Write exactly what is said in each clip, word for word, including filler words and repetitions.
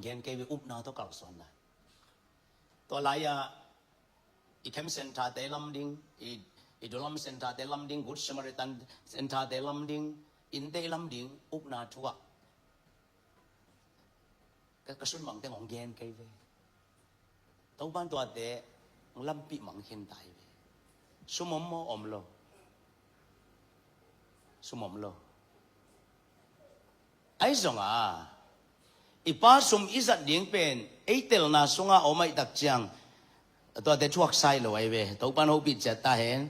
gen kei ve, upna tawh kalsuan lai. Tua lai-ah i camp centre-te lam ding, i, i Dulam centre-te lam ding, Good Samaritan centre-te lam ding, innte lam ding, upna thu ah ka, ka sunmang teng hong gen kei ve. Topan tuate hong lampih mang khin ta hi ve. Sum om maw, om lo? Sum om lo. Ahi zongah i Pa sum i zat ding pen ei telna sungah om ahih tak ciang tuate thuaksa hi lo ahi ve. Topan hopih ciat ta hen.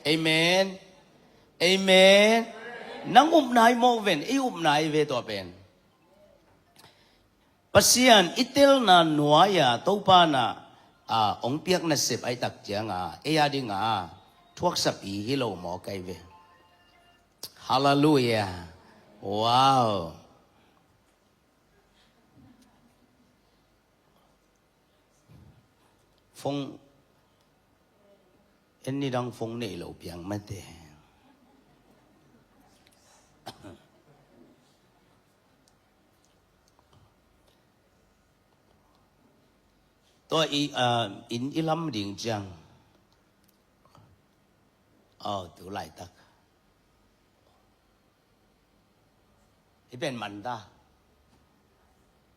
Amen. Amen. Nang upna hi maw ven, ei upna hi ve tua pen. Pasian i telna nuai-a Topan ah, a, hong piak nasep ahih tak ciangah ei a dingah thuaksap hi lo maw kai ve. Halleluiah. Wow. Phone, en nidang phone nei lo piang mate. Tua i, ah, inn i lam ding ciang. Aw, tu laitak. I pen man ta.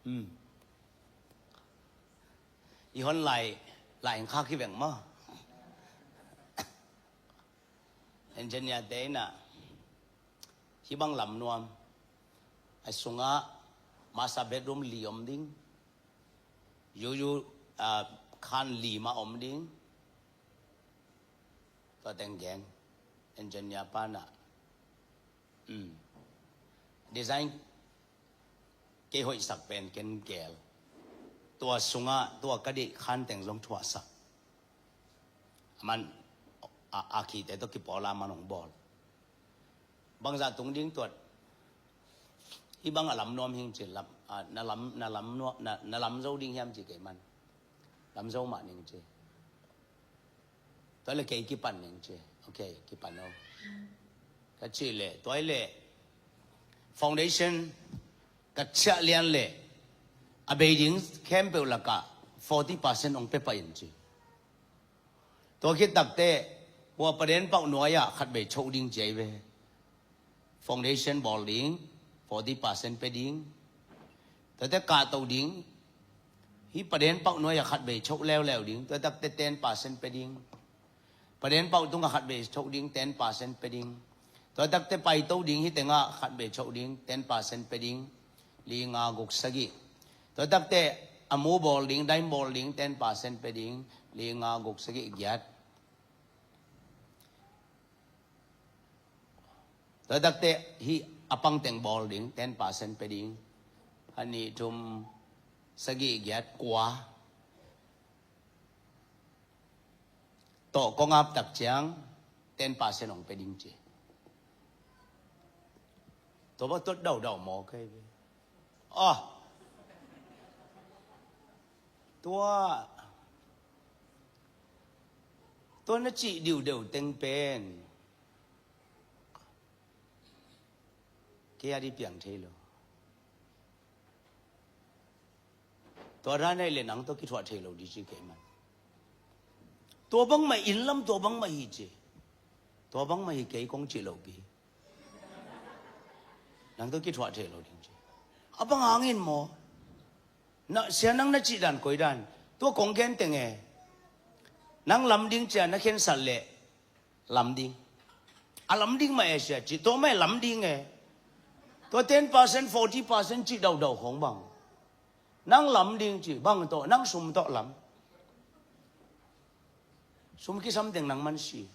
Hmm. I hon lai, lai khak hi veng maw. Engineer te in ah, hih bang lam nuam. A sungah master bedroom li om ding. Yuyu, ah, khan li mah om ding. Tua teng gen. Engineer pa in ah. Hmm. Design kei hoihsak pen ken gel. Tua sungah, tua ka deih khan teng zong thuahsak. Aman, a, a khite tawh kipawl a man hong bawl. Bangzah tung ding tuat. Hih bang a lam nuam hing ci lam, a, na lam, na lam nuam, na, na lam zo ding hiam ci kei man. Lam zo mah ning ci. Tua le kei kipan ning ci. Ok, kipan o. Ka cih leh, tua i leh foundation ka ciah lian leh a bei ding khempeuh lakah forty percent hong pia pah in ci. Tua khit takteh hua paden pauh nuai-ah khat bei choh ding ci ahi ve. Foundation bawl ding, forty percent pia ding. Tuate kahto ding, hih paden pauh nuai-ah khat bei choh leuleu ding, tua takte ten percent pia ding. Paden pauh tungah khat bei choh ding, ten percent pia ding. Tua takte paito ding, hih tengah khat bei choh ding, ten percent pia ding. Li, nga, guk, sagih. Tua takte a mu bawl ding, daim bawl ding, ten percent pia ding. Li, nga, guk, sagih, giat. Tua takte hih a pang teng bawl ding, ten percent pia ding. A nih, thum, sagih, giat, kua. Tawh kong ap tak ciang ten percent hong pia ding ci. Tua bang tuat daudau maw kei ve. Ah. Tua, tua na cih diudeu teng pen kei a di piang thei lo. Tua dan ahih leh nang tawh kithuah thei lo di ci kei man. Tua bangmah inn lam tua bangmah hi ci. Tua bangmah hi kei kong cih lo pi. Nang tawh kithuah thei lo ding ci. A bang hangin maw? Na, sia nang na cih dan koi dan. Tua kong gen teng e. Nang lam ding cia na khensat leh lam ding. A lam ding mah e sia ci. Tua mah e lam ding e. Tua ten percent, forty percent cih daudau khong bang. Nang lam ding ci. Bang tawh, nang sum tawh lam. Sum kisam teng nang man si.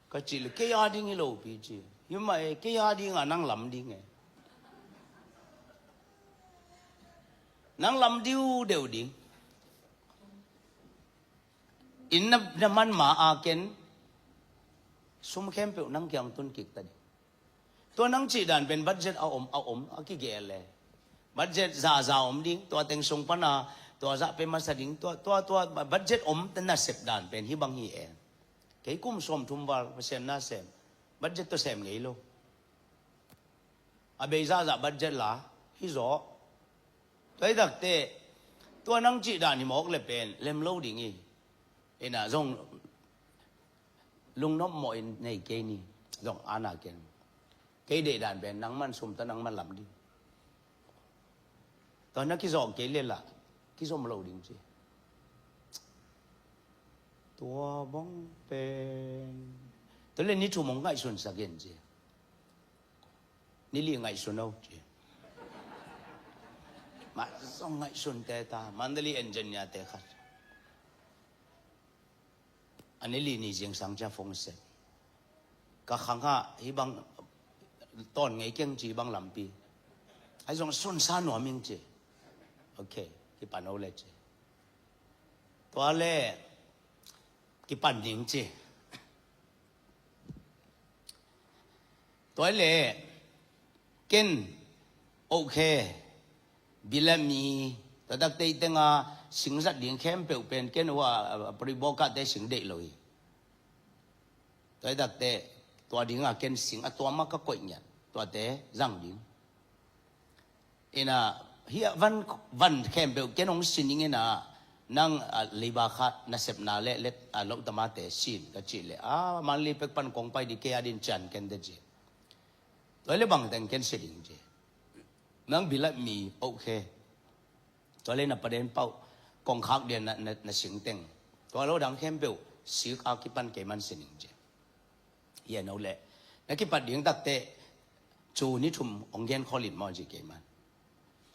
Ka cih leh kei a ding hi lo pi ci. Hi mah e, kei a ding a nang lam ding e. Nang lam diudeu ding. Inn na, na man ma a ken sum khempeuh nang kiang tun kik ta ding. Tua nang cih dan pen budget a om, a om, a kigel e. Budget zaza om ding, tua teng sung pana, tua zah pe masa ding, tua, tua, tua budget om nasep dan pen hih bang hi e. Kei kum sawmthum val Pasian na sem, budget tawh sem ngei lo. A bei zahzah budget la, Hi zaw. Tua hi takte, tua nang cih dan hi mawk le pen lem lo ding hi. Ina zong lungnop mawh in nei kei ni. Zong ana ken. Kei deih dan pen nangman sum ta nangman lam ding. Tua na kizawh kei le lah kizom lo ding ci. Tua bang pen tua le ni thum hong ngaihsun sak in ci. Ni li ngaihsun o ci. Mah zong ngaihsun te ta Mandalay engineer te khat. A ni li ni zingsang cia phone set. Ka khang ah hih bang tawn ngei keng ci bang lampi. Ahi zong sunsa nuam ing ci. Ok, kipan o le ci. Tua le kipan ding ci. Tua le ken ok. Bilammi, tua takte i tenga sing zat ding khempeuh pen ken hua a, a, a, pari bawkahte sing deih lo hi. Tua takte tua dinga ken sing a tuama ka koih ngiat. Tuate zang ding. Ina hih a van, van khempeuh ken hong sining ina nang a, leiba kha nasepna le let a, loh tamate sin ka cih le a, Mandalay pek pan kong pai di kei a din cian ken te ci. Tua le bang teng ken si ding ci. Nang bilammi ok. Tua le na paden pauh kong khak dian na, na, na sing teng. Tua lo dang khempeuh sik a kipan kei man si ding ci. Hian o le na kipat ding takte cu ni thum hong gen khawlin maw ci kei man.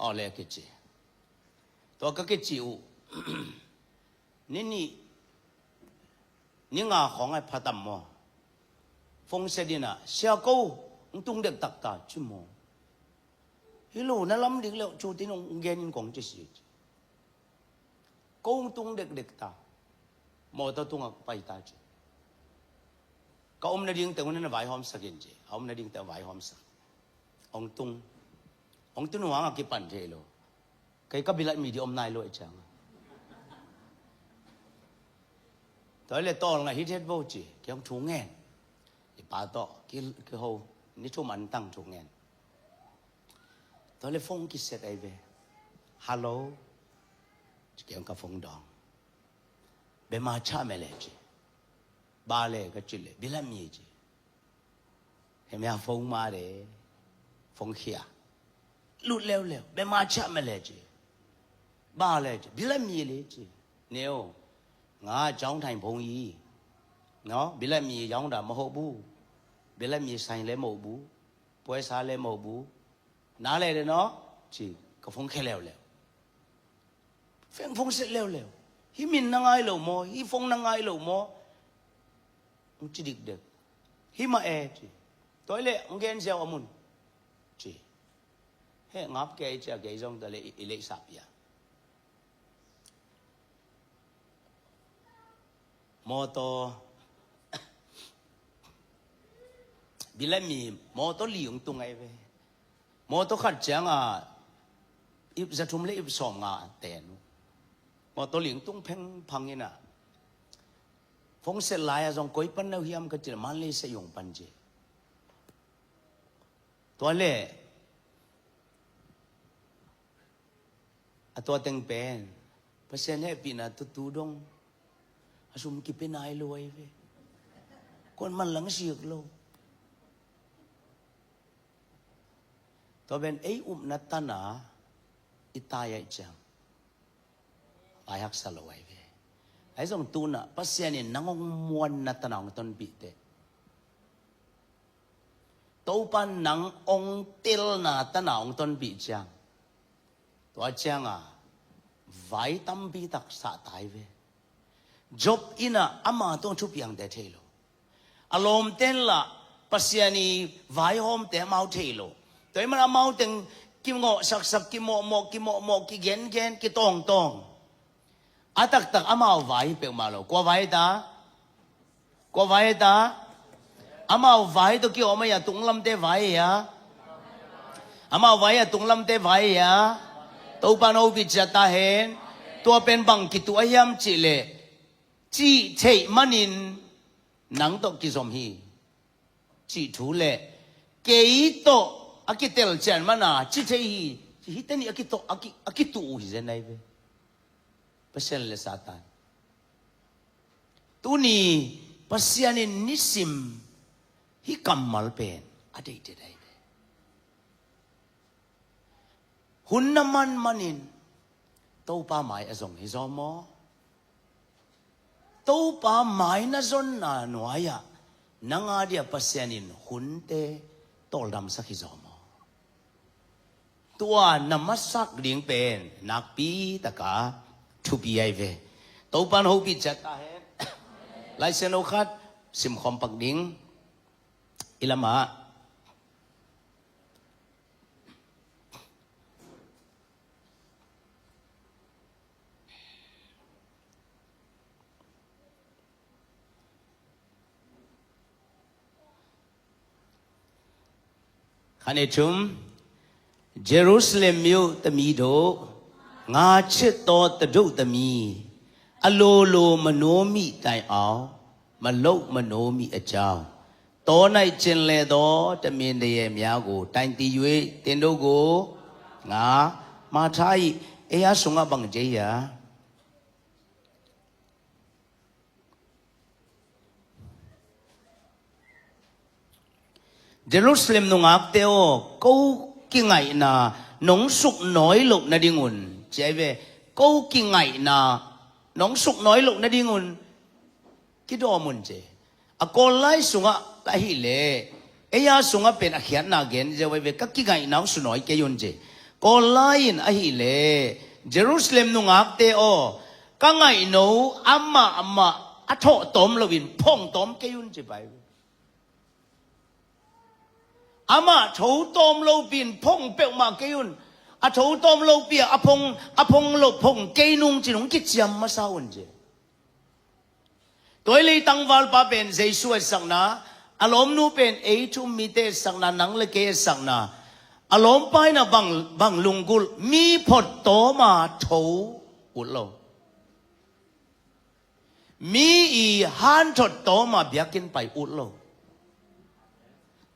Aw le kici. Tua ka kici uh ni nih ni nga khawng ai phatam maw. Phone set ina sia ko hong tung dek takta ci maw. Hi lo na lam ding leuh cu tin hong gen in kong ci si ci. Ko hong tung dekdek ta. Mawtaw tungah pai ta ci. Ka omna ding teng un na vaihawm sakin ci. A omna ding teng vaihawm sak. Hong tung. Hong tun huang a kipan thei lo. Kei ka bilat mi di om nai lo e ciang. Tua le tawl ngai hi thet bo ci. Kei hong thu ngen. I pa tawh ki, kiho ni thum an tang thu ngen. Tua le phone kiset ai ve. Hello. Ci kei hong ka phone dawng. Bema cha me le ci. Ba le ka ci le bilat mi ci. Hemia phone ma de. Phone khia. Lut leuleu. Bema cha me le ci. Ba le ci. Bilat mi le ci. Neo. Nga jong thai phone yi. No. Bilat mi jong da ma ho bu. Bilat mi sai le mo bu. Puai sa le mo bu. Na le de no. Ci. Ka phone khe leuleu. Feng phone set leuleu. Hi min na ngai lo maw, hi phone na ngai lo maw. Hong ci dikdek. Hi mah e ci. Tua le hong gen ziau a mun. Ci. He ngap kei ci a kei zong tua le i, i leisap ia. Mawtaw. Bilat mi mawtaw li hong tung ai ve. Mawtaw khat cianga ip zathum le ip sawm nga ten. Mawtaw ling tung phengphang ina. Phone set lai a zong koi pan nau hiam ka cil man le se yung pan ci. Tua le a tua teng pen Pasian hehpihna tutu dong a sum kipe nai lo ai ve. Kuan man lang sik lo. Tua pen ei upna tana i tai ai ciang vai haksa lo ai ve. Ai zong tuna Pasian in nang hong muanna tana hong tonpih te. Topa nang hong telna tana hong tonpih ciang tua cianga vai tampi tak sah tai ve. Job ina ama tawh thupiangte thei lo. A lawmten lah Pasian i vaihawmte amau thei lo. Tua i man amau teng kimawh saksak, kimawhmawh, kimawhmawh, kigengen, kitawngtawng. A taktak amau vai hi peuhmah lo. Kua vai ta? Kua vai ta? Amau vai tawh kiawm a, tunglamte vai hi a. Amau vai a tunglamte vai hi a. Topa no bit zia ta hen. Tua pen bang kituh a hiam cihleh cih theih manin nang tawh kizom hi. Cih thu le kei tawh a kitel cian mana ci thei hi. Hihte nih a kituh, a ki, a kituh uh hi zen ahi ve. Pasian le Satan. Tuni Pasian in nisim hih kammal pen a deihte ahi ve. Hun na manmanin Topa mai a zong hi zaw maw? Topa mai na zonna nuai-ah nang a dia Pasian in hunte tawldamsak hi zaw maw? Tua na masak ding pen nakpi taka thupi ahi ve. Topa in hopih ciat ta hen. Laisiangtho khat simkhawm pak ding. I lamah Khan i thum, Jerusalem မြို့သမီးတို့၊ ငါချစ်သောသတို့သမီး၊ အလိုလိုမနိုးမိတိုင်အောင်၊ မလုပ်မနိုးမိအကြောင်း၊ တော၌ကျင်လည်သောတမင်တရယ်များကို တိုင်တည်၍ သင်တို့ကိုငါမှာထား၏။ အဲရစုံကဘင်ဂျေးယ Jerusalem nungakte aw, ko kingaihna nong suknawi loh nadingun, ci ahi ve, ko kingaihna nong suknawi loh nadingun kidawm un ci. A Kawl lai sungah ahih leh, ei a sungah pen a khiatna gen ziau ahi ve, ka kingaihna hong sunawi kei un ci. Kawl lai in ahih leh, Jerusalem nungakte aw, ka ngaihno amah amah a thawh tawm loin phong tawm kei un ci pai ve. Amah tho tawm lopi in phong peuhmah kei un. A tho tawm lopi ah a phong, a phong loh phong kei nung ci-in hong kiciam masa un ci. Tua i lei tangvalpa pen Jesu a etsakna, a lawmnu pen ei thu-um mite etsakna, nang le kei etsakna. A lawmpa in ah bang, bang lunggulh, mi phot tawm a tho ut lo. Mi i hanthot tawm a biakinn pai ut lo.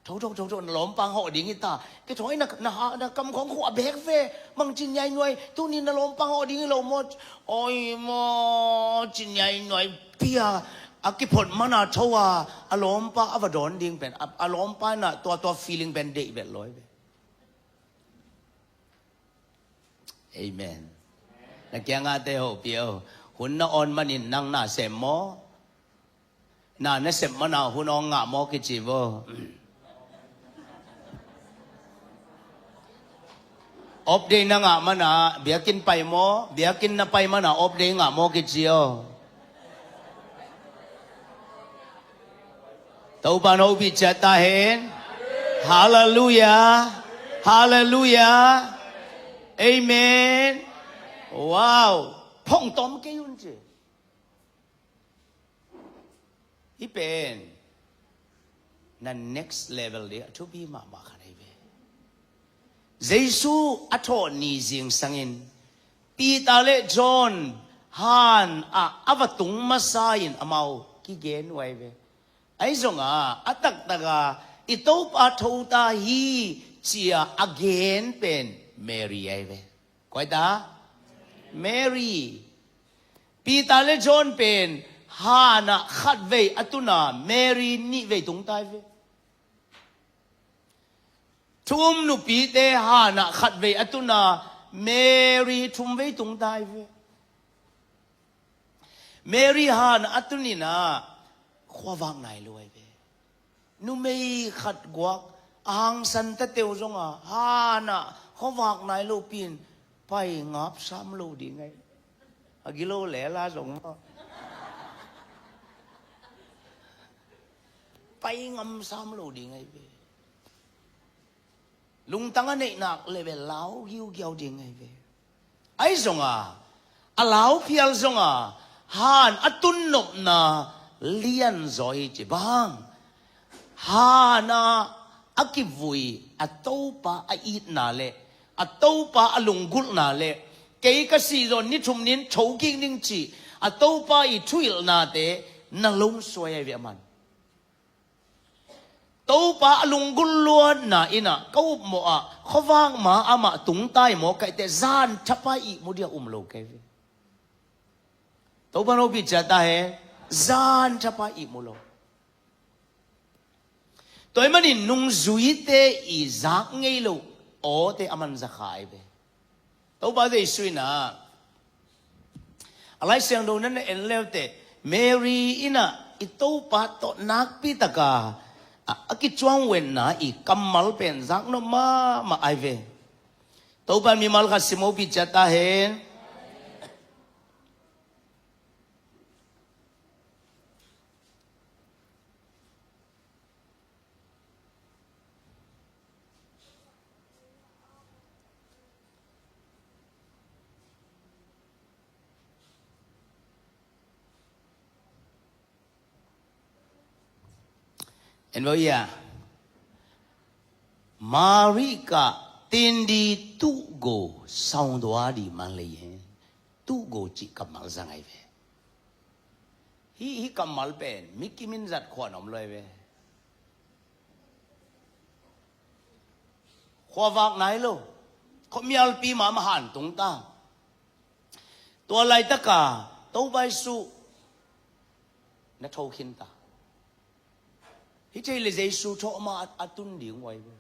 Tho, tho, tho, tho, na lawmpa hawh ding hi ta. Kei thawi na, na ha, na kam khawng khua bek ve. Mang ci ngiai nuai, tuni na lawmpa hawh ding hi lo maw? Oi maw, ci ngiai nuai pia. A kiphot man a tho a, a lawmpa a va dawn ding pen, a, a lawmpa in ah tua, tua feeling pen deih vet lo ahi ve. Amen. Na kiangah te hopih o. Hun na awn manin nang na sem maw? Na na sem man a hun awn ngah maw kici vo. Off day na ngah man a biakinn pai maw? Biakinn na pai man a off day ngah maw kici o. Topa in hopih ciat ta hen. Halleluiah. Halleluiah. Amen. Wow. Phong tawm kei un ci. Hih pen na next level ding a thupi mahmah khat ahi ve. Jesu a thawh ni zingsangin Peter le John han ah a va tung masa in amau kigen uh ahi ve. Ahi zongah a taktak a i Topa tho ta hi ci-a a gen pen Mary ahi ve. Koi ta? Mary. Peter le John pen han ah khatvei a tun a, Mary nihvei tung ta ahi ve. Thu-um nupite han ah khatvei a tun a, Mary thumvei tung ta ahi ve. Mary han ah a tun in ah khuavak nai lo ahi ve. Numei khat guak a hangsan ta teu zong a han ah khuavak nai lopi in pai ngap sam lo ding ahi. A gilo lela zong maw, pai ngam sam lo ding ahi ve. Lungtang a neihnak le bel lau giugiau ding ahi ve. Ahi zong a, a lau phial zong a, han a tun nopna lian zaw hi ci bang. Han a a kivui a Topa a itna le a Topa a lunggulhna le kei ka sih zaw ni thum ni in tho kik ning ci a Topa i thuhilhnate na lungsuai ahi ve a man. Topa a lunggulh luatna in ah ka upmawh ah khuavak ma amah tungta i maw, kaihte zan thapa ihmu dia um lo kei ve. Topa hopih ciat ta hen. Zan thapa ihmu lo. Tua ahih manin nungzuite i zak ngei lo awte a man za kha ahi ve. Topa Jesu in ah, a Lai Siangtho na na en leuteh, Mary in ah i Topa tawh nakpi taka a, a kicuang wetna i kammal pen zaknop mahmah ahi ve. Topa mimal khat sim hopih ciat ta hen. En vo ia. Mari ka tindi tugo saungdua di man lei hen. Tugo cih kammal zang ahi ve. Hih, hih kammal pen mi kimin zat khua na om lo ahi ve. Khuavak nai lo. Khuamialpi mahmah han tungta. Tua laitaka Topa Jesu na thokhinta. Hih thei le Jesu thawh ma a, a tun ding uh ahi ve.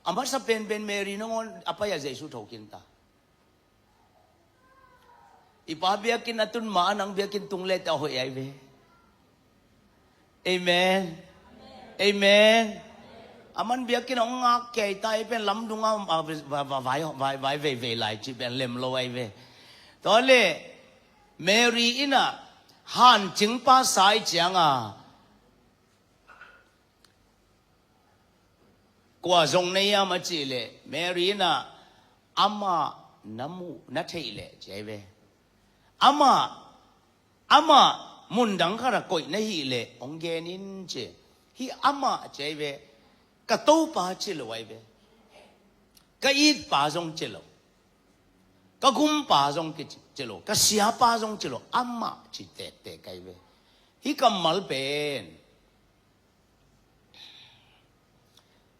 A masa penpen Mary nangawn a pai a Jesu thokhinta. I pa biakinn a tun ma a nang biakinn tung le teh a hoih ahi ve. Amen. Amen. A man biakinn a hong ngak kei ta i pen lamdunga, a, va, va, vai, vai, vai veivei lai cih pen lem lo ahi ve. Tua le Mary in ah hancing pa sa i cianga kua zong na hiam a cih leh Mary in ah amah na muh na theih leh ci ahi ve. Amah, amah mundang khat a koih na hih leh hong gen in ci. Hih amah ci ahi ve. Ka Topa ci lo ahi ve. Ka itpa zong ci lo. Ka gumpa zong kici, ci lo. Ka siapa zong ci lo. Amah ci tektek ahi ve. Hih kammal pen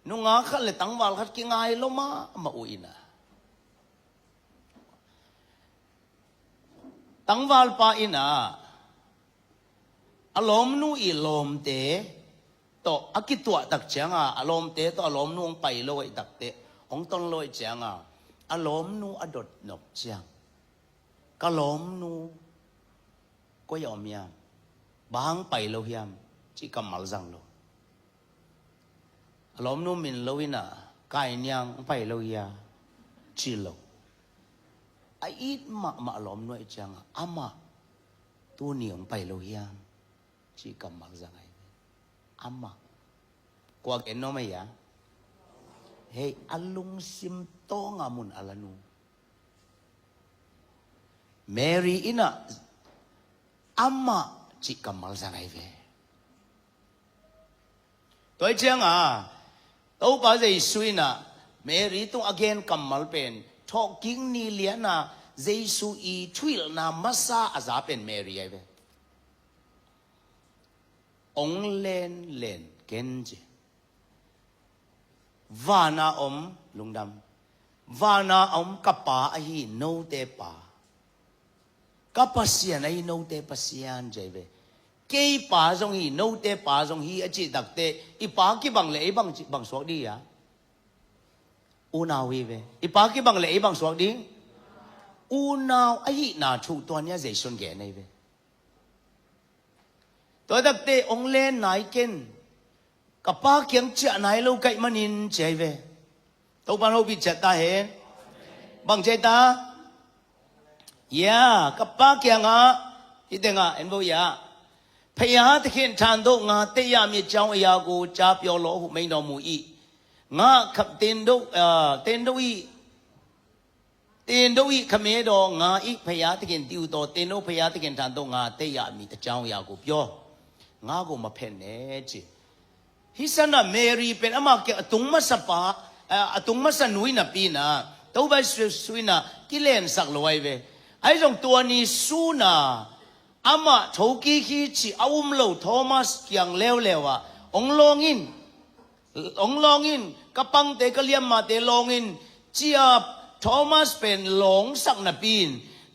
nungak khat le tangval khat kingai lo mahmah uh in ah, tangvalpa in ah a lawmnu i lawmte tawh a kituah tak cianga, a lawmte tawh a lawmnu hong pai lo ahih takteh, hong ton lo ahih cianga, a lawmnu a dot nop ciang, ka lawmnu koi a om hiam? Bang hong pai lo hiam? Cih kammal zang lo. A lawmnu min lo in ah, kai niang hong pai lo hia? Ci lo. A it mahmah a lawmnu ahih cianga, amah tuni hong pai lo hiam? Cih kammal zang ahi ve. Amah. Kua gen nuam ahi a? Hei, a lungsim tawnga mun a la nu. Mary in ah amah cih kammal zang ahi ve. Tua ahih cianga Topa Jesu in ah Mary tung a gen kammal pen, thawhkik ni liana Jesu i thuhilhna masa a za pen Mary ahi ve. Hong lenlen ken ci. Vana om, lungdam. Vana om ka Pa ahi, note Pa. Ka Pasian ahi, note Pasian ci ahi ve. Kei Pa zong hi, note Pa zong hi a cih takteh, i Pa kibang le ei bang, bang suak ding hia? Unau hi ve. I Pa kibang le ei bang suak ding? Unau ahihna thu tua ni a Jesu in gen ahi ve. Tua takteh hong len nai ken, ka Pa kiang ciah nai lo ka hih manin ci ahi ve. Topa'n hopih ciat ta hen. Bang ci ahi ta? Ya, ka Pa kiangah, hih tengah en vo ya. ဘုရားသခင်ထံသို့ ငါတက်ရမည်အကြောင်းအရာကို ကြားပြောလော့ဟု မိန့်တော်မူ၏။ ငါ၊ သင်တို့၊ အာ၊ သင်တို့၏ သင်တို့၏ ခမည်းတော် ငါ၏ဘုရားသခင်တည်းဟူသော သင်တို့ဘုရားသခင်ထံသို့ ငါတက်ရမည်အကြောင်းအရာကို ပြော။ ငါ့ကို မဖယ်နဲ့ ci. Hih sanah Mary pen amah kiang a tung masa pa, ah, a tung masa nu hi napi-in ah, Topa Jesu in ah kilensak lo ahi ve. Ahi zong tua ni sun ah amah thokik hi cih a um lo Thomas kiang leuleu ah Hong lawng in, hong lawng in, ka pangte, ka liammate lawng in, ci-a Thomas pen lawngsak napi in,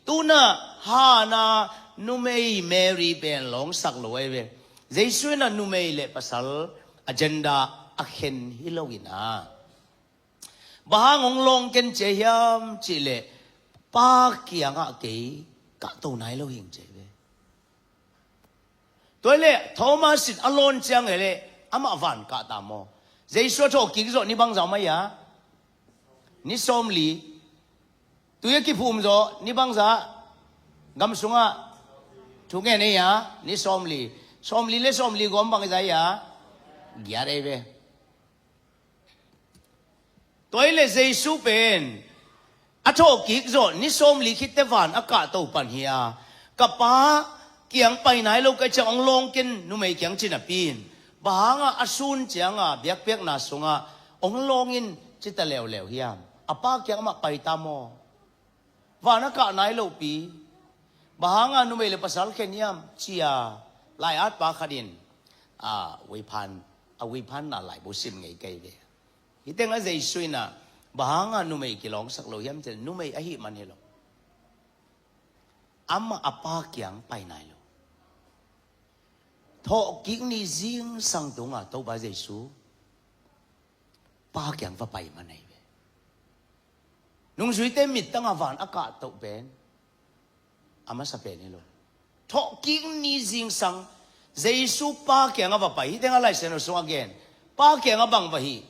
tu-in ah Hana numei Mary pen lawngsak lo ahi ve. Jesu in ah numei le pasal agenda a khen hi lo in ah, bang hang hong lawng ken ci hiam cih leh, Pa kiangah kei kahto nai lo hing ci ve. Tua hi leh Thomas in a lawn ciang hi leh amah van kah ta maw? Jesu a thawhkik zawh ni bangzah om ahi a? Ni sawmli. Tui a kiphum zawh ni bangzah? Gam sungah thu ngen ahi a? Ni sawmli. Sawmli le sawmli gawm bangzah ahi a? Giat ahi ve. Tua hi leh Jesu pen a thawhkik zawh ni sawmli khit teh van a kahto pan hi a, ka Pa kiang pai nai lo ka hih ciang hong lawng ken numei kiang ci napi in, bang hangah a sun ciangah biakpiakna sungah hong lawng in ci ta leuleu hiam? A Pa kiang amah pai ta maw? Van a kah nai lopi, bang hangah numei le pasal khen hiam ci-a lai-atpa khat in, a, Wei Phan, a Wei Phan na laibu sim ngei ka hi ve. Hih teng ah Jesu in ah, bang hangah numei kilawngsak lo hiam cih leh numei ahih man hi lo. Amah a Pa kiang pai nai lo. Thawhkik ni zingsang tungah Topa Jesu Pa kiang va pai man ahi ve. Nungzuite mittangah van a kahto pen a masa pen hi lo. Thawhkik ni zingsang Jesu Pa kiangah va pai. Hih teng ah Lai Siangtho sungah a gen, Pa kiangah bang va hih?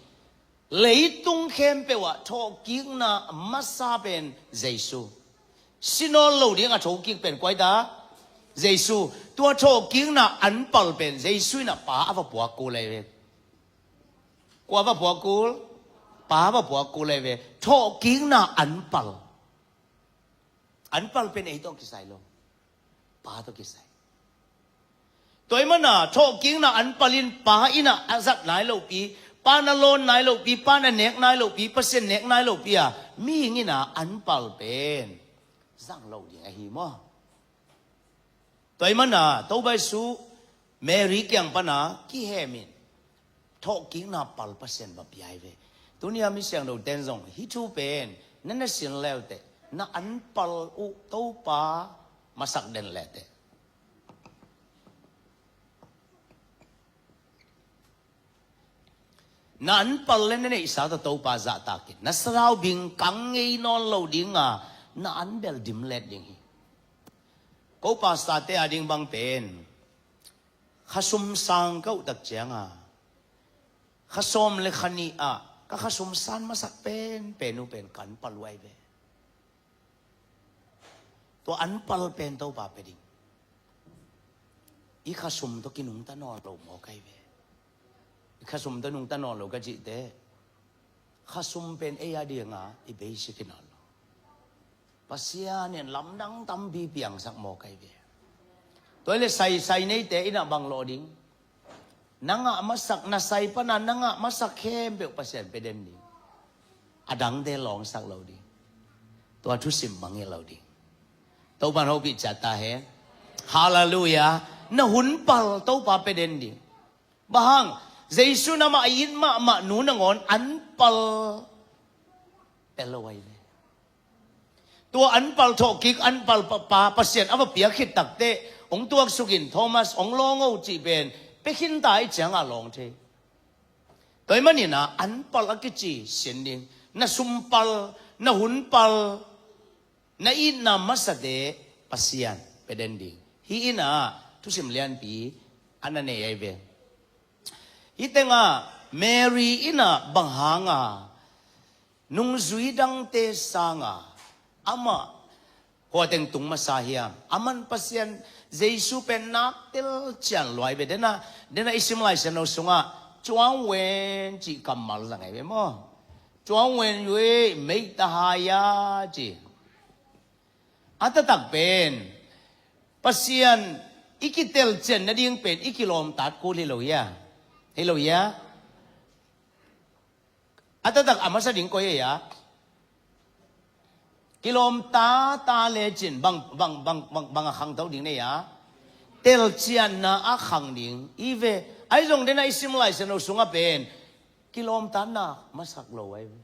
Leitung khempeuh ah thawhkikna masa pen Jesu. Si nawn lo ding a thawhkik pen kua hi ta? Jesu. Tua thawhkikna anpal pen Jesu in ah Pa a va puak kul ahi ve. Kua va puak kul? Pa va puak kul ahi ve. Thawhkikna anpal. Anpal pen ei tawh kisai lo. Pa tawh kisai. Tua ahih manin ah thawhkikna anpal in Pa in ah a zat nai lopi, Pa in ah lawn nai lopi, Pa in ah nek nai lopi, Pasian nek nai lopi a, mihing in ah anpal pen zang lo ding ahi maw? Tua ahih manin ah Topa Jesu Mary kiang pan ah kihem in thawhkikna pal Pasian va pia hi ve. Tuni a mi siangthote in zong hih thu pen na na sin leuteh, na anpal uh Topa masak den leuteh, na anpal le na neihsa tawh Topa zahtak in, na sathau bing kang ngei nawn lo ding a, na an bel dim let ding hi. Ko pastor-te a ding bang pen, khasum sang ka uh tak ciang a, khasawm le khanih ah ka khasum san masak penpen uh pen ka anpal uh ahi ve. Tua anpal pen Topa pia ding. I khasum tawh kinungta nawn lo mawk ahi ve. I khasum tawh nungta nawn lo ka cih teh, khasum pen ei a ding a i basic hi nawn lo. Pasian in lamdang tampi piangsak mawk ahi ve. Tua hi leh sai, sai neite in ah bang lawh ding? Na ngah masak, na sai pan a na ngah masak khempeuh Pasian pia den ding. A dangte lawngsak lo ding. Tua thusim mangngilh lo ding. Topa in hopih ciat ta hen. Halleluiah. Na hunpal Topa pia den ding. Bang hang? Jesu in amah a it mahmah nu nangawn anpal pia lo ahi ve. Tua anpal thawhkik, anpal pa, pa, Pasian a va piak khit takteh, hong tuaksuk in Thomas, hong lawng o cih pen pia khin ta ahih ciangah lawng thei. Tua ahih manin ah anpal a kici sin ding. Na sumpal, na hunpal, na itna masate Pasian pia den ding. Hih in ah thusim lianpi a na nei ahi ve. Hih tengah Mary in ah bang hanga nungzui dangte sanga amah hua teng tung masa hiam? Aman Pasian Jesu pen nak telcian lua ahi ve. Dena, dena i sim Lai Siangtho sungah cuang wen cih kammal zang ahi ve maw? Cuang wen yue mei ta hai a ci. A taktak pen Pasian i kitelcian nading pen i kilawmtat kul hi lo hia? Hi lo hia? A taktak a masa ding koi hia? Kilawmta ta lecin bang, bang, bang, bang, bang a khangto ding nei a? Telcianna a khang ding. I ve, Ahi zong den a i sim Lai Siangtho sungah pen kilawmtatna masak lo ahi ve.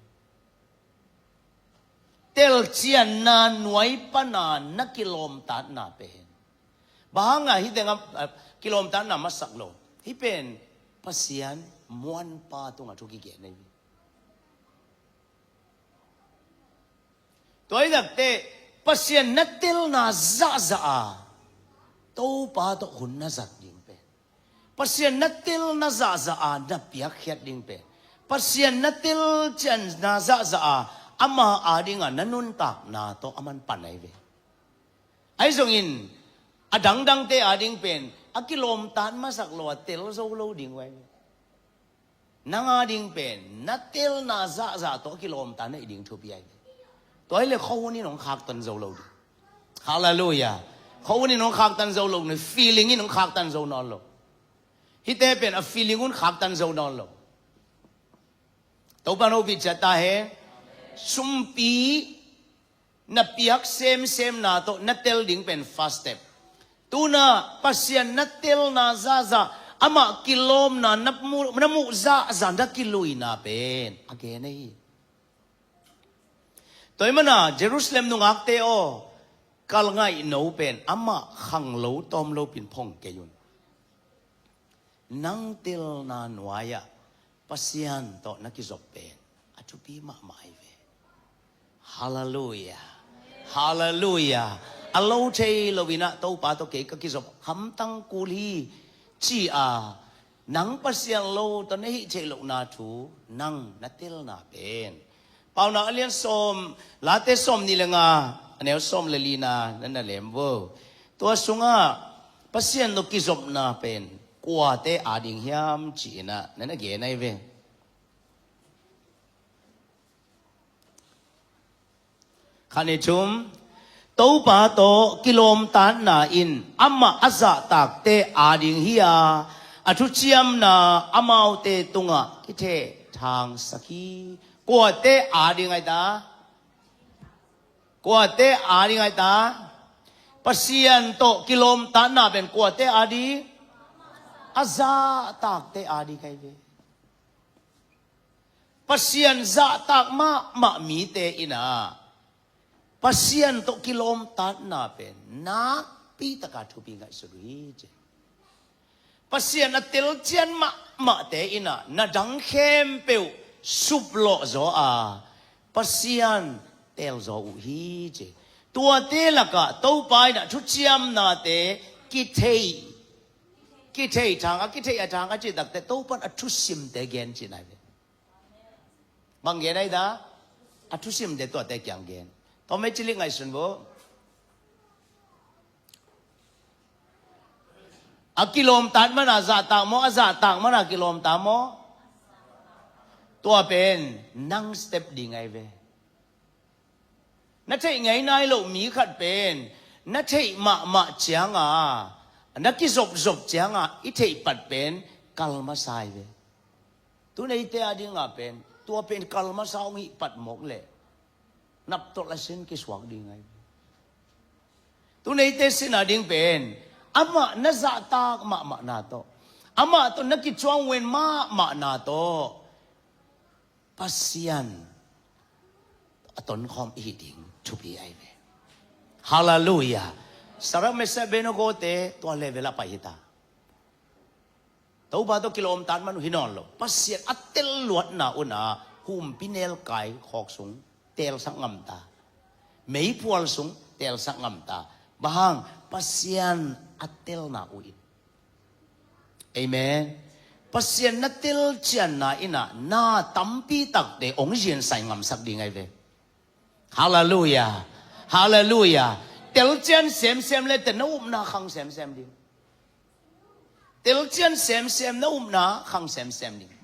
Telcianna nuai pana na kilawmtatna pen, bang hanga hih tengah, ah, kilawmtatna masak lo? Hih pen Pasian muanpa tungah thu kigen ahi ve. Tua hi takte Pasian na telna zahzah a Topa tawh hun na zat ding pen, Pasian na telna zahzah a na piakkhiat ding pen, Pasian na telcianna zahzah a ama adinga na nuntakna tawh aman pan ahi ve. Ahi zongin a dangdangte ading pen a kilawmtat masak lo a tel zo lo ding uh ahi ve. Nang ading pen na telna zahzah tawh a kilawmtat na hi ding thupi ahi ve. Tua hileh khuahun in hong khaktan zo lo ding. Halleluiah. Khuahun in hong khaktan zo lo ding, feeling in hong khaktan zo nawn lo. Hihte pen a feeling un khaktan zo nawn lo. Topa in hopih ciat ta hen. Sumpi na piak semsemna tawh na tel ding pen first step. Tu-in ah Pasian na telna zahzah, amah kilawmna na muh, na muh zahzah na kiluina pen a gen ahi. Tua ahih manin ah Jerusalem nungakte aw, ka ngaihno pen amah khanglo tawmlo pin phong kei un. Nang telna nuai-ah Pasian tawh na kizop pen a thupi mahmah ahi ve. Halleluiah. Halleluiah. A lo thei loin ah Topa tawh kei ka kizop hamtang kul hi, ci-a nang Pasian lo tawh na hih theih lohna thu nang na telna pen. Paunak a lian sawm, Late sawmnih le nga, a neu sawm le lina na na lem vo. Tua sungah Pasian tawh kizopna pen kuate ading hiam ci-in ah na na gen ahi ve. Khat, nih, thum. Topa tawh kilawmtatna in amah a zahtakte ading hi-a, a thuciamna amaute tungah kithehthangsak hi. Kuate ading ahi ta? Kuate ading ahi ta? Pasian tawh kilawmtatna pen kuate ading? A zahtakte ading ahi ve. Pasian zahtak mahmah mite in ah Pasian tawh kilawmtatna pen nakpi taka thupi ngaihsut uh hi, ci. Pasian a telcian mahmahte in ah na dang khempeuh suplawh zaw a, Pasian tel zaw uh hi, ci. Tuate lakah Topa in ah thuciamnate kithei, kithei thang a, kithei a thang a cih takte Topa in a thusimte gen cihna hi ve. Bang gen ahi ta? A thusimte tuate kiang gen. Tua mah cilik ngaihsun vo. A kilawmtat mana zahtak maw, a zahtak mana kilawmtat maw? Tua pen nang step ding ahi ve. Na theih ngei nai loh mi khat pen na theih mahmah cianga, na kizopzop cianga i theih pat pen kal masa ahi ve. Tu neite adinga pen tua pen kal masa hong hih pat mawk leh naptolh a sin kisuak ding ahi ve. Tu neite sin ading pen amah na zahtak mahmahna tawh, amah tawh na kicuang wen mahmahna tawh Pasian a tonkhawm i hih ding thupi ahi ve. Halleluiah. Sadrak, Mesak, Abednego-te tua level ah pai hi ta. Topa tawh kilawmtat man uh hi nawn lo. Pasian a tel luatna un ah humpinelkai khawk sung telsak ngam ta. Meiphual sung telsak ngam ta. Bang hang? Pasian a telna uh in. Amen. Pasian na telcianna in ah na tampi takte hong ziansai ngamsak ding ahi ve. Halleluiah. Halleluiah. Telcian semsem le teh na upna khang semsem ding. Telcian semsem na upna khang semsem ding.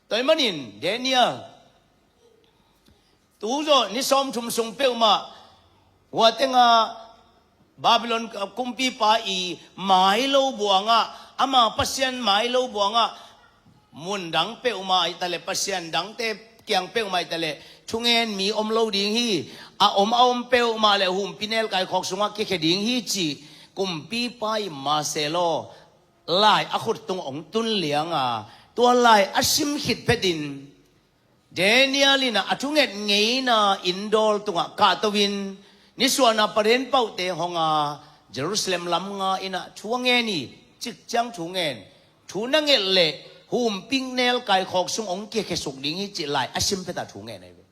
Tua ahih manin Daniel, tu zawh ni sawmthum sung peuhmah hua tengah Babylon kumpipa i mai lo buangah, ama pasian mai lo buangah, mun dang peuhmah ahita leh, pasian dangte kiang peuhmah ahita leh thungen mi om lo ding hi. A om a om peuhmah leh humpinelkai khawk sungah kikhia ding hi, ci kumpipa i mase law lai a khut tung hong tun lianga, tua lai a sim khit phetin Daniel in ah a thunget ngeina inn dawl tungah kahto in, nisuahna paren paute hong a, Jerusalem lam nga in ah thu a ngen hi, cik ciang thu ngen, thu na nget leh humpinelkai khawk sung hong kikhesuk ding hi cih lai a sim phet a thu ngen ahi ve.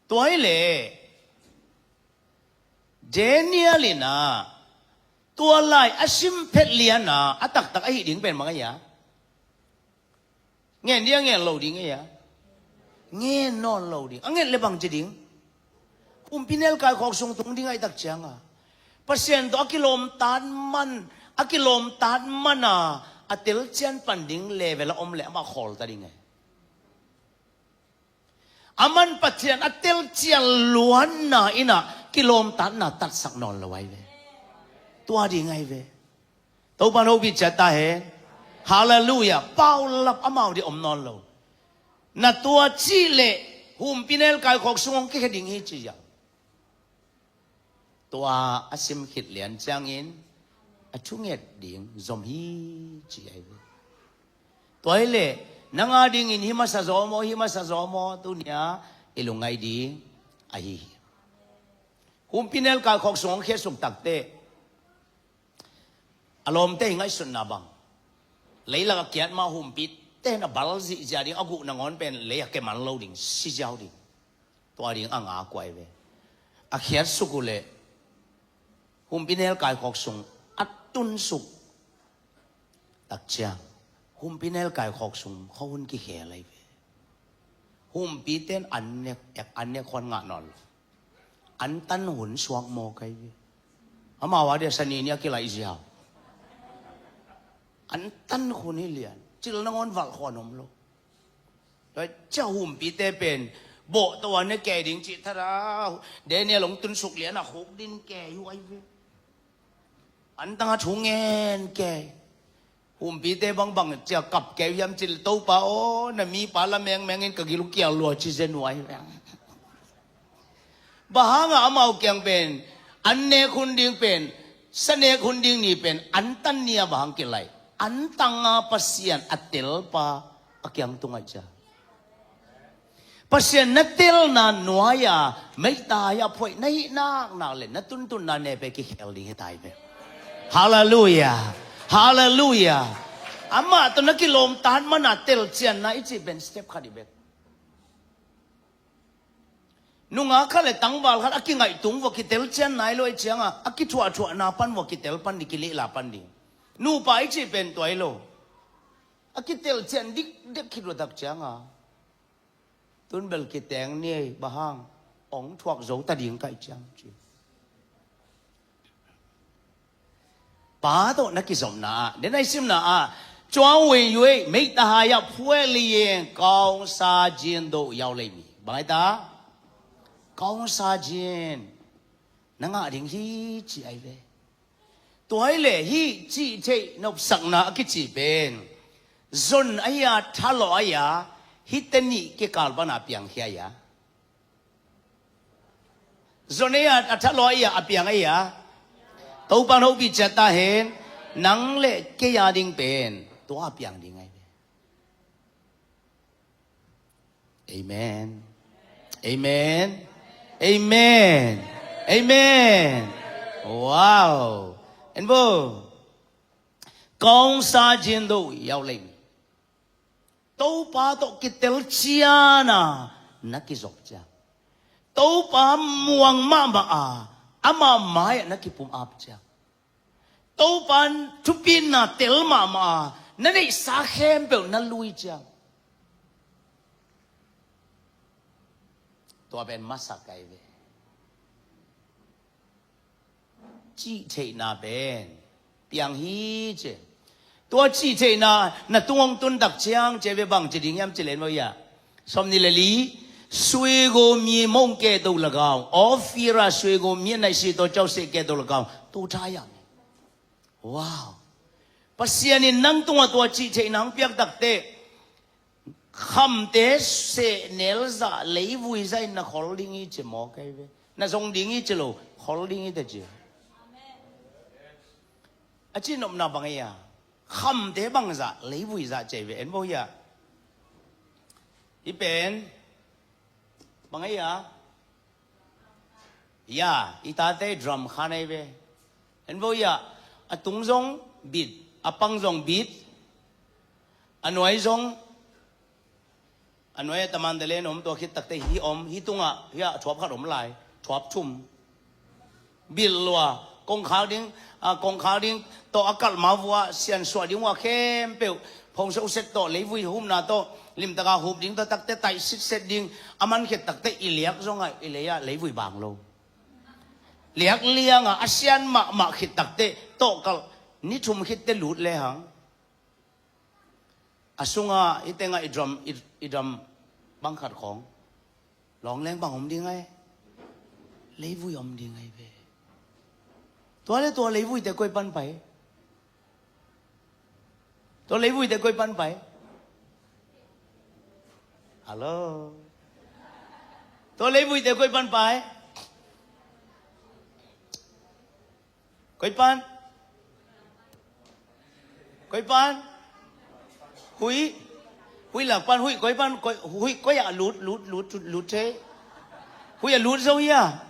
Tua hi leh Daniel in ah tua lai a sim phet liana a taktak ahi ding pen bang ahi a? Ngen ding a ngen lo ding ahi a? Ngen nawn lo ding. A nget le bang ci ding? Humpinelkai khawk sung tung ding ahi tak cianga Pasian tawh a kilawmtat man, a kilawmtat mana a telcian pan ding level a om le amah khawlta ding ahi. A man Pathian a telcian luanna in ah kilawmtatna tatsak nawn lo ahi ve. Tua ding ahi ve. Topa hopih ciat ta hen. Halleluiah. Paulap amau ding om nawn lo. Na tua cih leh humpinelkai khawk sung hong kikhia ding hi ci a. Tua a sim khit lian ciangin a thunget ding zom hi ci ahi ve. Tua hi leh nang a dingin hi masa zaw maw, hi masa zaw maw, tunia i lungngai ding ahi hi. Humpinelkai khawk sung hong khiasuk takteh a lawmte i ngaihsutna bang, leilak a kiat ma humpite na bal zihziah ding, a guh nangawn pen lei a keman lo ding, si ziau ding. Tua ding a ngak uh ahi ve. A khiatsuk uh leh humpinelkai khawk sung a tunsuk tak ciang humpinelkai khawk sung khuahun kikhel ahi ve. Humpite in an nek, an nek khuan ngah nawn lo. An tan hun suak mawk ahi ve. Amau a dia sani nih a kilaih ziau. An tan hun hi lian. Cil nangawn valh khuan om lo. Tua ciah humpite pen bawh tawh a ne kei ding cih thara Daniel hong tunsuk lian a khuk din kei uh ahi ve. An tang a thu ngen kei. Humpite bangbang ciah kap kei uh hiam cih leh, Topa aw, na mipa la mengmeng in ka gil uh kial lua ci zen uh ahi ve. Bang hangah amau kiang pen an nek hun ding pen, sa nek hun ding ni pen an tan ni a bang hang kilaih? An tanga Pasian a telpa a kiang tung ahi cia. Pasian na telna nuai-a meita-a phuaih na hih naknak le na tuntunna nepe kikhel ding hi ta hi ve. Halleluiah. Halleluiah. Amah tawh na kilawmtat mana telcianna i cih pen step khat hi bek. Nungak khat le tangval khat a kingaihtung vua kitelcian nai lo ahih cianga a kithuahthuahna pan vua kitel pan ding, kilehla pan ding. Nupa i cih pen tua hi lo. A kitelcian dikdek khit vua tak cianga tun bel kiteng ni ei, bang hang, hong thuak zo ta ding ka hih ciang ci. Pa tawh na kizopna ah, den a i simna ah, 专为约每一个孩子，不会离开高山间的摇篮里。 Bang ai ta? 高山间. Na ngah ding hi ci ai ve. Tua hi leh hih cih theih nopsakna a kici pen zon ahi a, thalawh ahi a, hihte nih kikal pana piangkhia ahi a. Zon ahi a, a thalawh ahi a, a piang ahi a. Topa in hopih ciat ta hen. Nang le kei a ding pen tua a piang ding ahi ve. Amen. Amen. Amen. Amen. Wow. En bo. 高山间的摇篮里. Topa tawh kitelcian a na kizop ciang, Topa muang mahmah a ama mai-ah na kipumap ciang, Topa in thupina tel mahmah a na neihsa khempeuh na lui ciang, tua pen masak ahi ve. Cihtheihna pen piang hi ci. Tua cihtheihna na tung hong tun tak ciang ci ve, bang ci ding hiam ci leng maw ia. Sawm nih le li. 水果園無結的लगाओ, Ophir a 水果園乃是多嬌羞結的लगाओ, 都摘呀. Wow. Pasian in nang tungah tua cihtheihna hong piak takteh khamte sehnel zah leivui zah in na khol ding hi ci maw kei ve. Na zong ding hi ci lo, khol ding hi ta ci. A cihnopna bang ei a, khamte bangzah leivui zah cei ve en bo hi a. Hi pen bang ei a, ya, i tate drum kha nei ve. En bo ya, a tung zong bit, a pang zong bit, a nuai zong, a nuai a taman dalen om, tua khit takte hi om, hi tungah hi a thuap khat om lai, thuap thum. Bil lua, kongkhak ding, a, kongkhak ding tawh a kalh ma vua siansuah ding uh a khempeuh, phongso set tawh, leivui humna tawh, limtaka hup ding tawh takte taih sitset ding, a man khit takte i liak zongah i lei ah leivui bang lo. Liak liangah a sian mahmah khit takte tawh kalh, ni thum khitte lut lehang. A sungah i tengah i drum, i, i drum bang khat khawng. Lawng leng bang om ding ai. Leivui om ding ai ve. Tua le tua leivuite koi pan pai. Tua leivuite koi pan pai. Hello. Tua leivuite koi pan pai. Koi pan. Koi pan. Huih. Huih lak pan huih koi pan. Koi, huih koi ah lut, lut, lut, lut thei. Huih ah lut zo hia.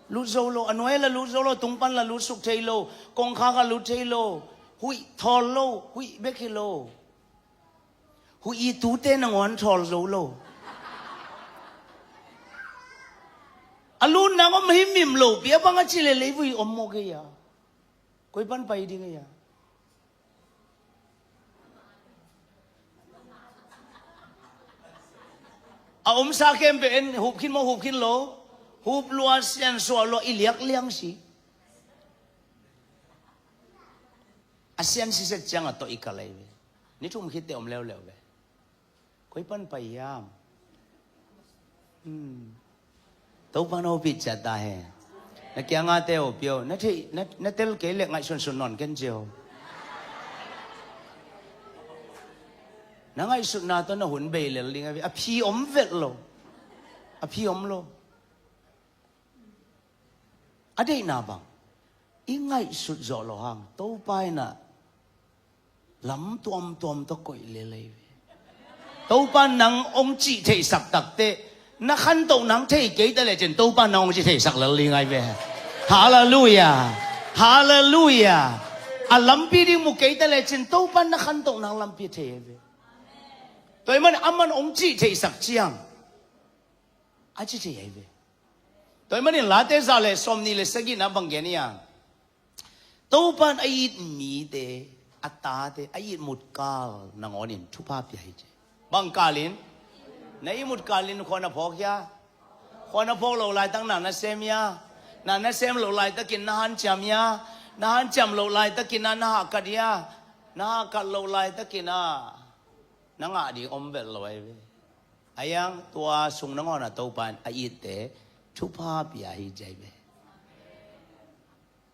Lut zo lo. A nuai la lut zo lo. Tung pan la lut suk thei lo. Kongkhak ah lut thei lo. Huih thawl lo. Huih bek hi lo. Huih i tute nangawn thawl zo lo. A lut nang om himhim lo pi a bang a ci le leivui om mawk ei a. Koi pan pai ding ei a. A omsa khempeuh en hup khin maw, hup khin lo. Hup lua, siansuah lua, i liak liang si. A sian siset ciangah tawh i ka lei ve. Ni thum khitte om leuleu ve. Koi pan pai hiam. Hmm. Topa na hopih ciat ta he. Na kiangate hopih o. Na thei, na, na tel kei leh ngaihsunsun nawn ken cio. Na ngaihsutna tawh na hun bei lel ding a, a phi om vet lo. A phi om lo. A deihna bang i ngaihsut zawh lo hang Topa in ah lam tuamtuam tawh koih lelei ve. Topa nang hong cih theihsak takte na khantoh nang thei kei ta lecin Topa nang hong cih theihsak lel ding ai ve. Halleluia. Halleluia. A lampi ding mu kei ta lecin Topa na khantoh nang lampi thei ai ve. Tua ahih man aman hong cih theihsak ciang a ci thei ai ve. Tua ahih manin Late za le sawmnih le sagihna bang gen hiam. Topa in a it mite, a tate, a it mutkal nangawnin thupha pia hi ci. Bang kalin? Na it mutkal in khua na phawk hia? Khua na phawk lo laitak na na sem hia? Na na sem lo laitakin na hanciam hia? Na hanciam lo laitakin na na hahkat hia? Na hahkat lo laitakin a na ngah ding om vet lo ai ve. A iang tua sung nangawn a Topa in a itte thupha pia hi ci ai ve.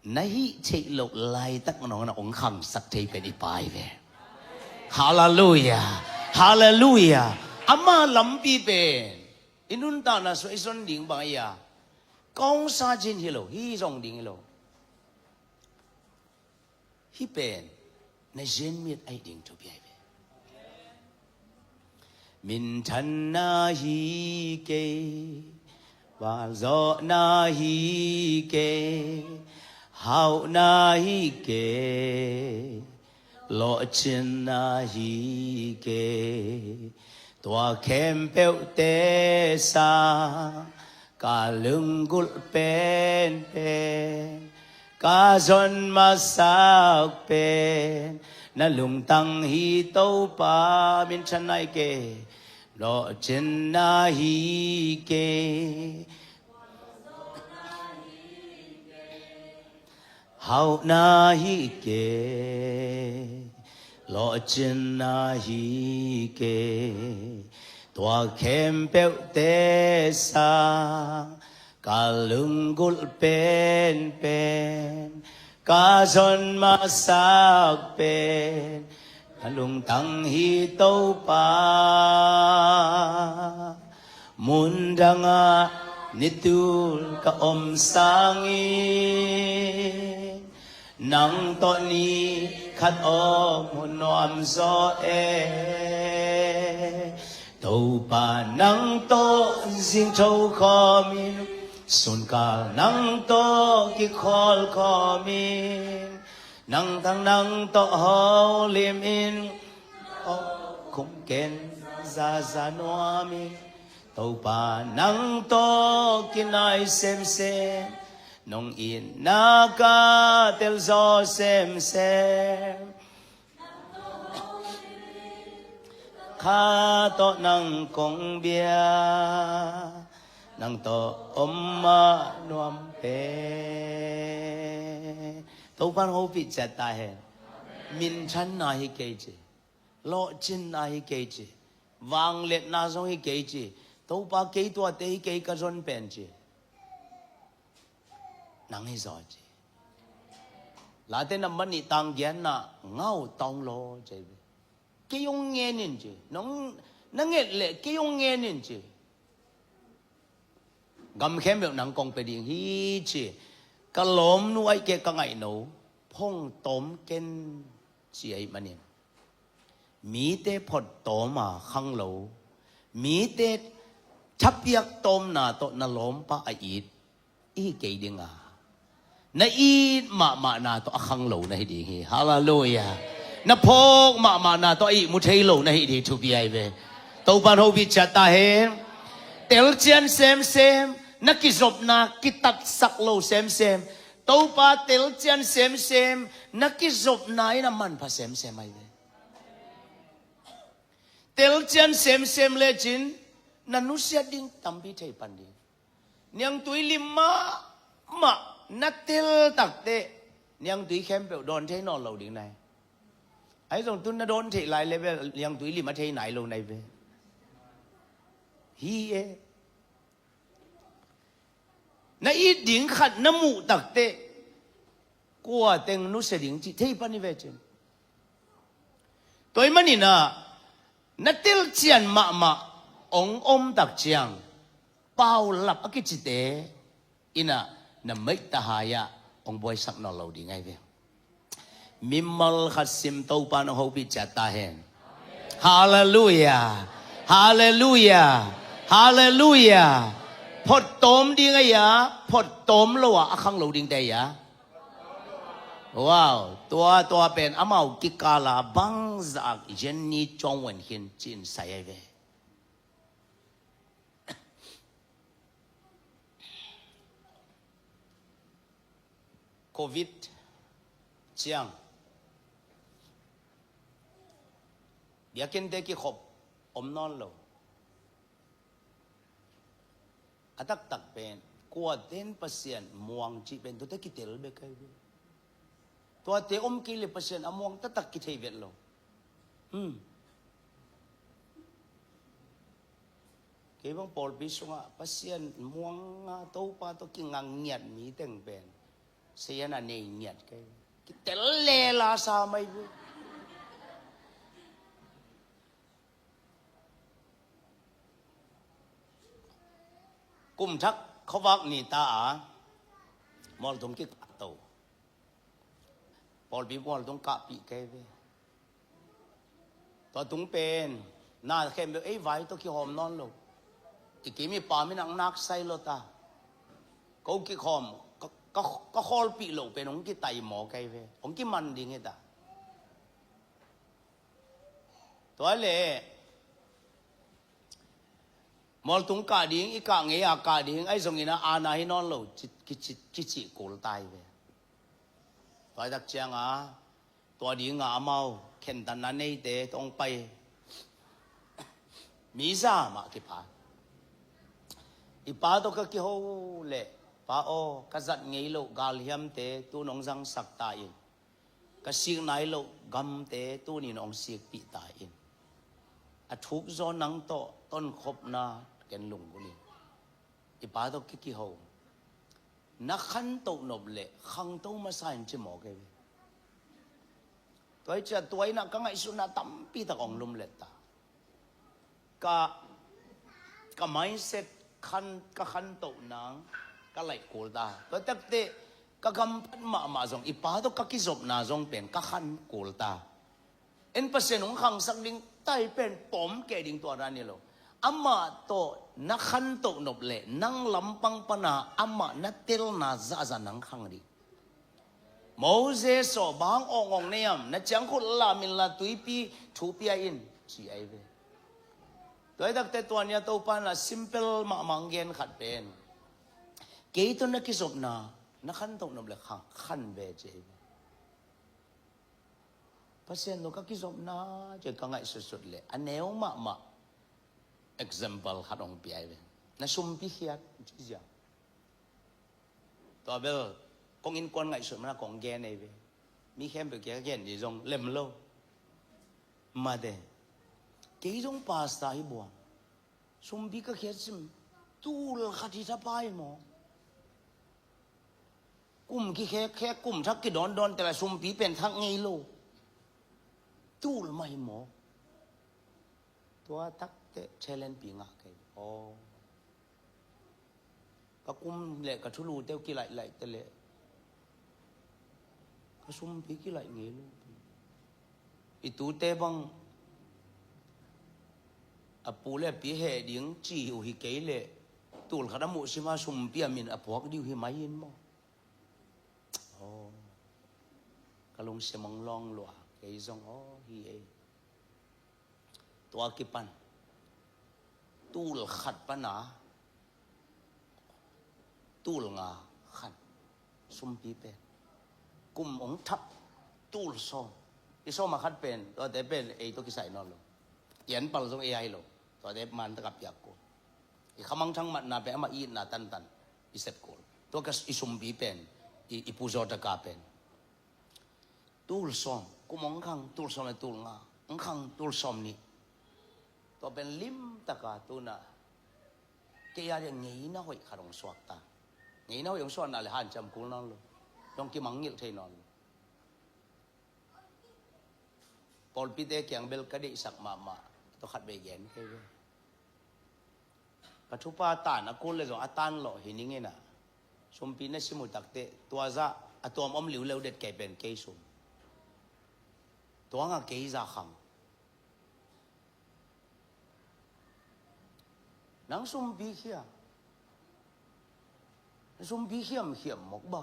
Na hih theih loh laitak nangawn a hong khangsak thei pen i Pa ai ve. Halleluia. Halleluia. Ama lampi pen i nuntakna suah i zon ding bang a ia kong sa cin hi lo, hi zong ding hi lo. Hih pen na zen mit ahi ding thupi ahi ve. Minthanna hi kei, valzawhna hi kei, hauhna hi kei, lawhcinna hi kei. Tua khempeuhte sang ka lunggulh penpen, ka zon masak pen na lungtang hi Topa. Minthanna hi kei, lawhcinna hi kei, hauhna hi kei, lawhcinna hi kei. Tua khempeuhte sang ka lunggulh penpen, ka zon masak pen na lungtang hi Topa. Mundangah nitul ka om sangin Nang tawh ni khat om hun nuam zaw e. Topa nang tawh zing tho khawm in, sunkal nang tawh kikhawl khawm in, nang thang nang tawh hawlim in, khum ken zaza nuam in. Topa nang tawh kinai semsem, nong itna ka telzaw semsem. Kha tawh nang kong bia, nang tawh om mah nuam pen. Topa'n hopih ciat ta hen. Minthanna hi kei ci, lawhcinna hi kei ci, vangliatna zong hi kei ci. Topa, kei tuate hi kei ka zon pen ci. Nang hi zaw ci. Late nambat nih tang giatna, ngau tawng law ci. Kei hong ngen in ci. Nong na nget leh kei hong ngen in ci. Gam khempeuh nang kong pia ding hi ci. Ka lawmnu ahih kei ka ngaihno, phawng tawm ken ci ahih manin, mite phawt tawm a khang lo, mite thapiak tawmna tawh na lawmpa a it i hi kei ding a, na it mahmahna tawh a khang lo na hi ding hi. Halleluiah. Na phawk mahmahna tawh a ihmu thei lo na hi ding thupi ahi ve. Topa'n hopih ciat ta hen. Telcian semsem, na kizopna kitatsak lo semsem, Topa telcian semsem, na kizopna in a manpha semsem ahi ve. Telcian semsem lecin na nusiat ding tampi thei pan ding. Niangtui lim mahmah na tel takteh, niangtui khempeuh dawn thei nawn lo ding nai. Ahi zong tun na dawn theih lai level niangtui lim a thei nai lo nai ve. Hi e. Na it ding khat na muh takteh, kua teng nusia ding cih thei pan hi ve cin. Tua ahih manin ah, na telcian mahmah hong om tak ciang, paulap a kicite in ah na meita hai-ah hong buaisak nawn lo ding ahi ve. Mimal khat sim, Topa'n hong hopih ciat ta hen. Halleluiah. Halleluiah. Halleluiah. Phawt tawm ding ahi a, phawt tawm lo a a khang lo dingte ahi a. Wow. Tua, tua pen amau kikal a bangzah a Jenny Chong Wen Khin ci-in sai ahi ve. Covid ciang biakinnte kikhop om nawn lo. A taktak pen, kuate'n Pasian muang cih pen tuate kitel bek ahi ve. Tuate om kei leh Pasian a muang taktak kithei vet lo. Hmm. Kei bang pawlpi sungah Pasian muang a Topa tawh kinga ngiat mi teng pen, Satan a nei ngiat kei. Kitel lela sa mai bu. Kum thak khuavak ni ta a, mualtung kikah to. Pawlpi mualtung kahpih kei ve. Tua tung pen, na khempeuh ei vai tawh kihawm nawn lo. I kim i pam in ang nak sai lo ta. Ko kikhawm, ka, ka, ka khawlpih loh pen hong kitai maw kei ve. Hong kiman ding hi ta. Tua leh, mualtung kah ding, i kah ngei a kah ding, ahi zongin a ana hi nawn lo, ci, kici, kicih kul ta hi ve. Tua tak ciang a, tua ding a amau khentatna neite tawh hong pai mi zah mah kipha. I pa tawh ka kiho leh, Pa aw, ka zat ngei loh galhiamte tu-in hong zangsak ta in. Ka sik nai loh gamte tuni-in hong sikpih ta in. A thuk zaw nang tawh tonkhopna ken lunggulh in. I pa tawh kikiho. Na khantoh nop leh khangto masa in ci maw kei ve. Tua hi ciah tua in ah ka ngaihsutna tampi tak hong lumlet ta. Ka, ka mindset khan, ka khantoh nang ka laih kul ta. Tua takte ka gamphat mahmah zong, i pa tawh ka kizopna zong pen ka khan kul ta. En Pasian hong khangsak ding tai pen pom kei ding tua dan hi lo. Amah tawh na khantoh nop leh nang lampang pana amah na telna zahzah nang khang ding. Moses aw, bang awngawng na hiam, na ciangkhut lam inla tuipi thu pia in, ci ahi ve. Tua hi takte tua ni-a Topa in a simple mahmah hong gen khat pen, kei tawh na kizopna na khantoh nop leh khan, khan ve, ci ahi ve. Pasian tawh ka kizopna ci ka ngaihsutsut leh a neu mahmah example khat hong pia ahi ve. Na sumpi khiat ci ziau. Tua bel kong innkuan ngaihsut mana kong gen ahi ve. Mi khempeuh kiang ka gen ding zong lem lo. Mate, kei zong pastor hi buang. Sumpi ka khiat sim, tul khat hi thapai maw? Kum kikhekkhek, kum thak kidawndawn te la sumpi pen thak ngei lo. Tul mah hi maw? Tua takte challenge pi ngah kei. Aw. Ka kum leh ka thulu teuh kilaih laih te leh ka sumpi kilaih ngei lo. I tute bang a pu leh a pi heh ding ci uh hi kei leh tul khat a muh sima sumpi a min a puak ding uh hi mai in maw? Aw. Ka lungsim hong lawng lua, kei zong aw hi ei. Tua kipan tul khat pana tul nga khan sumpi pen kum hong thak tul sawm. I sawm a khat pen, tuate pen ei tawh kisai nawn lo. I anpal zong ei ahi lo. Tuate man taka piak kul. I khamangthang matna pen amah i itna tantan i sep kul. Tua ka i sumpi pen, i, i pu Zawtaka pen tul sawm, kum hong khang tul sawm le tul nga, hong khang tul sawm nih. Tua pen limtaka tuna kei a dia ngeina hoih khat hong suak ta. Ngeina hoih hong suakna le hanciam kul nawn lo. Dong kimangngilh thei nawn lo. Pawlpite kiang bel ka deihsak mahmah tua khat bei gen kei ve. Ka thupa tan a kul le zong a tan lawh hi ning in a, sumpi na sim uh takte tua zah a tuam om liuleu det kei pen kei sum. Tua nga kei zah khang. Nang sumpi khia. Sumpi khiamkhiam mawk ba.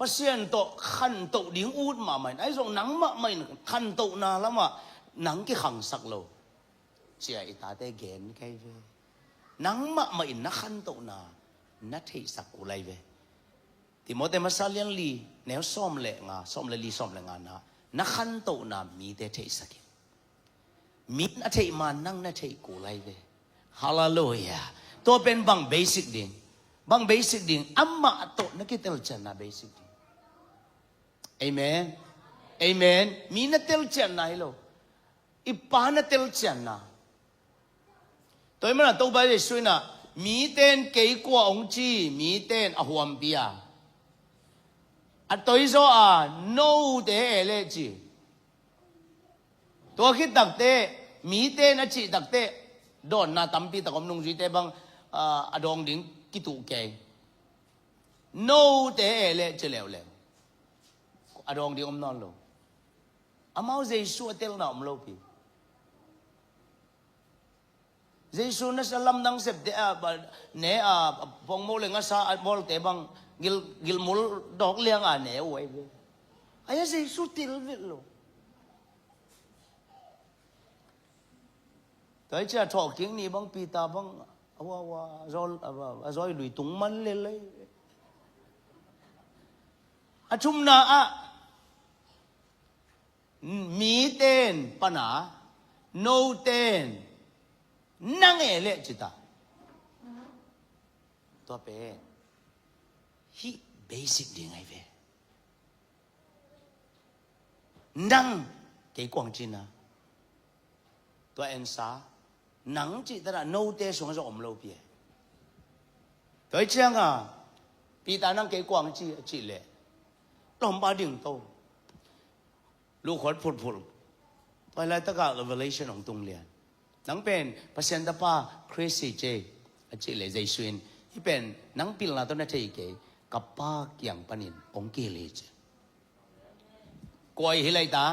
Pasian tawh khantoh ding ut mahmah in, ahi zong nang mahmah in khantohna lamah nang kikhangsak lo. Cia i tate gen kei ve. Nang mahmah in na khantohna na theihsak kul ahi ve. Timote masa lian li, neu sawm le nga, sawm le li, sawm le nga na, na khantohna mite theihsak in. Mi in a theih ma nang na theih kul ahi ve. Hallelujah. Tua pen bang basic ding. Bang basic ding. Amah tawh na kitelcianna basic ding. Amen. Amen. Mi na telcianna hi lo. I pa na telcianna. Tua hi mana Topa Jesu in a, mite in kei kua hong ci, mite in a huampi a, a toizaw a, note e le ci. Tua khit takte, mite in a cih takte, dawnna tampi tak om, nungzuite bang, ah, a dawng ding kituh kei. Note e le ci leuleu. A dawng ding om nawn lo. Amau Jesu a telna om lopi. Jesu nasa lamdang septe a, ba, ne a, pongmo le ngasa a bawlte bang gil, gilmul dawk liang a ne uh ahi ve. Ahi a Jesu tel vet lo. Tua hi cia thawhkik ni bang Peter bang a hua hua a zawl, a, a zawi lui tung man lel ahi ve. A thumna ah miten pana, noten nang e leh cita. Tua pen hih basic ding ahi ve. Nang kei kuang cina. Tua ensa nang cih tana note sungah zong om lo pi e. Tua hi cianga Peter nang kei kuang ci, cih leh lawmpa ding to. Lukhuat phulhphulh. Tua hi laitaka revelation hong tung lian. Nang pen Pasian tapa Khrist hi ce. A cih leh Jesu in, "Hih pen nang pilna tawh na thei kei, ka Pa kiang panin hong kihilh hi," ci. Kua ii hilh lai ta?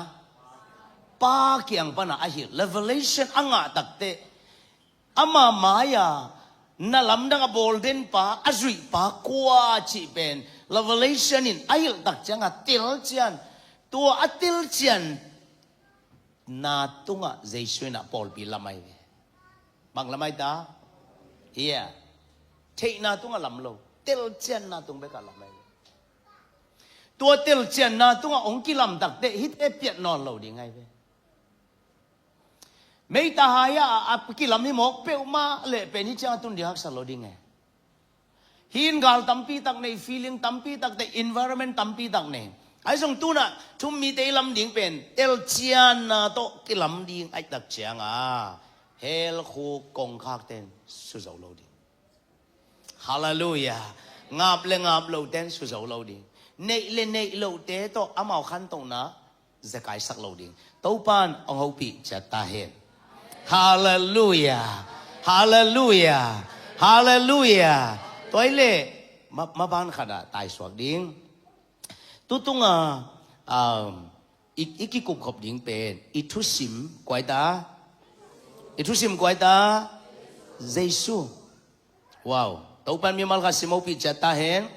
Pa kiang pana a hilh, revelation a ngah takteh, ama mai-a na lamdang a bawl den pa, a zuih pa kua cih pen revelation in a hilh tak ciangah telcian, tua a telcian na tungah Jesu in a pawlpi lam ahi ve. Bang lam ahi ta? Hia. Theihna tungah lam lo. Telcianna tung bekah lam ahi ve. Tua telcianna tungah hong kilam takteh hihte piat nawn lo ding ahi ve. Meita hai-ah a kilam hi mawk peuhmah leh pen hih ciang a tun ding haksa lo ding e. Hih in gal tampi tak nei, feeling tampi tak nei, environment tampi tak nei. Ahi zong tunah thu-um mite i lam ding pen telcianna tawh kilam ding ahih tak ciangah hell khuk kongkhakte in su zo lo ding. Halleluiah. Ngap le ngap lote in su zo lo ding. Neih le neih lote tawh amau khantohna zekaisak lo ding. Topa'n hong hopih ciat ta hen. Halleluiah. Halleluiah. Halleluiah. Tua ahih leh ma, maban khatah taisuak ding. Tutunga, um, i, i kikupkhop ding pen i thusim kua hi ta? I thusim kua hi ta? Jesu. Wow. Topa'n mimal khat sim hopih ciat ta hen.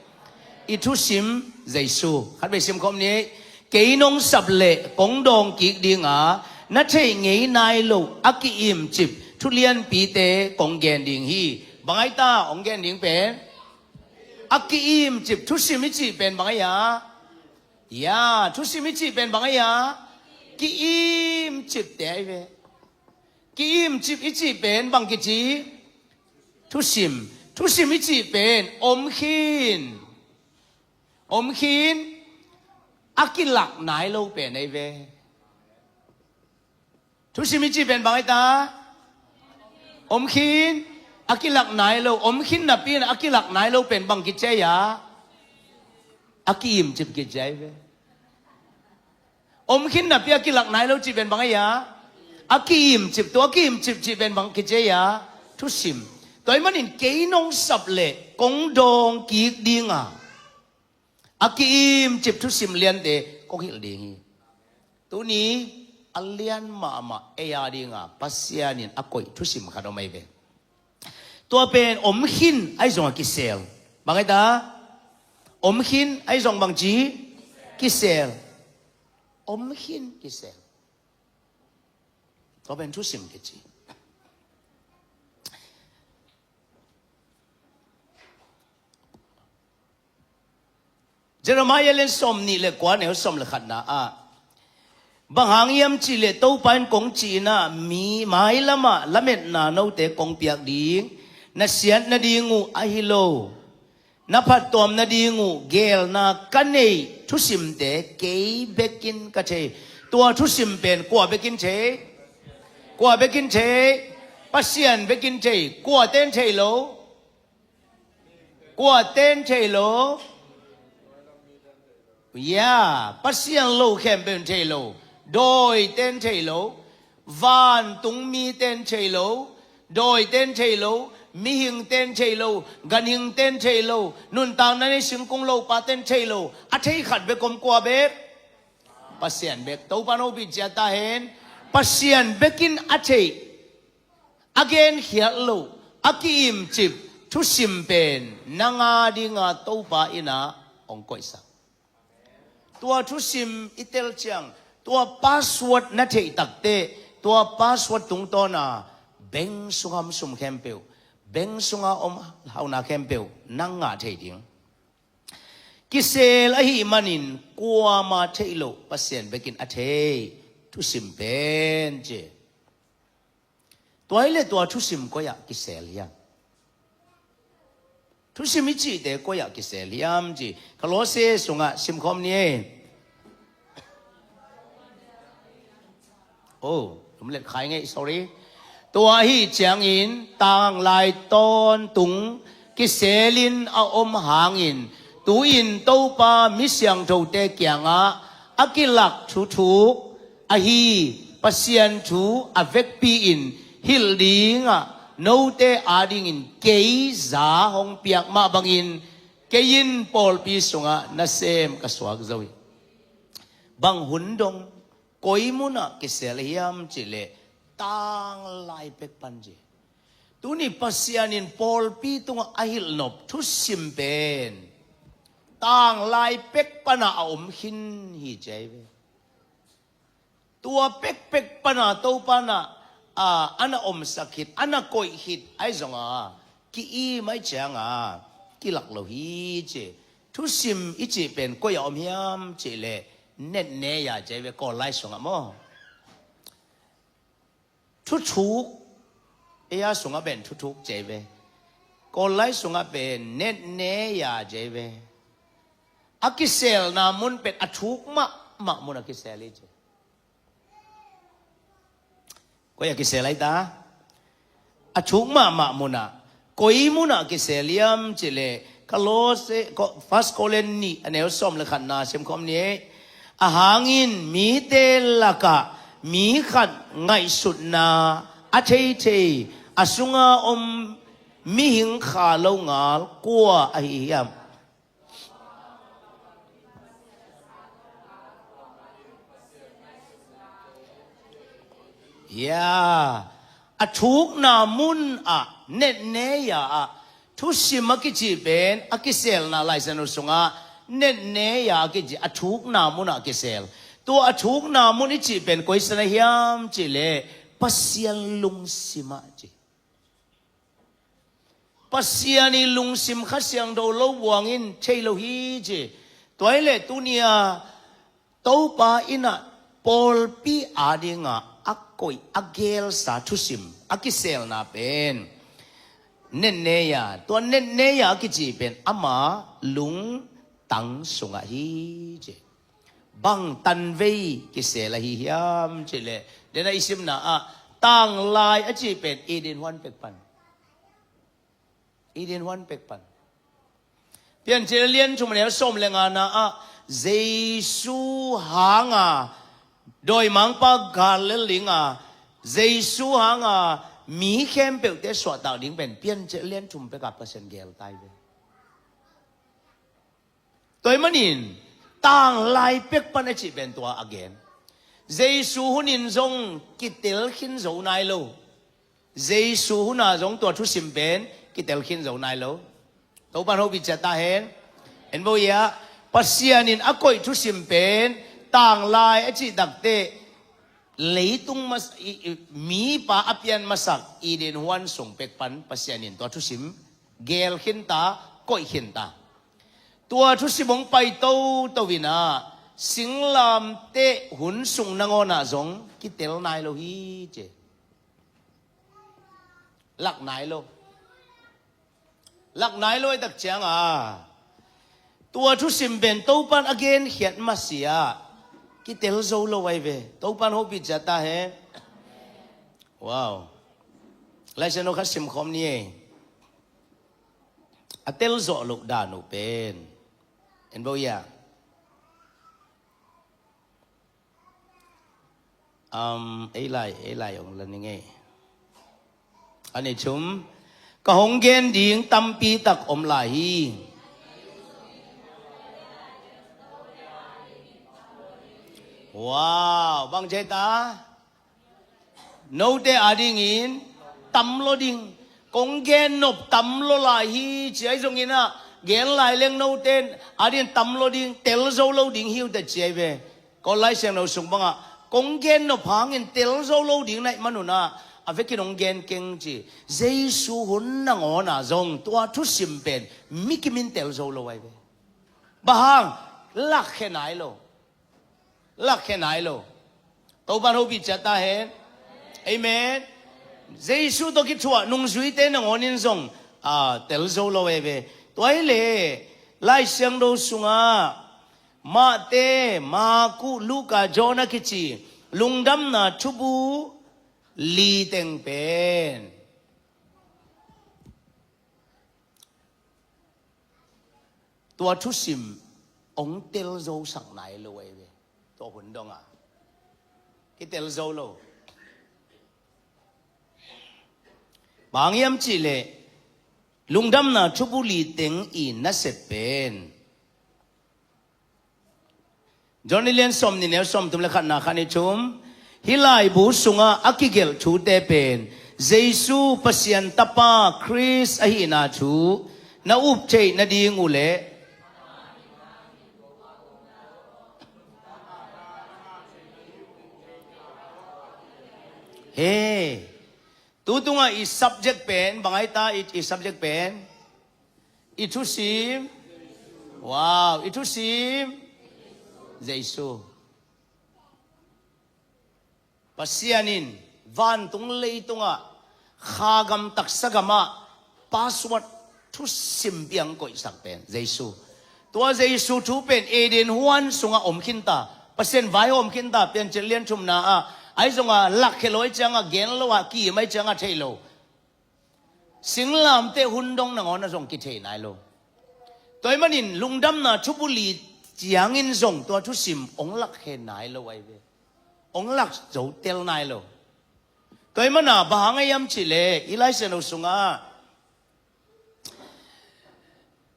I thusim Jesu. Khatvei sim khawm ni. Kei nong sap leh kong dawng kik dinga, na theih ngei nai lo a ki-imcip thu lianpite kong gen ding hi. Bang ahi ta hong gen ding pen? A ki-imcip, thusim i cih pen bang ahi a? Ya, thusim i cih pen bang ahi a? Ki-imcipte ahi ve. Ki-imcip i cih pen bang kici? Thusim. Thusim i cih pen om khin. Om khin, a kilak nai lo pen ahi ve. Thusim i cih pen bang ahi ta? Om khin, a kilak nai lo. Om khin napi-in a kilak nai lo pen bang kici ahi a? A ki-imcip kici ahi ve. Om khin napi a kilak nai lo cih pen bang ahi a? A ki-imcip. Tua a ki-imcip cih pen bang kici ahi a? Thusim. Tua ahih manin kei nong sap leh kong dawng kik dinga, a ki-imcip thusim liante kong hilh ding hi. Tuni a lian mahmah ei a dinga Pasian in a koih thusim khat om ahi ve. Tua pen om khin ahi zongah kisel. Bang ahi ta? Om khin ahi zong bangci? Kisel. Om khin kisel. Tua pen thusim kici. Jeremiah lian sawmnih le kua, neu sawm le khatna ah, bang hang hiam cih leh Topa in kong cih in ah, mi mailamah lametna note kong piak ding, na siat nading uh ahi lo, na phattuam nading uh geelna ka neih thusimte kei bekin ka thei. Tua thusim pen kua bekin thei? Kua bekin thei? Pasian bekin thei. Kuate in thei lo. Kuate in thei lo? Ya, Pasian lo khempeuh in thei lo. Dawite in thei lo. Vantung mite in thei lo. Dawite in thei lo. Mihingte in thei lo. Ganhingte in thei lo. Nuntakna nei singkung lopate in thei lo. A thei khat bek om, kua bek? Pasian bek. Topa in hopih ciat ta hen. Pasian bekin a thei, a genkhiat loh, a ki-imcip thusim pen nang a dinga Topa in ah hong koihsak. Tua thusim i tel ciang, tua password na theih takteh, tua password tungtawna bank sunga om sum khempeuh, bank sunga om hauna khempeuh nang ngah thei ding. Kisel ahih manin kuamah theih loh Pasian bekin a thei thusim pen ci. Tua hi leh tua thusim koi-ah kisel hiam? Thusim i cihte koi-ah kisel hiam ci. Kolose sungah simkhawm ni ei. Oh, tum let khai ngei, sorry. Tua ahi ciangin tanglai tawntung kiselin a om hangin, tu-in Topa mi siangthote kiangah a kilak thuthuk ahi Pasian thu a vekpi-in hilh dingah note adingin kei za hong piak mah bangin kei in pawlpi sungah nasem ka suak zo hi. Bang hun dong, koi munah kisel hiam cihleh tanglai pek pan ci. Tuni Pasian in pawlpi tungah a hilhnop thusim pen tanglai pek pana a om khin hi ci ahi ve. Tua pekpek pana Topa na, a, ana omsak khit, ana koih khit ahi zonga ki-im ahi cianga kilak lo hi ci. Thusim i cih pen koi a om hiam cihleh netneia ci ahi ve, Kawl lai sungah maw. Thuthuk, ei-a sungah pen thuthuk ci ahi ve. Kawl lai sungah pen netneia ci ahi ve. A kiselna mun pen a thuk mahmah mun a kisel hi ci. Koi a kisel ahi ta? A thuk mahmah munah. Koi munah kisel hiam cihleh Kolose, Ko-, First Korin nih a neu sawm le khatna simkhawm ni. A hangin mite lakah mi khat ngaihsutna a theithei a sunga om mihing kha lo ngal kua ahi hiam? Ya, a thukna mun ah, netneia ah, thusim a kici pen a kiselna Lai Siangtho sungah netneia a kici, a thukna mun ah kisel. Tua a thukna mun i cih pen koi san a hiam cihleh Pasian lungsim ah ci. Pasian i lungsim Kha Siangtho lo buangin thei lo hi ci. Tua hileh tunia Topa innah pawlpi adinga a koih a gelsa thusim a kiselna pen netneia, tua netneia a kici pen ama lungtang sungah hi ci. Bang tanvei kisel ahi hiam cihleh, dena i simna ah tanglai a cih pen Eden huan pek pan. Eden huan pek pan. Piancil lian thum a neu sawm le ngana ah Jesu hanga dawimangpa Galilee a, Jesu hanga mi khempeuhte suahtak ding pen Piancil lian thum peka Pasian gel tai ve. Tua ahih manin tanglai pek pan a cih pen tua a gen. Jesu hunin zong kitel khin zo nai lo. Jesu huna zong tua thusim pen kitel khin zo nai lo. Topan hopih ciat ta hen. En bo ia, Pasian in a koih thusim pen tanglai a cih takteh leitung mas-, i, i, mipa a pian masak Eden huan sung pek pan Pasian in tua thusim gel khin ta, koih khin ta. Tua thusim hong pai toto in ah singlamteh hun sung nangawn ah zong kitel nai lo hi ci. Lak nai lo. Lak nai lo a tak cianga tua thusim pen Topan a genkhiat masiah kitel zo lo ahi ve. Topan hopih ciat ta hen. Wow. Lai Siangtho khat simkhawm ni ei. A telzawh loh dan uh pen en bo ia. Um, ei lai, ei lai ong la ning ei. A ni thum, ka hong gen ding tampi tak om lai hi. Wow, bang ci ta? Note adingin tam lo ding. Kong gen nop tam lo lai hi ci ahi zongin ah, gen lai leng note adingin tam lo ding, tel zo lo ding hi uh ta ci ahi ve. Kawl Lai Siangtho sung bangah kong gen nop hangin tel zo lo ding na hih manun ah a vekin hong gen keng ci. Jesu hun nangawn ah zong tua thusim pen mi kimin tel zo lo ahi ve. Bang hang? Lakkhia nai lo. Lakkhia nai lo. Topan hopih ciat ta hen. Amen. Jesu tawh kithuah nungzuite nangawn in zong, ah, tel zo lo ahi ve. Tua hileh Lai Siangtho sungah Mate, Maku, Luka, John a kici lungdamna thubu li teng pen tua thusim hong tel zo sak nai lo ahi ve. Tua hun dongah kitel zo lo. Bang hiam cihleh lungdamna thubuli teng i nasep pen John a lian sawm nih, neu sawm thum le khatna khan i thum. Hih laibu sungah a kigelh thute pen Jesu Pasian Tapa Khrist ahihna thu na up theih nading uh leh he. Tu tungah i subject pen bang ai ta, i, i subject pen i thusim. Wow, i thusim Jesu. Pasian in vantung leitungah kha gam taksa gamah password thusim piang koihsak pen Jesu. Tua Jesu thu pen Eden huan sungah om khinta, Pasian vai om khinta, Piancil lian thumna ah ai zongah lakkhia lo ai ciangah gen lo ah, kim ai ciangah thei lo. Singlamteh hun dong nangawn a zong kithei nai lo. Tua ahih manin lungdamna thubuli ciangin zong tua thusim hong lakkhe nai lo ahi ve. Hong lak zo tel nai lo. Tua ahih mana bang hang a hiam cihleh i Lai Siangtho sungah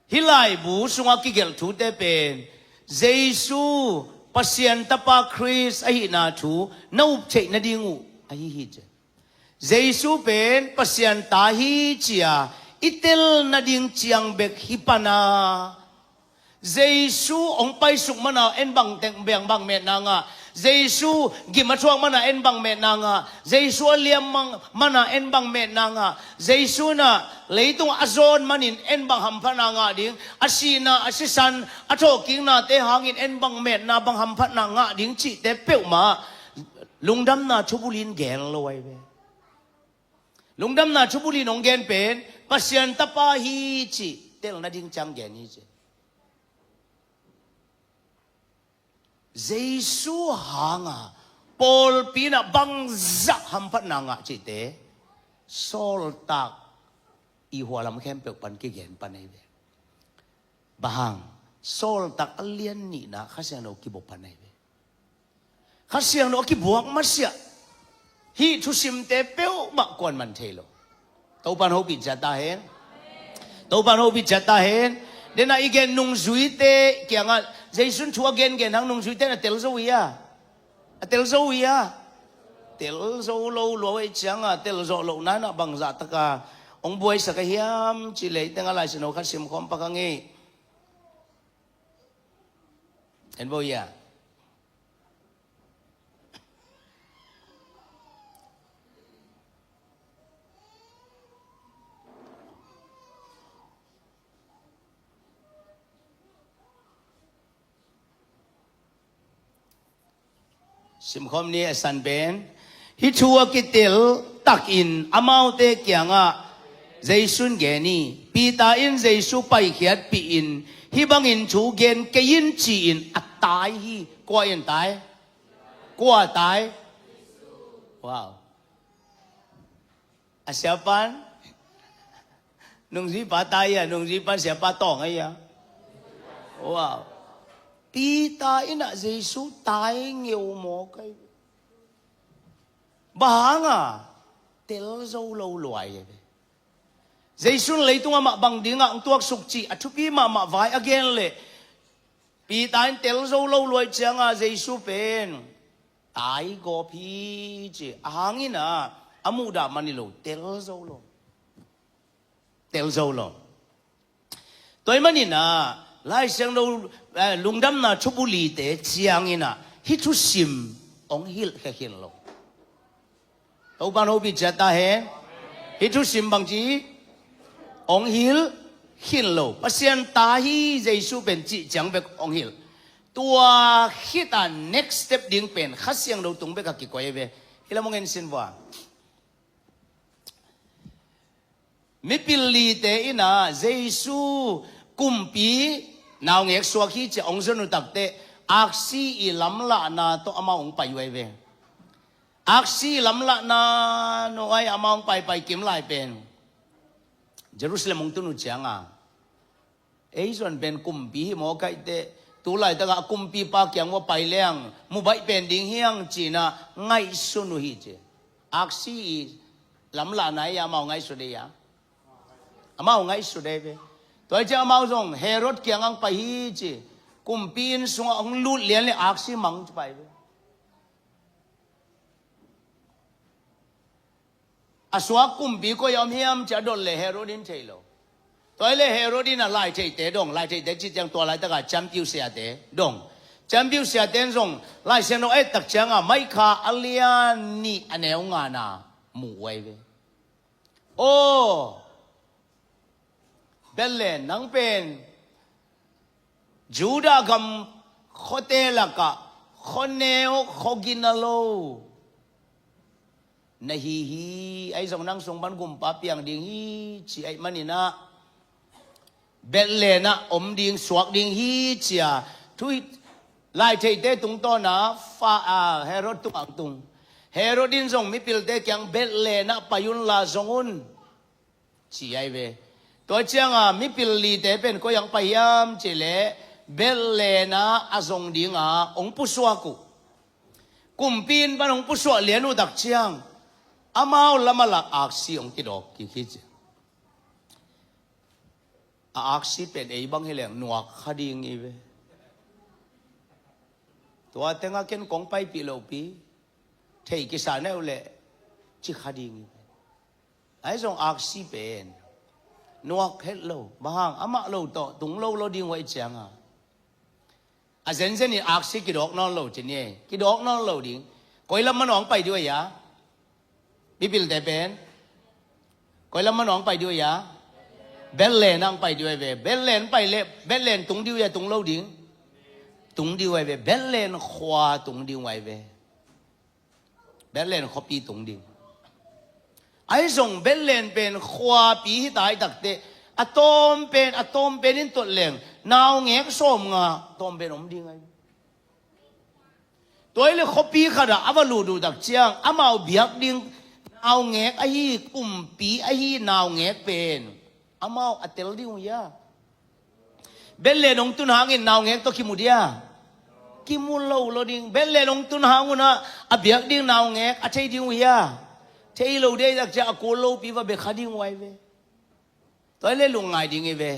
hih laibu sungah kigelh thute pen Jesu Pasian Tapa Khrist ahihna thu na up theih nading uh ahi hi ci. Jesu pen Pasian ta hi ci-a i tel nading ciang bek hi pana. Jesu hong paisuk mana en bang teng bang bang metna ngah. Jesu gim a thuak mana en bang metna ngah. Jesu a liam mang mana en bang metna ngah. Jesu na leitung a zawn manin en bang hamphatna ngah ding. A sihna, a sisan, a thawhkiknate hangin en bang metna, bang hamphatna ngah ding cihte peuhmah lungdamna thubulin gen lo ahi ve. Lungdamna thubulin hong gen pen Pasian Tapa hi cih tel nading ciang gen hi ci. Jesu hanga pawlpi inah bangzah hamphatna ngah cihte Sawltak i hualam khempeuh pan kigen pan ahi ve. Bang hang? Sawltak a lian nihna Kha Siangtho kibuak pan ahi ve. Kha Siangtho a kibuak masiah hih thusimte peuhmah kuaman thei lo. Topan hopih ciat ta hen. Topan hopih ciat ta hen. Dena i gen nungzuite kiangah Jesu in thu a gengen hang nungzuite na tel zo hi a. A tel zo hi a. Tel zo lo lua uh ei cianga tel zawh loh nanah bangzah taka hong buaisak a hiam cih lei tengah Lai Siangtho khat simkhawm pak hang ei. En bo ia. Simkhawm ni a san pen hih thu a kitel takin amaute kiangah Jesu in gen hi. Peter in Jesu paikhiatpih in hih bangin thu gen kei in ci-in a tai hi. Kua in tai? Kua tai? Wow. A siapan nungzuipa tai a, nungzuipan siapa tawng ahi a. Wow. Peter inah Jesu tai ngeu maw kai. Bang hanga tel zo lo luai e. Jesu in leitungah mah bang dingah ang tuaksuk cih a thupi mahmah vai a gen leh Peter in tel zo lo luai cianga Jesu pen tai gawp hi ci. A hangin a muhdah man hi lo, tel zo lo. Tel zo lo. Tua ahih manin a Lai Siangtho, eh, lungdamna thubulite ciangin a hih thusim hong hilh khe khin lo. Topan hopih ciat ta hen. Hih thusim bangci hong hilh khin lo. Pasian ta hi Jesu pen cih ciang bek hong hilh. Tua khita next step ding pen Kha Siangtho tung bek a kikoi ve. Hih lam hong en sin vua. Mipil lite inah Jesu kumpi naungek suak hi ci-a hong zon uh takteh aksi i lamlahna tawh amau hong pai uh ahi ve. Aksi i lamlahna nuai amau hong paipai kim lai pen Jerusalem hong tun uh cianga ei zon pen kumpi hi maw kaihte, tu laitakah a kumpipa kiang ua pai leng mubaih pen ding hiang cinah ngaihsun uh hi ci. Aksi i Lamlahna hi a, amau ngaihsut hi a. Amau ngaihsut hi ve. Tua hi ciang amau zong Herod kiangah pai hi ci. Kumpi inn sungah hong lut lian leh aksi mang ci pai ve. A suak kumpi koi a om hiam ci a dot leh Herod in thei lo. Tua hi leh Herod in a laitheite dong, laitheite ci ciang tua laitakah champiu siate dong. Champiu siate in zong Lai Siangtho a et tak ciangah Maikha a lian nih a neu ngana mu uh ahi ve. Aw, Bethlehem, nang pen Judah gam khuate lakah khuaneu khuagina lo na hi hi. Ahi zong nang sung pan gumpa piang ding hi ci ahih manin ah Bethlehem ah om ding, suak ding hi ci a thu hi. Laitheite tungtawn a fa, a, Herod tungah tung. Herod in zong mipilte kiang Bethlehem ah pai unla zong un ci ahi ve. Tua ciangah mipil lite pen koi ah pai hiam cih leh Bethlehem ah a zong dinga hong pusuak uh. Kumpi inn pan hong pusuak lian uh tak ciang amau lam a lak aksi hong kidawk kik hi ci. A aksi pen ei bang hi leng nuak kha ding hi ve. Tua tengah ken kong paipih lohpi thei kisa neu leh ci kha ding hi ve. Ahi zong aksi pen nuak het lo, bang hang amah lo tawh tung lo lo ding uh ahih ciangah a zenzen in aksi kidawk nawn lo ci ni. Kidawk nawn lo ding. Koi lam manuang pai ding uh ahi a? Mipilte pen koi lam manuang pai ding uh ahi a? Bethlehem ah pai ding uh ahi ve. Bethlehem pai leh Bethlehem tung ding uh ahi a, tung lo ding? Tung ding uh ahi ve. Bethlehem khua tung ding uh ahi ve. Bethlehem khuapi tung ding. Ahi zong Bethlehem pen khuapi hi ta hi takteh a tawm pen, a tawm pen in tuat leng naungek sawmnga tawm pen om ding ahi. Tua hi leh khuapi khatah a va lut uh tak ciang amau biak ding naungek ahi, kumpi ahi naungek pen amau a tel ding uh hia? Bethlehem hong tun hangin naungek tawh kimu dia? Kimu lo lo ding. Bethlehem hong tun hang unah a biak ding naungek a thei ding uh hia? Thei lo ding ahi tak ciang a kul lopi va bia kha ding uh ahi ve. Tua hi leh lungngai ding hi ve.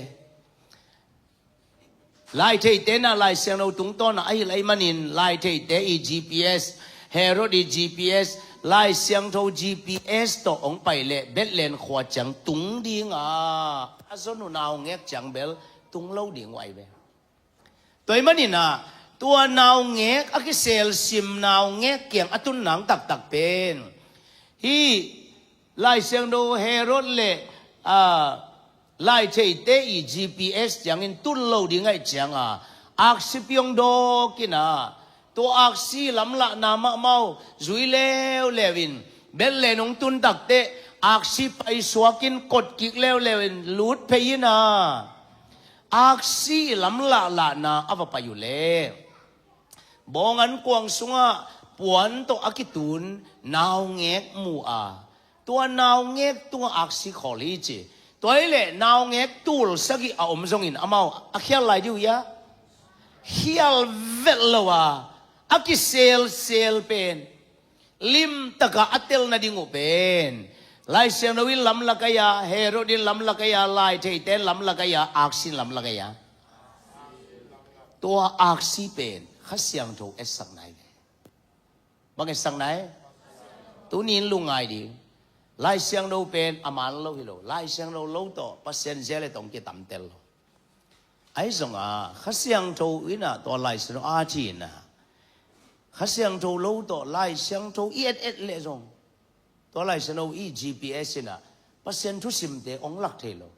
Laitheite na Lai Siangtho tungtawn a a hilh ahih manin laitheite i G P S, Herod i G P S, Lai Siangtho G P S tawh hong pai leh Bethlehem khua ciang tung dinga a zon uh naungek ciang bel tung lo ding uh ahi ve. Tua ahih manin ah tua naungek a kiselsim naungek kiang a tun nang taktak pen hih Lai Siangtho Herod le, ah, laitheite i G P S ciangin tun lo ding ahih cianga aksi piang dawk in ah tua aksi lamlahna mahmah uh zui leuleu in Bethlehem hong tun takteh aksi paisuak in kotkik leuleu in lut phei in ah aksi lamlahlahna a va pai uh leh bawng an kuang sungah puan tawh a kitun naungek mu a, tua naungek tungah aksi khawl hi ci. Tua hi leh naungek tul sagih a om zongin amau a khial lai dih uh hia? Khial vet lo a, a kiselsel pen limtaka a tel nading uh pen Lai Siangtho in lamlak ahi a, Herod in lamlak ahi a, laitheite in lamlak ahi a, aksi in lamlak ahi a. Tua aksi pen Kha Siangtho etsakna hi ve. Bang etsakna hi? Tuni in lungngai ding. Lai Siangtho pen a man lo hi lo. Lai Siangtho lo tawh Pasian zia le tawh hong kitamtel lo. Ahi zongah Kha Siangtho in ah tua Lai Siangtho a thi in ah Kha Siangtho lo tawh Lai Siangtho i et et leh zong tua Lai Siangtho i G P S in ah Pasian thusimte hong lak thei lo.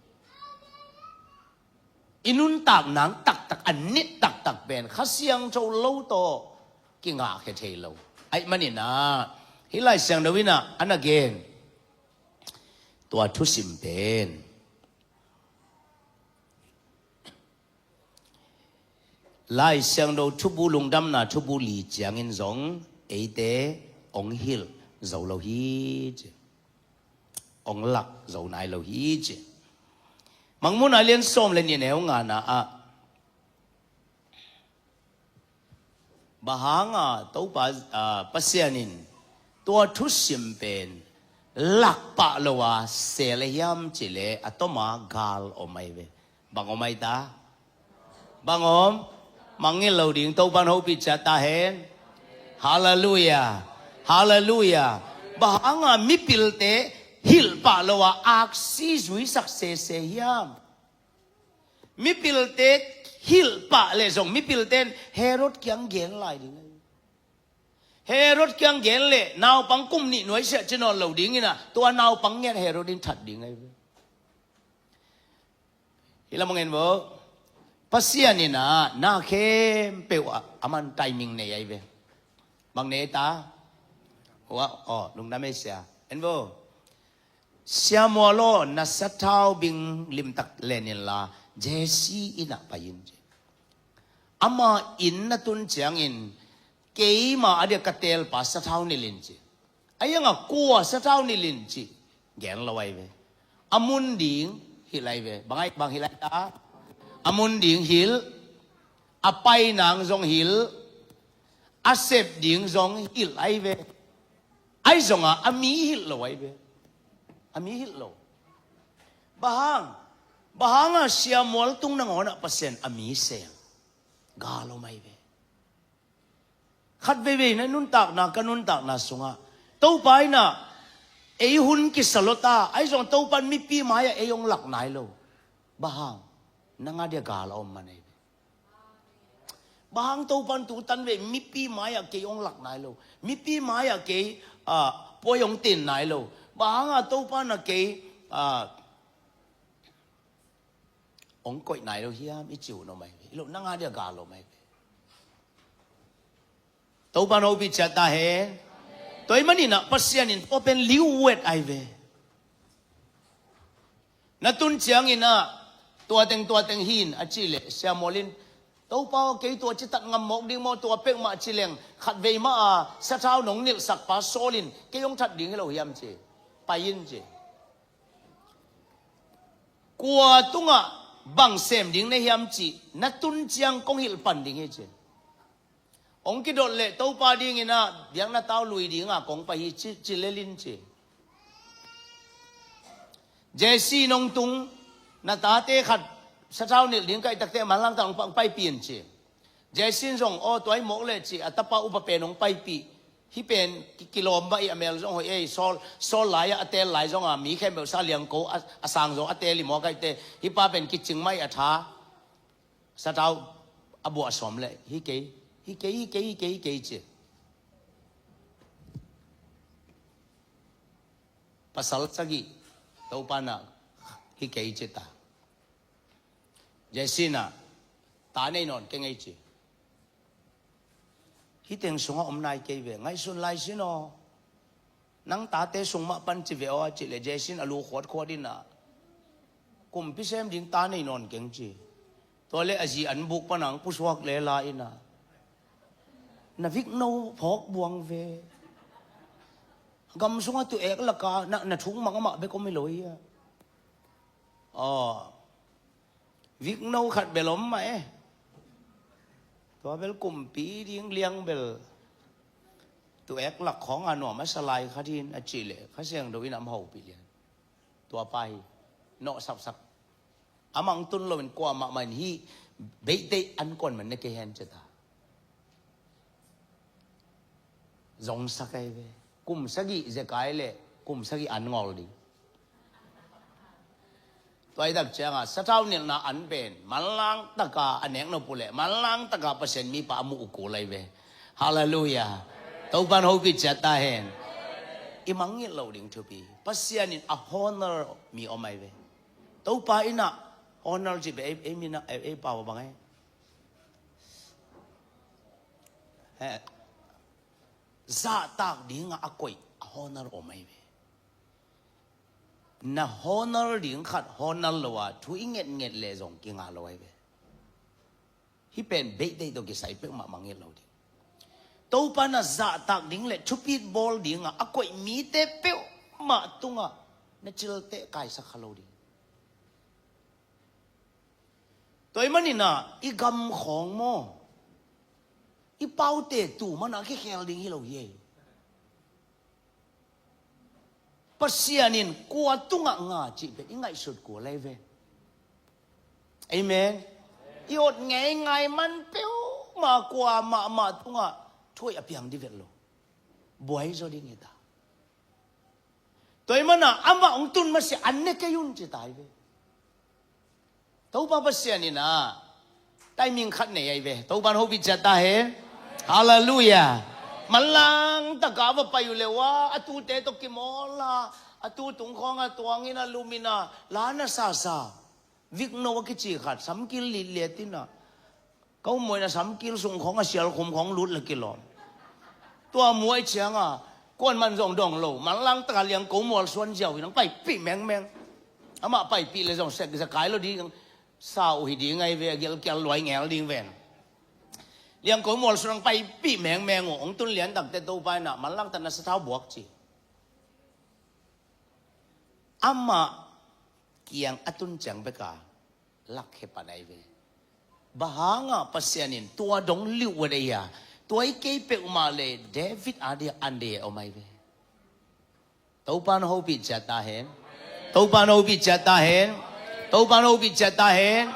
I nuntak nang taktak, a nit taktak pen Kha Siangtho lo tawh kingahkhia thei lo. Ahih manin ah hih Lai Siangtho in ah a na gen tua thusim pen Lai Siangtho thubu, lungdamna thubu li ciangin zong eite hong hilh zo lo hi ci. Hong lak zo nai lo hi ci. Mangmuhna lian sawm le nih, neu ngana ah bang hanga Topa, ah, Pasian in tua thusim pen lak pah lo a sel a hiam cih leh a tawm a gal om ahi ve. Bang om ahi ta? Bang om? Mangngilh lo ding, Topa'n hopih ciat ta hen. Halleluiah. Halleluiah. Bang hanga mipilte hilh pah lo a aksi zuisak sese hiam? Mipilte hilh pah leh zong mipilte in Herod kiang gen lai ding ahi. Herod kiang gen leh naupang kum nih nuaisiah ci nawn lo ding in ah, tua naupang ngiat Herod in that ding ahi ve. Hi lam a ngen vo. Pasian in ah na khempeuh ah aman timing nei ahi ve. Bang nei ta? Aw, lungdam ei sia. En vo. Sia Mual aw, na sathau bing limtak len inla, Jesse inn ah pai in ci. Ama inn na tun ciangin keima a dia ka teelpa sathau nilh in ci. A hiangah kua sathau nilh in ci gen lo ahi ve. A mun ding hilh ahi ve. Bang ahi, bang hilh ahi ta? A mun ding hilh. A pai nang zong hilh. A sep ding zong hilh ahi ve. Ahi zongah a mi hilh lo ahi ve. A mi hilh lo. Bang hang? Bang hanga Sia Mual tung nangawnah Pasian a mi sel? Gal om ahi ve. Khat veivei na nuntakna, ka nuntakna sungah Topa in ah ei hun kisa lo ta, ahi zong Topa in mipi mai-ah ei hong lak nai lo. Bang hang? Nang a dia gal a om man ahi ve. Bang hang Topa'n tu tan ve, mipi mai-ah kei hong lak nai lo. Mipi mai-ah kei, ah, puai hong tin nai lo. Bang hanga Topa'n ah kei, ah, hong koih nai lo hiam i ci uh no mai ve. I lo nang a dia gal lo mai ve. Topa'n hopih ciat ta hen. Tua ahih manin ah Pasian in tua pen liuhuat ahi ve. Na tun ciangin ah, tua teng, tua teng hi in a cih leh, Sia Mual in, Topa aw, kei tua citat ngam mawk ding maw, tua peuhmah ci leng, khat vei mah a sathau nong nilhsakpa sawl in kei hong that ding hi lo hiam ci. Pai in ci. Kua tungah bang sem ding na hiam cih na tun ciang kong hilh pan ding hi ci. Hong kidot leh Topa dingin ah biakna tau lui dinga kong pai hi ci, ci lel in ci. Jesse nong tung, na tate khat sathau nilh ding ka hih takte manlang tak hong pa, hong paipih in ci. Jesse in zong, aw, tua hi mawk leh ci, a tapa upa pen hong paipih. Hih pen ki, kilawm mah hi, a mel zong hoih ei, sawl, sawl lai-ah a teel lai zonga mi khempeuh sa liangko a, a sang zong a teel hi mawk a hihte. Hih pa pen kicing mah hi a tha. Sathau a buah sawm leh, hi kei, hi kei, hi kei, hi kei, hi kei ci. Pasal sagih, Topa'n ah, hi kei ci ta. Jesse in ah, ta nei nawn keng ei ci. Hih teng sungah om nai kei ve, ngaihsun lai sin aw. Nang tate sung mah pan ci ve aw, a cih leh Jesse in a lu khuatkhuat in ah, kumpi sem ding ta nei nawn keng ci. Tua leh a zi an buk pan hong pusuak lela in ah, na vikno phawk buang ve. Gam sungah tu ek laka na, na thuk mahmah bek om hi lo hi a. Aw. Vikno khat bel om mah e. Tua bel kumpi ding liang bel. Tu ek lak khawng a nuam a sa lai khat hi in a cih leh Kha Siangtho in a hopih lian. Tua pa hi. Nawh sapsak. A mang tun loin kuamah mah in hih beihdeih an kuan man ne kei hen ci ta. Zongsak ahi ve. Kum sagih zekai leh kum sagih an ngawl ding. Tua hi tak ciangah sathau nilhna an pen manlang taka a nek nop uh leh manlang taka Pasian mipa a muh uh kul ahi ve. Halleluiah. Topa'n hopih ciat ta hen. I mangngilh loh ding thupi. Pasian in a honor mi om ahi ve. Topa in ah honor cih pen ei, ei min ah, ei, ei pau bang e. He. Zahtak dingah a koih a honor om ahi ve. Na honor ding khat honor lo a thu i ngetnget leh zong kinga lo ahi ve. Hih pen beihdeih tawh kisai peuhmah mangngilh lo ding. Topa na zahtak ding leh thupit bawl dingah a koih mite peuhmah tungah na cilte kaisak kha lo ding. Tua ahih manin ah i gam khawng maw, i paute tu manah kikhel ding hi lo hi ei. Pasian in kua tungah nga cih pen i ngaihsut kul ahi ve. Amen. I ot ngeingai man peuhmah kua mahmah tungah thu hoih a piang ding vet lo. Buai zaw ding hi ta. Tua ahih manin amah hong tun masiah an ne kei un ci ta hi ve. Topa Pasian in ah timing khat nei ahi ve. Topa in hopih ciat ta hen. Halleluiah. Manlang takin va pai uh leh a tute tawh kimawl a, a tu tung khawng a tuang in a lum in a la na sasa. Vikno a kici khat samkil litliat in ah, ka ummaw in a samkil sung khawng a sialkhum khawng lut le kilawm. Tua muh ciangin kuaman zong dong lo, manlang takin Liangko mual suan ziau hi nang, paipih mengmeng. Amah paipih leh zong sek zakai lo ding, sau hi ding ahi ve, a gelkial luai ngel ding ven. Liangko mual suan nang paipih mengmeng uh, hong tun lian takte Topa in ah manlang takin na sathau buak ci. Amah kiang a tun ciang bek a lakkhia pan ahi ve. Bang hangin Pasian in tua dong liuh uh a deih a, tua hi kei peuhmah leh David a dia an deih a om ahi ve. Topa in hopih ciat ta hen. Topa in hopih ciat ta hen. Topa in hopih ciat ta hen.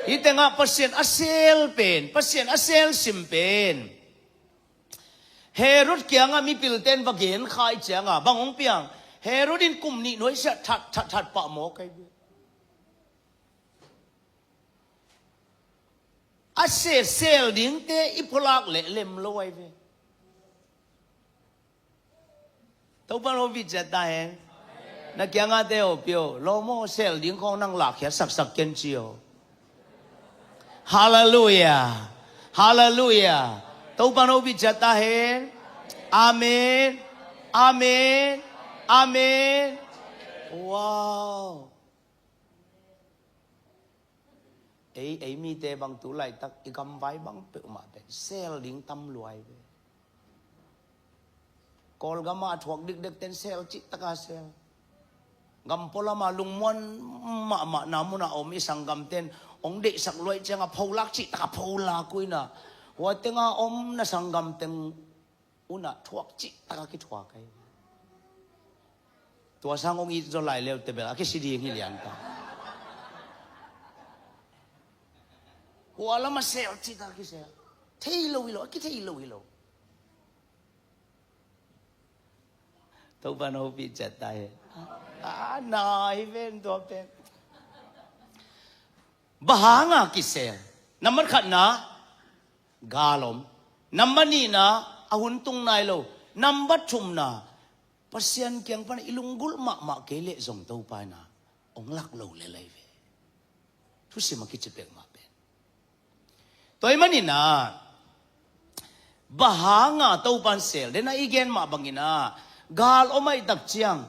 Hih tengah Pasian a sel pen, Pasian a sel sim pen Herod kiangah mipilte in va gen kha i ciangin bang hong piang? Herod in kum nih nuaisiah that that that pah mawk ahi ve. A sel, sel dingte i pulak leh lem lo ahi ve. Topa in hopih ciat ta hen. Na kiangahte aw, pio, lawm aw, sel ding khawng nang lakkhiat saksak ken ci aw. Halleluiah. Halleluiah. Topa in hopih ciat ta hen. Amen. Amen. Amen. Wow. Ei, ei mite bang tu laitak i gamvai bang peuhmah pen sel ding tam lua ahi ve. Kawlgam ah a thuak dikdekte in sel cihtak a sel. Gam pualam ah lungmuan mahmah na mun ah om i sanggamte in hong deihsak lua i ciangin pholak cihtak a pholak uh in ah, hua teng a om na sanggam teng un ah thuak cihtak a kithuak ahi. Tua sang hong it zaw lai le uh teh bel a kisi ding hi lian ta. Hua lam ah sel cihtak a kisel. Thei lo hi lo, a kithei lo hi lo. Topa in hopih ciat ta hen. A, na hi ven tua pen. Bang hangin kisel? Nambat khatna, gal om. Nambat nihna, a hun tung nai lo. Nambat thumna, Pasian kiang pan i lunggulh mahmah kei leh zong Topa in ah hong lak lo lel ahi ve. Thusim a kici peuhmah pen. Tua ahih manin ah, bang hangin Topa in sel? Den a i gen mah bangin ah, gal om ahih tak ciang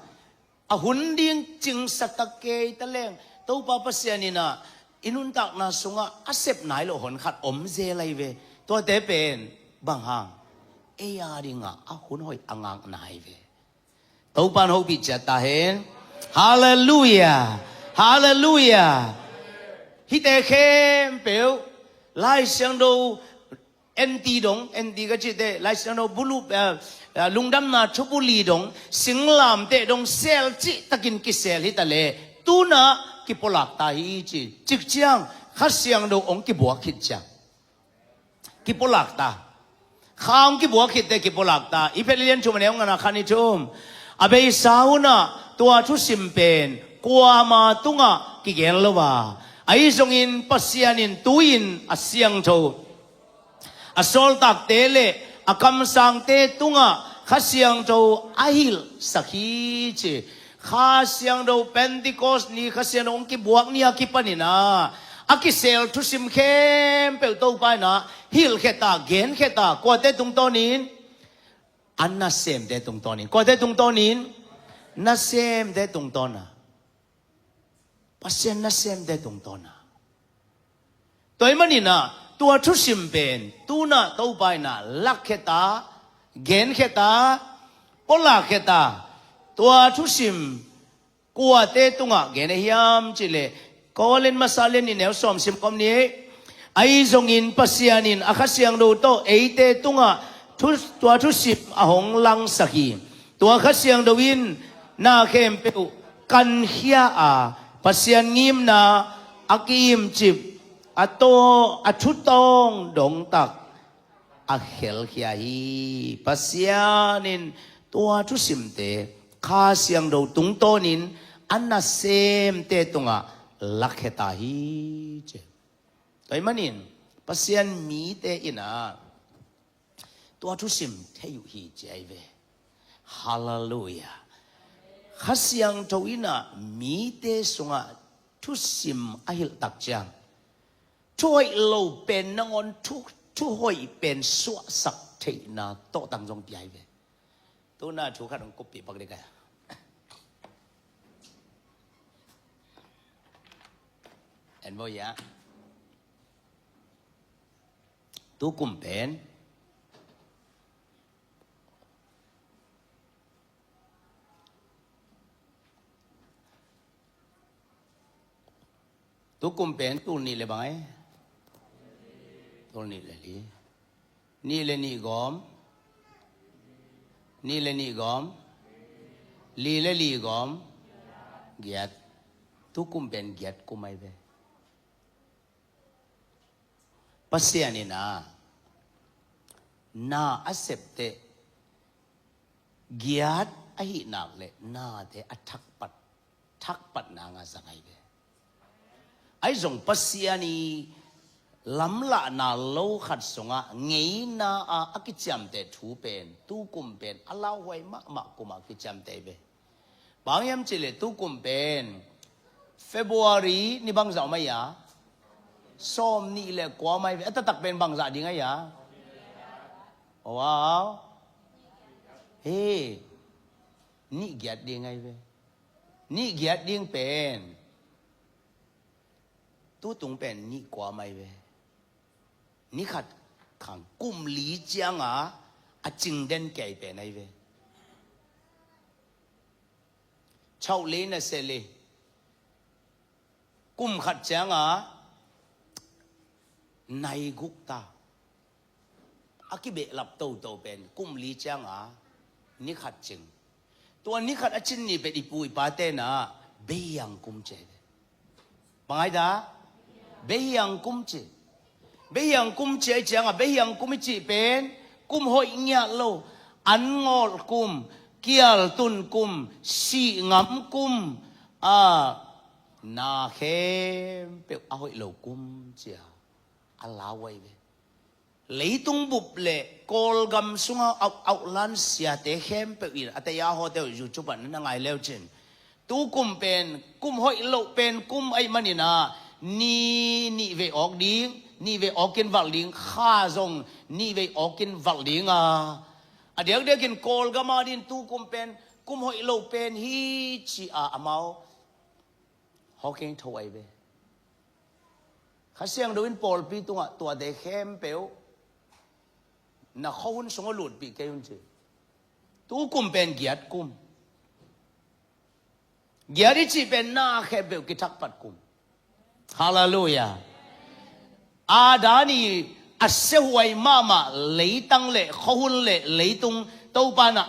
a hun ding cingsa tak kei ta leng, Topa Pasian in ah i nuntakna sungah a sep nai lo hun khat om zel ahi ve. Tuate pen bang hang? Ei a dingin a hun hoih a ngakna ahi ve. Topa in hopih ciat ta hen. Halleluiah. Halleluiah. Hihte khempeuh Lai Siangtho en ti dong, en ti ka cih teh, Lai Siangtho buluh, eh, eh, lungdamna thubu li dong, singlamteh dong sel cihtakin kisel hi ta leh, tu-in ah kipulak ta hi ci. Cik ciang Kha Siangtho hong kibuak khit ciang kipulak ta. Kha hong kibuak khit teh kipulak ta. I phet lian thum a neu ngana khan i thum. A beisa hun ah tua thusim pen kuama tungah kigen lo a, ahi zongin Pasian in tu-in a siangtho, a sawltakte le a kamsangte tungah Kha Siangtho a hilhsak hi ci. Kha Siangtho, Pentecost ni Kha Siangtho hong kibuak ni a kipanin ah, a kisel thusim khempeuh Topa in ah hilhkhia ta, genkhia ta. Kuate tungtawnin? A nasemte tungtawnin. Kuate tungtawnin? Nasemte tungtawn a. Pasian nasemte tungtawn a. Tua ahih manin ah tua thusim pen tu-in ah Topa in ah lakkhia ta, genkhia ta, pulakkhia ta. Tua thusim kuate tungah gen ahi hiam cih leh, Korin masa lian nih neu sawm sim kawm ni. Ahi zongin Pasian in a Kha Siangtho tawh eite tungah thu, tua thusim a hong langsak hi. Tua Kha Siangtho in Na khempeuh kankhia a, Pasian ngimna a kiimcip, a taw a thutawng dongtak a khelkhia hi. Pasian in tua thusimte Kha Siangtho tungtawnin a nasemte tungah lakhia ta hi ci. Tua ahih manin Pasian mite in ah tua thusim thei uh hi ci ahi ve. Halleluiah. Kha Siangtho in ah mite sungah thusim a hilh tak ciang, thuhoih lo pen nangawn thu, thuhoih pen suahsak theihna tawhtang zong pia hi ve. Tuna thu khat hong kuppih pak ding ka hi a. En bo ya. Tu kum pen, tu kum pen tul nih le bang ai? Tul nih le li. Nih le nih gawm. Nih le nih gawm. Li le li gawm. Giat. Tu kum pen giat kum ai ve. Pasian in ah na a septeh giat ahih nak leh nate a thakpat, thakpatna nga zang ai ve. Ahi zong Pasian i lamlahna lo khat sungah ngeina a, a kiciamteh thu pen tu kum pen a lauhuai mahmah kum a kiciamteh ai ve. Bang hiam cih leh tu kum pen February ni bangzah om ai a? Sawm nih le kua om ai ve. A taktak pen bangzah ding ai a? Wow. He. Nih giat ding ai ve. Nih giat ding pen tu tung pen nih kua om ai ve. Ni khat khang kum li cianga a cing den kei pen ai ve. Chau le na se le. Kum khat cianga nai guk ta. A kibehlap toto pen kum li cianga ni khat cing. Tua ni khat a cin ni pen i pu i pate na beihiang kum ci ai ve. Bang ai ta? Beihiang kum ci. Beihiang kum ci ai cianga beihiang kum i cih pen kum hoih ngiat lo, an ngawlh kum, kial tun kum, sih ngam kum, a, na khempeuh a hoih lo kum cia a lau ai ve. Leitung bup le Kawlgam sunga auh, auhlan siate khempeuh in a taya hawte uh YouTube ah na ngai leu cin. Tu kum pen kum hoih loh pen kum aih manin ah ni nih vei awk ding, nih vei awkin valh ding, kha zong nih vei awkin valh ding a. A diakdiakin Kawlgam a din tu kum pen kum hoih loh pen hi ci a amau hawkeng tho ai ve. Kha Siangtho in pawlpi tungah tuate khempeuh na khuahun sungah lutpih kei un ci. Tu kum pen giat kum. Giat i cih pen na khempeuh kithakpat kum. Halleluiah. Adam i a siahuai mahmah leitang le khuahun le leitung Topa in ah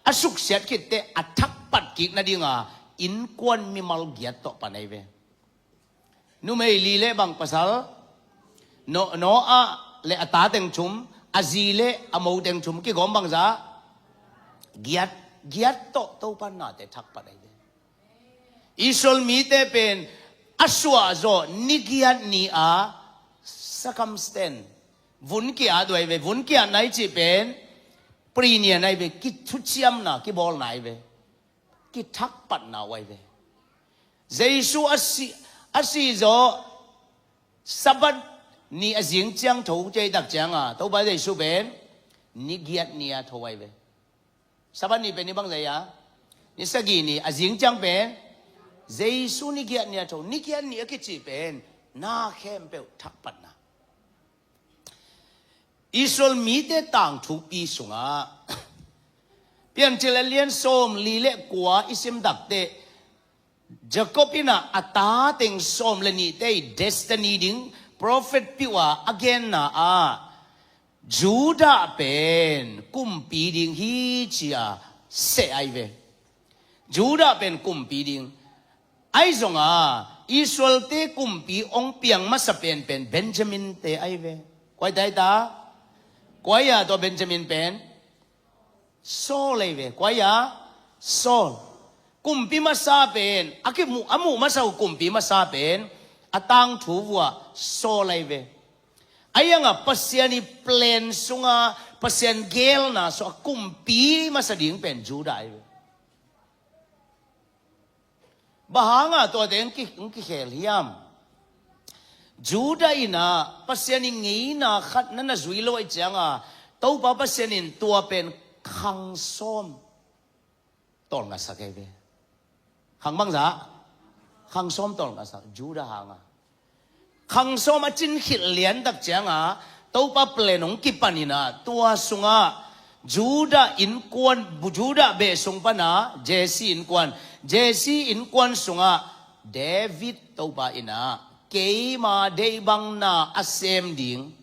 a suksiat khitteh a thakpat kik nadinga innkuan mimal giat tawh pan ai ve. Numei li le bang pasal? No, Noah le a ta teng thum, a zi le a mo teng thum, kigawm bangzah? Giat, giat tawh Topa in nate thakpat ai ve. Israel mite pen a suahzawh ni giat ni a circumstance, vun ki-at uh ai ve, vun ki-atna i cih pen pregnant ai ve, kithuciamna, kibawlna ai ve. Kithakpatna uh ai ve. Jesu a si, a si zawh Sabbath ni a zing ciang tho cei tak cianga Topa Jesu pen ni giat ni a tho ai ve. Sabbath ni pen ni bangzah a? Ni sagih ni a zing ciang pen Jesu ni giat ni a tho. Ni giat ni a kici pen na khempeuh thakpatna. Israel mite tangthukpi sungah Piancil a lian sawm li le kua i sim takteh Jacob in ah a ta teng sawm le nihte i destiny ding prophet piuh a a genna ah Judah pen kumpi ding hi ci a seh ai ve. Judah pen kumpi ding. Ahi zonga Israel-te kumpi hong piang masa penpen Benjamin-te ahi ve. Kua hi ta, hi ta? Kua hi a tua Benjamin pen? Saul ahi ve. Kua hi a? Saul. Kumpi masa pen, a kimu, a muh masa uh kumpi masa pen, a tangthu vua Saul ahi ve. Ahi hanga Pasian i plan sunga, Pasian gelna sungah kumpi masa ding pen Judah ahi ve. Bang hanga tuate hong ki, hong kikhel hiam? Judah in ah Pasian i ngeina khat na na zui lo ahih cianga, Topa Pasian in tua pen khang sawm tawlngasak ahi ve. Khang bangzah? Khang sawm tawlngasak, Judah hanga. Khang sawm a cin khilh liantak cianga, Topa plan hong kipan in ah, tua sungah Judah innkuan, Judah beh sung pana, Jesse innkuan, Jesse innkuan sungah David Topa in ah, keima deih bang na a sem ding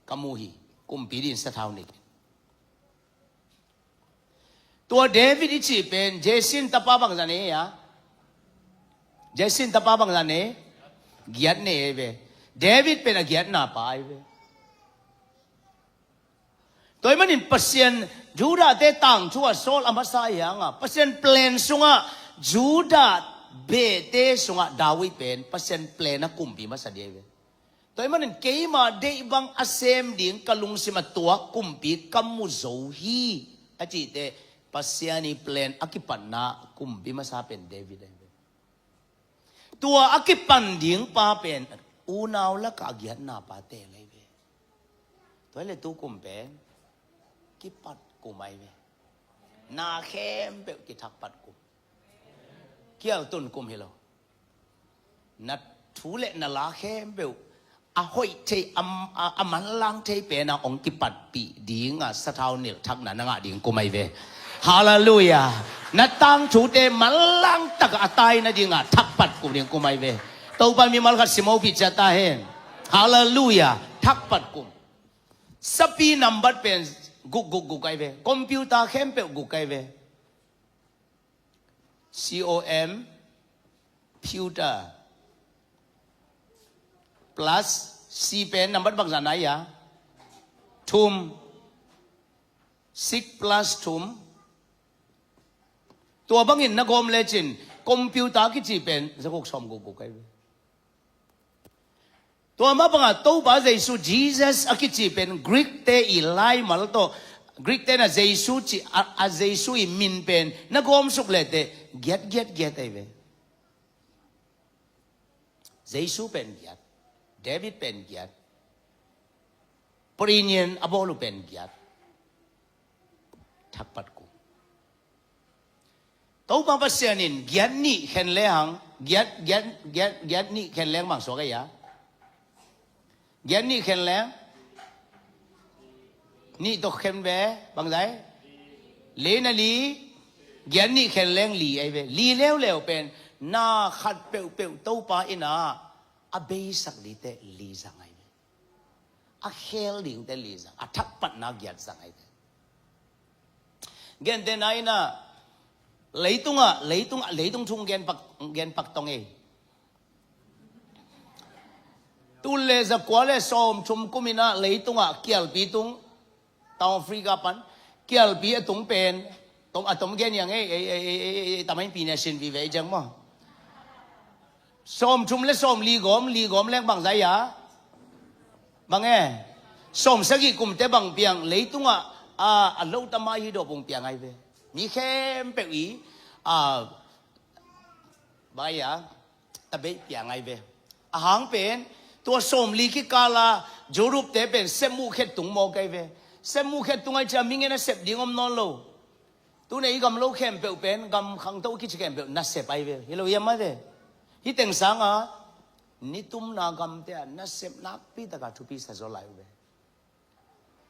ka mu hi, kumpi dingin sathau nei. Tua David i cih pen, Jesse in tapa bangzah nei a? Jesse in tapa bangzah nei? Giat nei ahi ve. David pen a giatna pa ahi ve. Tua ahih manin Pasian, Judah-te tangthu a Saul a masa ahi hanga, Pasian plan sungah Judah behte sungah David pen Pasian plan a kumpi masa ding ahi ve. Tua ahih manin keima deih bang a sem ding ka lungsim a tuak kumpi ka mu zo hi, a cih teh, Pasian i plan a kipatna kumpi masa pen David ahi ve. Tua a kipan ding pa pen unau lakah a giatna pa teel ahi ve. Tua hi leh tu kum pen kipat kum ahi ve. Na khempeuh kithakpat kum. Kial tun kum hi lo. Na thu le na la khempeuh a hoih thei, a, a, a manlang thei pena hong kipatpih dinga sathau nilh thakna na ngah ding kum ahi ve. Halleluiah. Na tangthute manlang takah a tai nadinga thakpat kum ding kum ahi ve. Topa mimal khat simopih ciat ta hen. Halleluiah. Thakpat kum. Sapi nambat pen guk guk guk ahi ve. Computer khempeuh guk ahi ve. C O M, pewter. Plus, C pen nambat bangzah na hi a? Thum. Six plus thum. Tua bangin na gawm lecin, computer kici pen, za guk sawm guk guk ahi ve. Tua mah bangah Topa Jesu, Jesus a kici pen Greek-te i laimal tawh, Greek-te na Jesu ci, a, a Jesu i min pen na gawmsuk lehteh giat, giat, giat ahi ve. Jesu pen giat, David pen giat, Paul in a bawl uh pen giat. Thakpat kum. Topa Pasian in giat nih khen lehang, giat, giat, giat, giat nih khen leng bang suak ahi a? Giat nih khen leng, nih tawh khen ve, bangzah? Li na li, giat nih khen leng li ahi ve. Li leuleu pen, na khat peuhpeuh Topa in a, a beisak dingte li zang ahi ve. A khel dingte li zang, a thakpatna giat zang ahi ve. Gentehna in a, leitungah, leitungah, leitung thu gen pak, gen pak tong ei. Tul le zakua le sawmthum kum in a leitungah kialpi tung, Town Africa pan, kialpi a tung pen, tom, a tom gen hi hang ei, ei, ei, ei, ei, ei, tamah in pi ne sin vive ei ciang maw. Sawmthum le sawmli gawm, li gawm leng bangzah hi a? Bang e? Sawmsagih kumte bang piang, leitungah, a, a lo tama hi dawh pung piang ahi ve. Mi khempeuh i, a, bang ahi a? Tabeih piang ahi ve. A hang pen, tua sawmli kikala, Europe-te pen, sep muh khet tung mawk ahi ve. Sep muh khet tung ahi cia, mi ngen a sep ding om nawn lo. Tuna i gam lo khempeuh pen, gam khangto kici khempeuh, nasep ahi ve. Hi lo hiam mah ve. Hih teng sanga, nitumna gamte ah, nasep nakpi taka thupi sa zaw lai uh ve.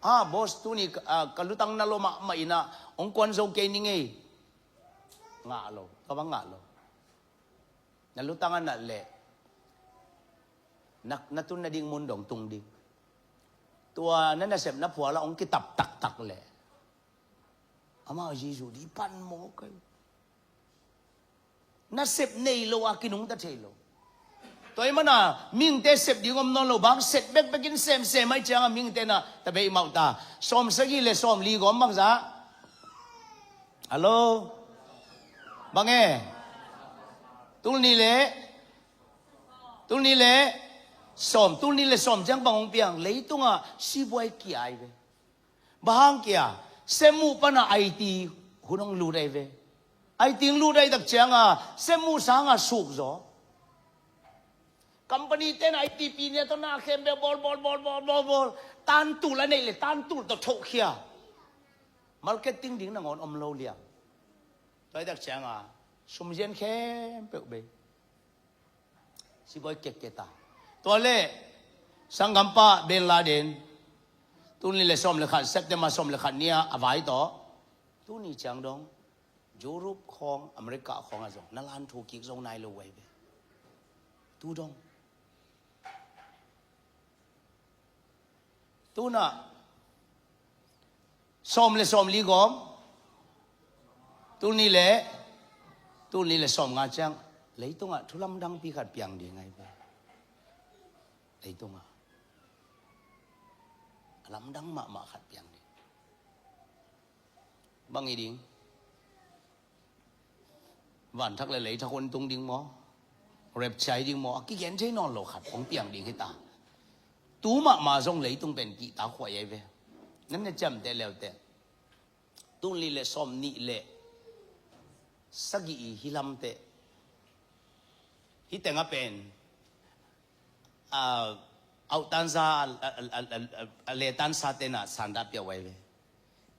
Ah, boss, tuni, ah, ka lutang na lua mahmah in a, hong kuan zo kei ning ei. Ngah lo, tua bang ngah lo. Na lutang a nat leh, na, na tun nading mun dong tung ding. Tua na nasepna phual ah hong kitap taktak leh, amau Jesu di pan mawk ei. Nasep nei lo a kinungta thei lo. Tua ahih manin mihingte sep ding om nawn lo, bang set bekbek in semsem ahih ciangin mihingte na tabeh mawh ta. Sawm sagih le sawm li gawm bangzah? Hallo? Bang e? Tul nih le, tul nih le sawm, tul nih le sawm ciang bang hong piang? Leitungah sibuai kia ahi ve. Bang hang kia? Sem uh panah I T hun hong lut ahi ve. I T hong lut ahih tak ciangin sem uh sangin suk zaw. Company te'n I T pi nia tawh na khempeuh bawl, bawl, bawl, bawl, bawl, bawl. Tantul a neih le tantul tawh thohkhia. Marketing ding nangawn om lo liang. Tua ahih tak ciangin sum zian khempeuh bei. Sibuai kiakia ta. Tua le sanggampa Bin Laden, tul nih le sawm le khat, September sawm le khat ni-a a vai tawh, tuni ciang dong Europe khawng, America khawng ah zong na lan thu kik zo nai lo uh ahi ve. Tu dong. Tunah sawm le sawm li gawm, tul nih le, tul nih le sawm nga ciang leitungah thu lamdangpi khat piang ding ahi ve. Leitungah a lamdang mahmah khat piang ding. Bang hi ding? Vanthak le leithak hong tung ding maw? Rapture ding maw? A kigen thei nawn lo khat hong piang ding hi ta. Tu mahmah zong leitung pen kihta khuai ahi ve. Nan na ciamteh leuteh, tul nih le sawm nih le sagih i hi lamteh, hih tengah pen, a, auhtansa, a, a letansa te'n a sandah pia uh ahi ve.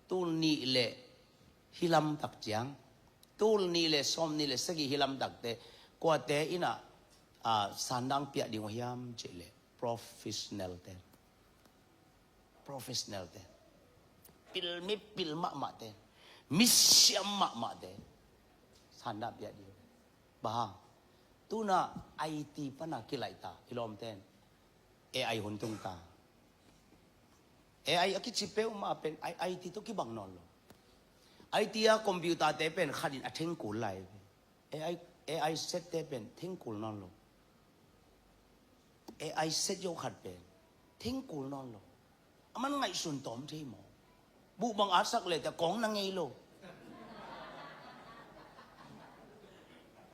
Tul nih le hi lamtak ciang, tul nih le sawm nih le sagih hi lamtak teh kuate in a, a, sandah piah ding uh hiam cih leh professional te. Professional te. Pil, mi pil mahmah te. Mi siam mahmah te. Sandah piah ding. Bang hang? Tunah I T panah kilaih ta, i lawmte'n. A I hun tung ta. A I a kici peuhmah pen I, I T tawh kibang nawn lo. I T a computer te pen khat in a theng kul lai. A I, A I set te pen theng kul nawn lo. A I set zo khat pen theng kul nawn lo. A man ngaihsun tawm thei maw? Buh bang atsak le te kong na ngei lo.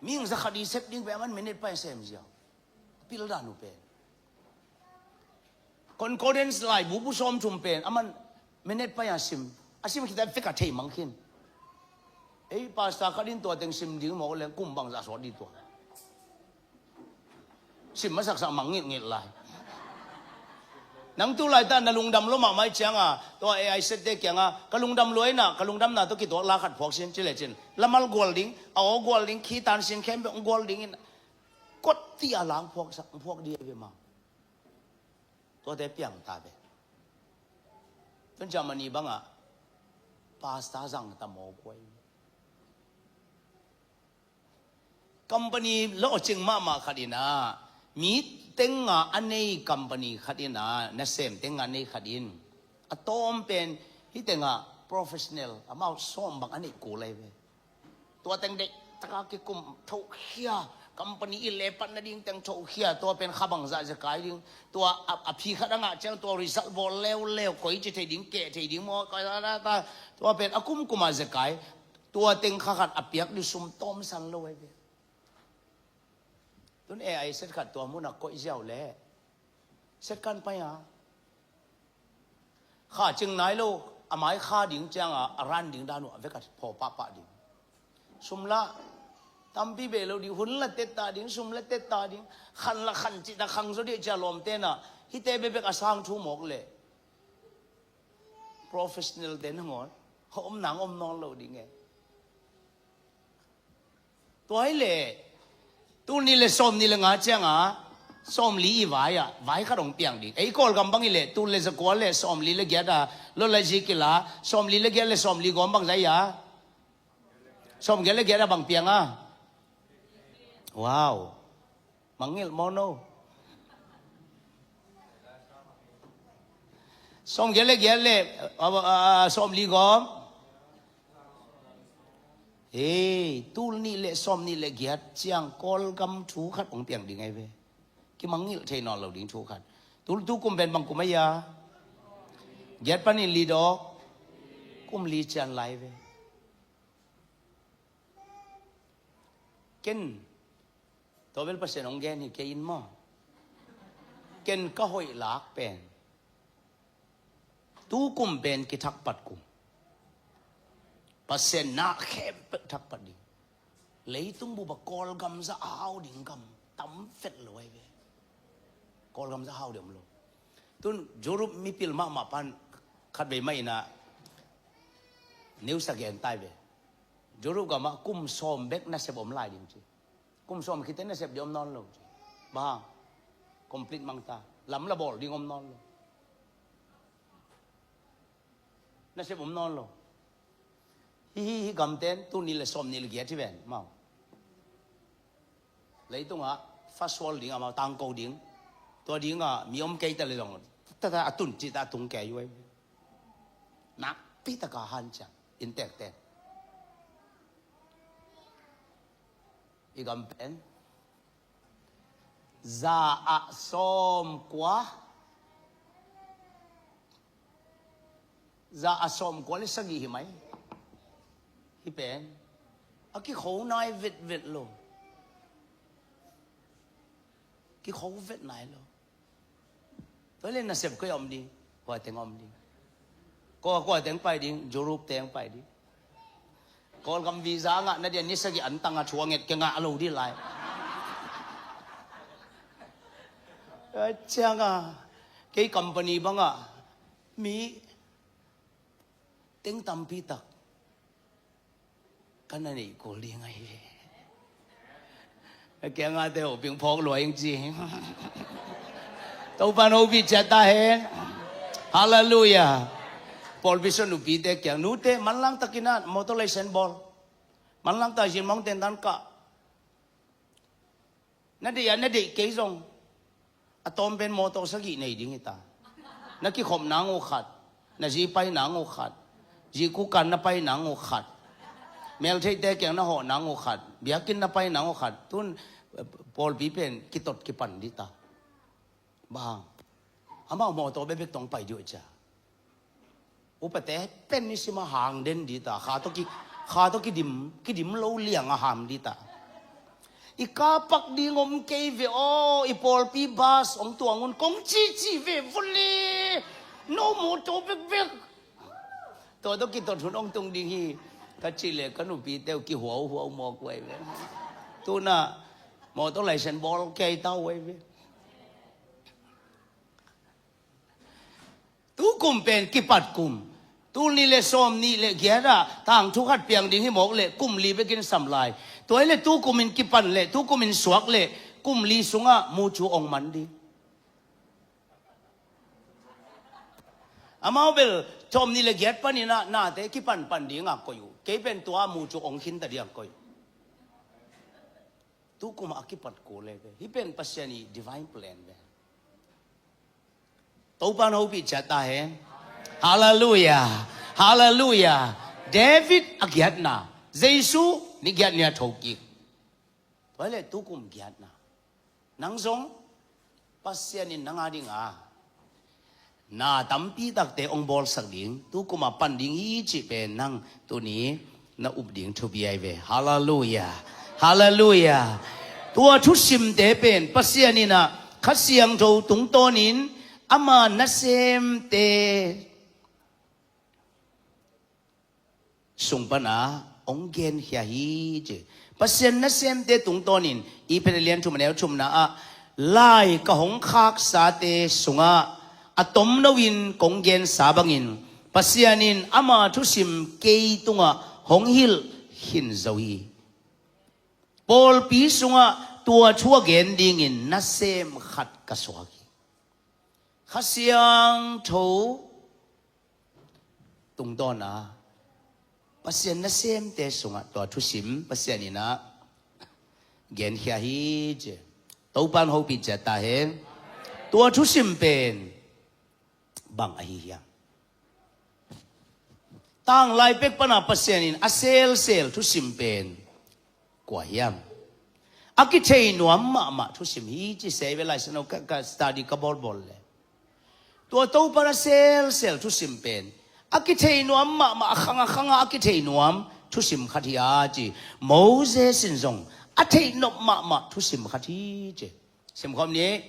Mihing za khat i set ding pen a man minute pai sem ziau. Pil dan uh pen. Concordance laibu bu sawm thum pen a man minute pai a sim. A sim khit a vek a thei mang khin. Ei, pastor khat in tua teng sim ding mawk leng kum bangzah sawt ding tua. Sim masaksak mang ngilngil lai. Nang tu laitak na lungdam lua mahmah ahih ciangin tua A I set te kiangah, ka lungdam lua in ah, ka lungdamna tawh kituak la khat phuak sin, ci lecin lamal gual ding, a aw gual ding, khi tan sin khempeuh gual ding in, kawt ci a la phuak sak, phuak ding ahi ve maw. Tuate piang ta ve. Tun Germany bangah pastor zang ta mawk uh ahi. Company lawhcing mahmah khat in ah, mi teng a nei company khat in ah, nasem teng a nei khat in, a tawm pen hih teng ah professional, amau sawm bang a neih kul ahi ve. Tua teng deih taka kikum thohkhia, company i lepat nading teng thohkhia, tua pen kha bangzah zekai ding, tua a, a phi khat a ngah ciang tua result bawl leuleu, koici thei ding, keh thei ding maw, tua pen a kumkum a zekai, tua teng kha khat a piak ding sum tawmsan lo ahi ve. Tun A I set khat tua munah koih ziau leh set kan pai a, kha cing nai lo, a mai kha ding ciangin a ran ding dan uh a vek a phaw pahpah ding. Sum la tampi bei lo ding, hun la tetta ding, sum la tetta ding, khan la khan cih ta khang zaw dih cia lawmte'n ah, hihte bekbek a sang thu mawk leh professional te nangawn a om nang om nawn lo ding e. Tua hi leh tul nih le sawm nih le nga ciangin sawm li i vai ah vai khat hong piang ding. Ei Kawlgam bang hi leh tul le zakua le sawm li le giat a lua le zi kila, sawm li le giat le sawm li gawm bangzah a, sawm giat le giat a bang piang a. Wow. Mangngilh maw no? Sawm giat le giat le, a, a, a, sawm li gawm. Hei, tul nih le sawm nih le giat ciang Kawlgam thu khat hong piang ding ahi ve. Kimangngilh thei nawn lo ding thu khat. Tul tu kum pen bang kum ahi a? Giat panin li dawk. Kum li cian lai ve. Ken, tua bel Pasian hong gen hi kei in maw? Ken ka hoih lak pen, tu kum pen kithakpat kum. Pasian na khempeuh thakpat ding. Leitung bup a Kawlgam zah a hau ding gam tam vet lo ahi ve. Kawlgam zah hau ding om lo. Tun Europe mipil mahmah pan khatvei mah in a news a gen tai ve. Europe gam ah kum sawm bek nasep om lai ding ci. Kum sawm khit teh nasep ding om nawn lo ci. Bang hang? Complete mang ta. Lam la bawl ding om nawn lo. Nasep om nawn lo. Hi hi hi gamten tul nih le sawm nih le giat hi ven mau. Leitungah first world ding amau tangko ding. Tua dingah mi om kei ta le zong tata a tun ci ta a tung kei uai. Nakpi taka hanciam in tektek. I gam pen za ah sawm kua, za ah sawm kua le sagih hi mai. Hi pen a kikho nai vetvet lo. Kikho vet nai lo. Tua le nasep koi a om ding, kua teng a om ding. Kua, kua teng pai ding, Europe teng pai ding. Kawlgam visa ngah na dia ni sagih an tang a thu a nget kei ngah lo dih lai. A ciang a kei company bang a mi teng tampi tak ka na neih kul ding ahi ve. Ka kiangah te hoping phawk lua ing ci. Topa'n hopih ciat ta hen. Halleluiah. Pawlpi sung nupite kiang, nute manlang takin a motor license bawl. Manlang tak zin mawngten dan kah. Na deih a na deih kei zong a tawm pen motor sagih nei ding hi ta. Na kikhop nang uh khat, na zi pai nang uh khat, zi kukan na pai nang uh khat, meltheihte kiang na hawh nang uh khat, biakinn na pai nang uh khat, tun eh, pawlpi pen kitot kipan dih ta. Bang hang? Amau motor bekbek tawh pai dih uh cia. Upate pen ni sima hang den dih ta, kha tawh ki, kha tawh kidim, kidim lo liang a ham dih ta. I kapak ding om kei ve aw, i pawlpi bus ong tuang un kong cici ve vuli. No motor bekbek. Tua tawh kitot hun ong tung ding hi. Ka cih le ka nupi teu kihuauhuau mawk uai ve. Tuna motor license bawl kei ta uai ve. Tu kum pen kipat kum. Tul nih le sawm nih le giat ah tangthu khat piang ding hi mawk le kum li bekin sam lai. Tua hi le tu kum in kipan le tu kum in suak le kum li sungah mucu ong man ding. Amau bel sawm nih le giat panin ah nate kipan pan ding a koih uh. Kei pen tua mucu ong khinta ding a koih uh. Tu kum a kipat kul le ve. Hih pen Pasian i divine plan ve. Topa'n hopih ciat ta hen. Halleluiah. Halleluiah. David a giatna, Jesu ni giat ni a thokik. Tua le tu kum giatna. Nang zong Pasian in nang a ding a na tampi takte ong bawlsak ding, tu kum a pan ding hi cih pen nang tuni na up ding thupi ahi ve. Halleluiah. Halleluiah. Tua thusimte pen Pasian in a Kha Siangtho tungtawnin ama nasemte sung pana ong genkhia hi ci. Pasian nasemte tungtawnin i Peter lian thum a neu thumna ah lai ka hong khaksate sungah a tomno in kong gensa bangin Pasian in ama thusim kei tungah hong hilh khin zo hi. Pawlpi sungah tua thu a gen dingin nasem khat ka suak hi. Kha Siangtho tungtawn a Pasian nasemte sungah tua thusim Pasian in a genkhia hi ci. Topa'n hopih ciat ta hen. Tua thusim pen bang ahi hiam? Tanglai pek pana Pasian in a selsel thusim pen kua hiam? A kithei nuam mahmah thusim hi ci se ve, Lai Siangtho ka, ka study ka bawlbawl le. Tua Topa na selsel thusim pen a kithei nuam mahmah, a khang a khang a a kithei nuam thusim khat hi a ci. Moses in zong a theih nop mahmah thusim khat hi ci. Simkhawm ni.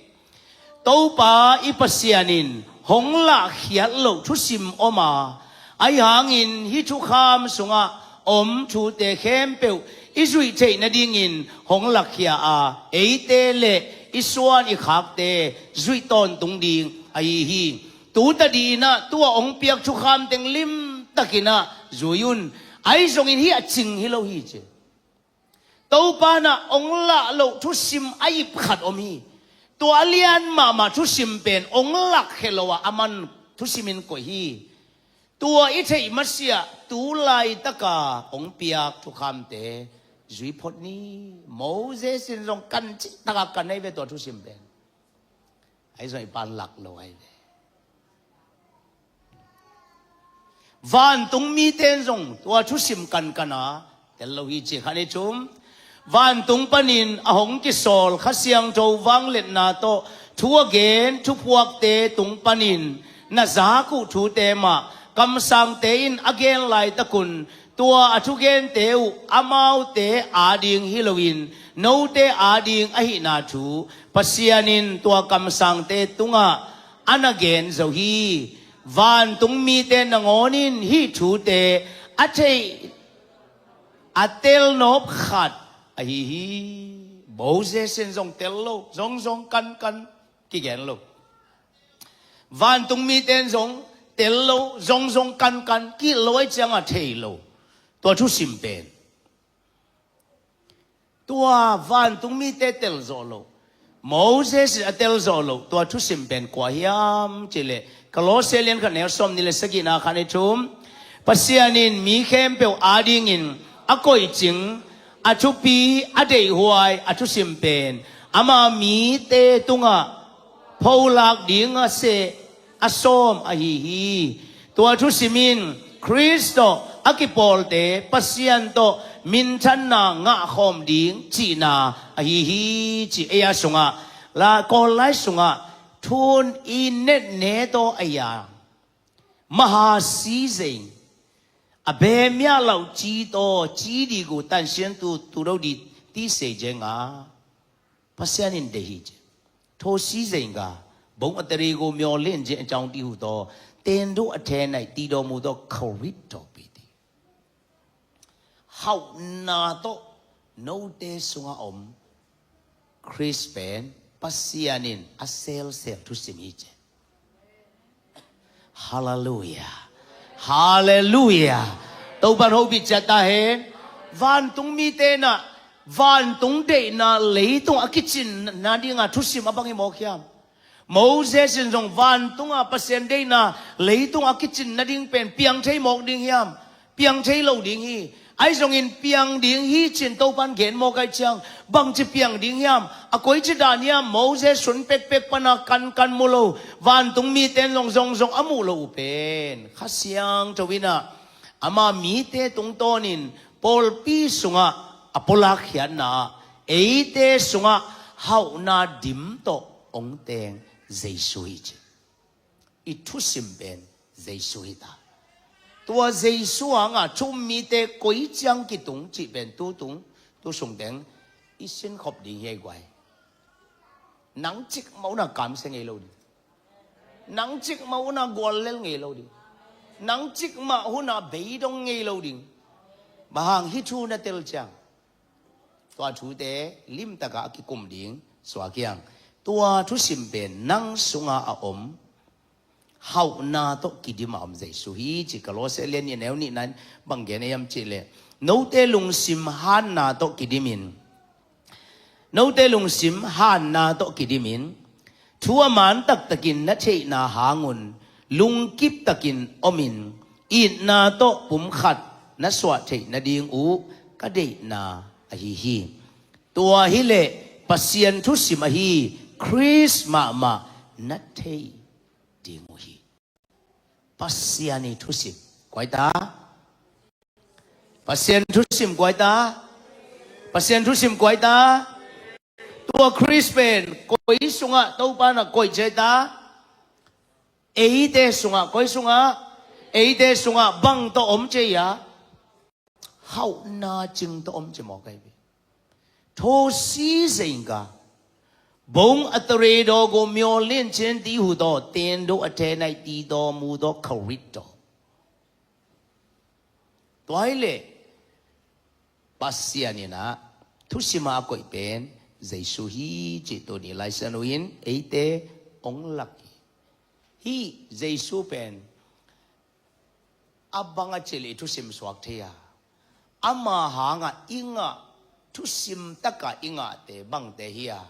Topa i Pasian in hong lahkhiat loh thusim om a, ahi hangin hih thukham sungah om thute khempeuh i zuih theih nadingin hong lakkhia a, eite le i suan i khakte zuih tawntung ding ahi hi. Tutadih inah tua hong piak thukham teng limtakinah zui un. Ahi zongin hih a cing hi lo hi ci. Topa na hong lah loh thusim a ip khat om hi. Tua a lian mahmah thusim pen hong lakkhia lo a, a man thusim in koih hi. Tua i theih masiah tu laitaka hong piak thukhamte zui phot ni. Moses in zong kan cih taka kan nei ve tua thusim pen. Ahi zong i pan lak lo ahi ve. Vantung mite in zong tua thusim kankan a tel lo hi ci khan i thum. Vantung panin a hong kisawl Kha Siangtho vangliatna tawh thu a gen thuphuakte tung panin na zak uh thute mah kamsangte in a gen laitakun tua a thugente uh amaute ading hi loin note ading ahihna thu Pasian in tua kamsangte tungah a na gen zo hi. Vantung mite nangawn in hih thute a theih a telnop khat ahi hi. Moses in zong tel lo, zongzong kankan kigen lo. Vantung mite in zong tel lo, zongzong kankan kih lo, ahi cianga thei lo. Tua thusim pen tua vantung mite tel zawh lo, Moses in a tel zawh lo tua thusim pen kua hiam cileh Kolosse lian khat neu sawm ni le sagihna khan i thum. Pasian in mi khempeuh adingin a koihcing, a thupi, a deihhuai a thusim pen ama mite tungah pholak ding a seh a sawm ahi hi. Tua thusim in Khrist tawh a kipawlte Pasian tawh minthanna ngahkhawm ding cihna ahi hi ci. Ei a sungah la Kawl lai sungah thun i netne tawh a ya maha si zein a bemia lau ci tawh ci digu tansian tu tu do di ti se jenga Pasian in deih hi ci. Tho si zeinga bong a teri go myo len je chang ti hu to ten do a the nai ti do mu to kharit to pi ti. Hauhna to note sunga om Khrist pen Pasian in a selsel thusim hi ci. Halleluia. Halleluia. Topan hopih ciat ta hen. Vantung mite na vantung deihna leitung a kicin nadinga thusim a bang hi mawk hiam? Moses in zong vantunga Pasian deihna leitung a kicin nading pen piang thei mawk ding hiam? Piang thei lo ding hi. Ahi zongin piang ding hi cin Topan gen mawk ahi ciang bangci piang ding hiam? A koici dan hiam? Moses hun pekpek pana kankan mu lo vantung mite in zong zongzong a muh lo uh pen Kha Siangtho inah ama mite tungtawnin pawlpi sungah a pawlak khiatna eite sungah hauhna dim tawh hong teng Jesu hi ci. I thusim pen Jesu hi ta. Tua Jesu hanga thum mite koi ciang kitung cih pen tu tung tu sungteng i sinkhop ding hi ei guai. Nang cikmah una kamsia ngei lo ding. Nang cikmah una guallel ngei lo ding. Nang cikmah huna beidong ngei lo ding. Bang hang hih thu na tel ciang tua thute limtaka a kikum ding suak hiang. Tua thusim pen nang sunga a om hauhna tawh kidim a om Jesu hi ci. Kolosse lian nih neu nihna in bang gen a hiam cihleh note lungsim hanna tawh kidimin note lungsim hanna tawh kidimin thu a man taktakin na theihna hangun lungkip takin omin itna tawh pumkhat na suah theih nading uh ka deihna ahi hi. Tua hileh Pasian thusim ahi Khrist mahmah na thei ding uh hi. Pasian i thusim kua hi ta? Pasian thusim kua hi ta? Pasian thusim kua hi ta? Tua Khrist pen koi sungah Topa na koih ci hi ta? Eite sungah, koi sungah? Eite sungah bang tawh om ci hi a? Hauhna cing tawh om ci mawk ahi ve. Thosi zeinga. Bong a tare daw go myo lin cin ti hu daw, ten do a te nai ti daw, mu daw kharit daw. Tua hi leh Pasian in a thusim a koih pen Jesu hi cih tuni Lai Siangtho in eite ong lak hi. Hih Jesu pen a bang a cih leh i thusim suak thei a, ama hangah i ngah, thusim takah i ngahte bangte hi a,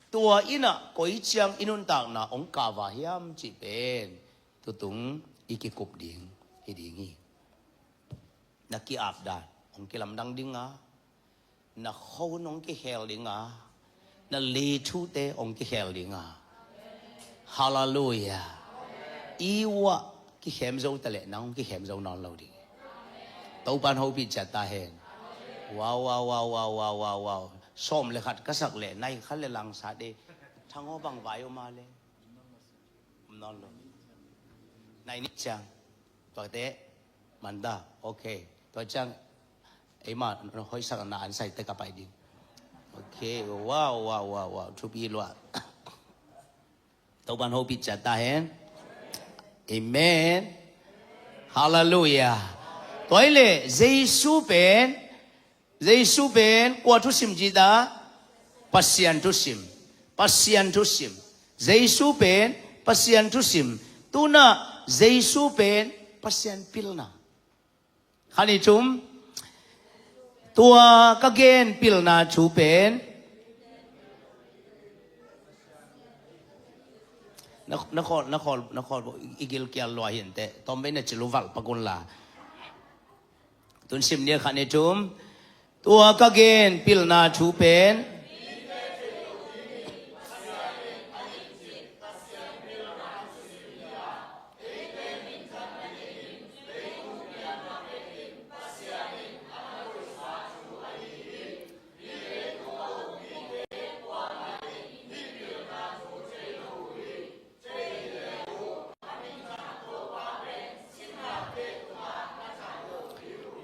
tua in a koi ciang i nuntakna ong kah a hiam cih pen tutung i kikup ding hi ding hi. Na ki-ap dan ong kilamdang ding a, na khua ong kikhel ding a, na lei thute ong kikhel ding a. Halleluiah. I uah kikhem zo ta leh nang ong kikhem zo nawn lo ding. Topan hopih ciat ta hen. Wow, wow, wow, wow, wow, wow, wow. Sawm le khat ka sak leh nai khat le lang sa de. Thang aw bang vai om a le. Om nawn lo. Nai nih ciang. Tuate. Manda. Ok. Tua ciang. Eima hoihsak na an sai te ka pai ding. Ok. Wow, wow, wow, wow. Thupi lua. Topan hopih ciat ta hen. Amen. Halleluiah. Tua hi leh Jesu pen Jesu pen kua thusim ci ta? Pasian thusim. Pasian thusim. Jesu pen Pasian thusim. Tuna Jesu pen Pasian pilna. Khan i thum. Tua ka gen pilna thu pen. Na, na khawl, na khawl, na khawl, i gilkial lua hi inteh. Tawm bei na ci lo val pak un la. Tun sim ni a khat ni thum. Tua ka gen pilna thu pen.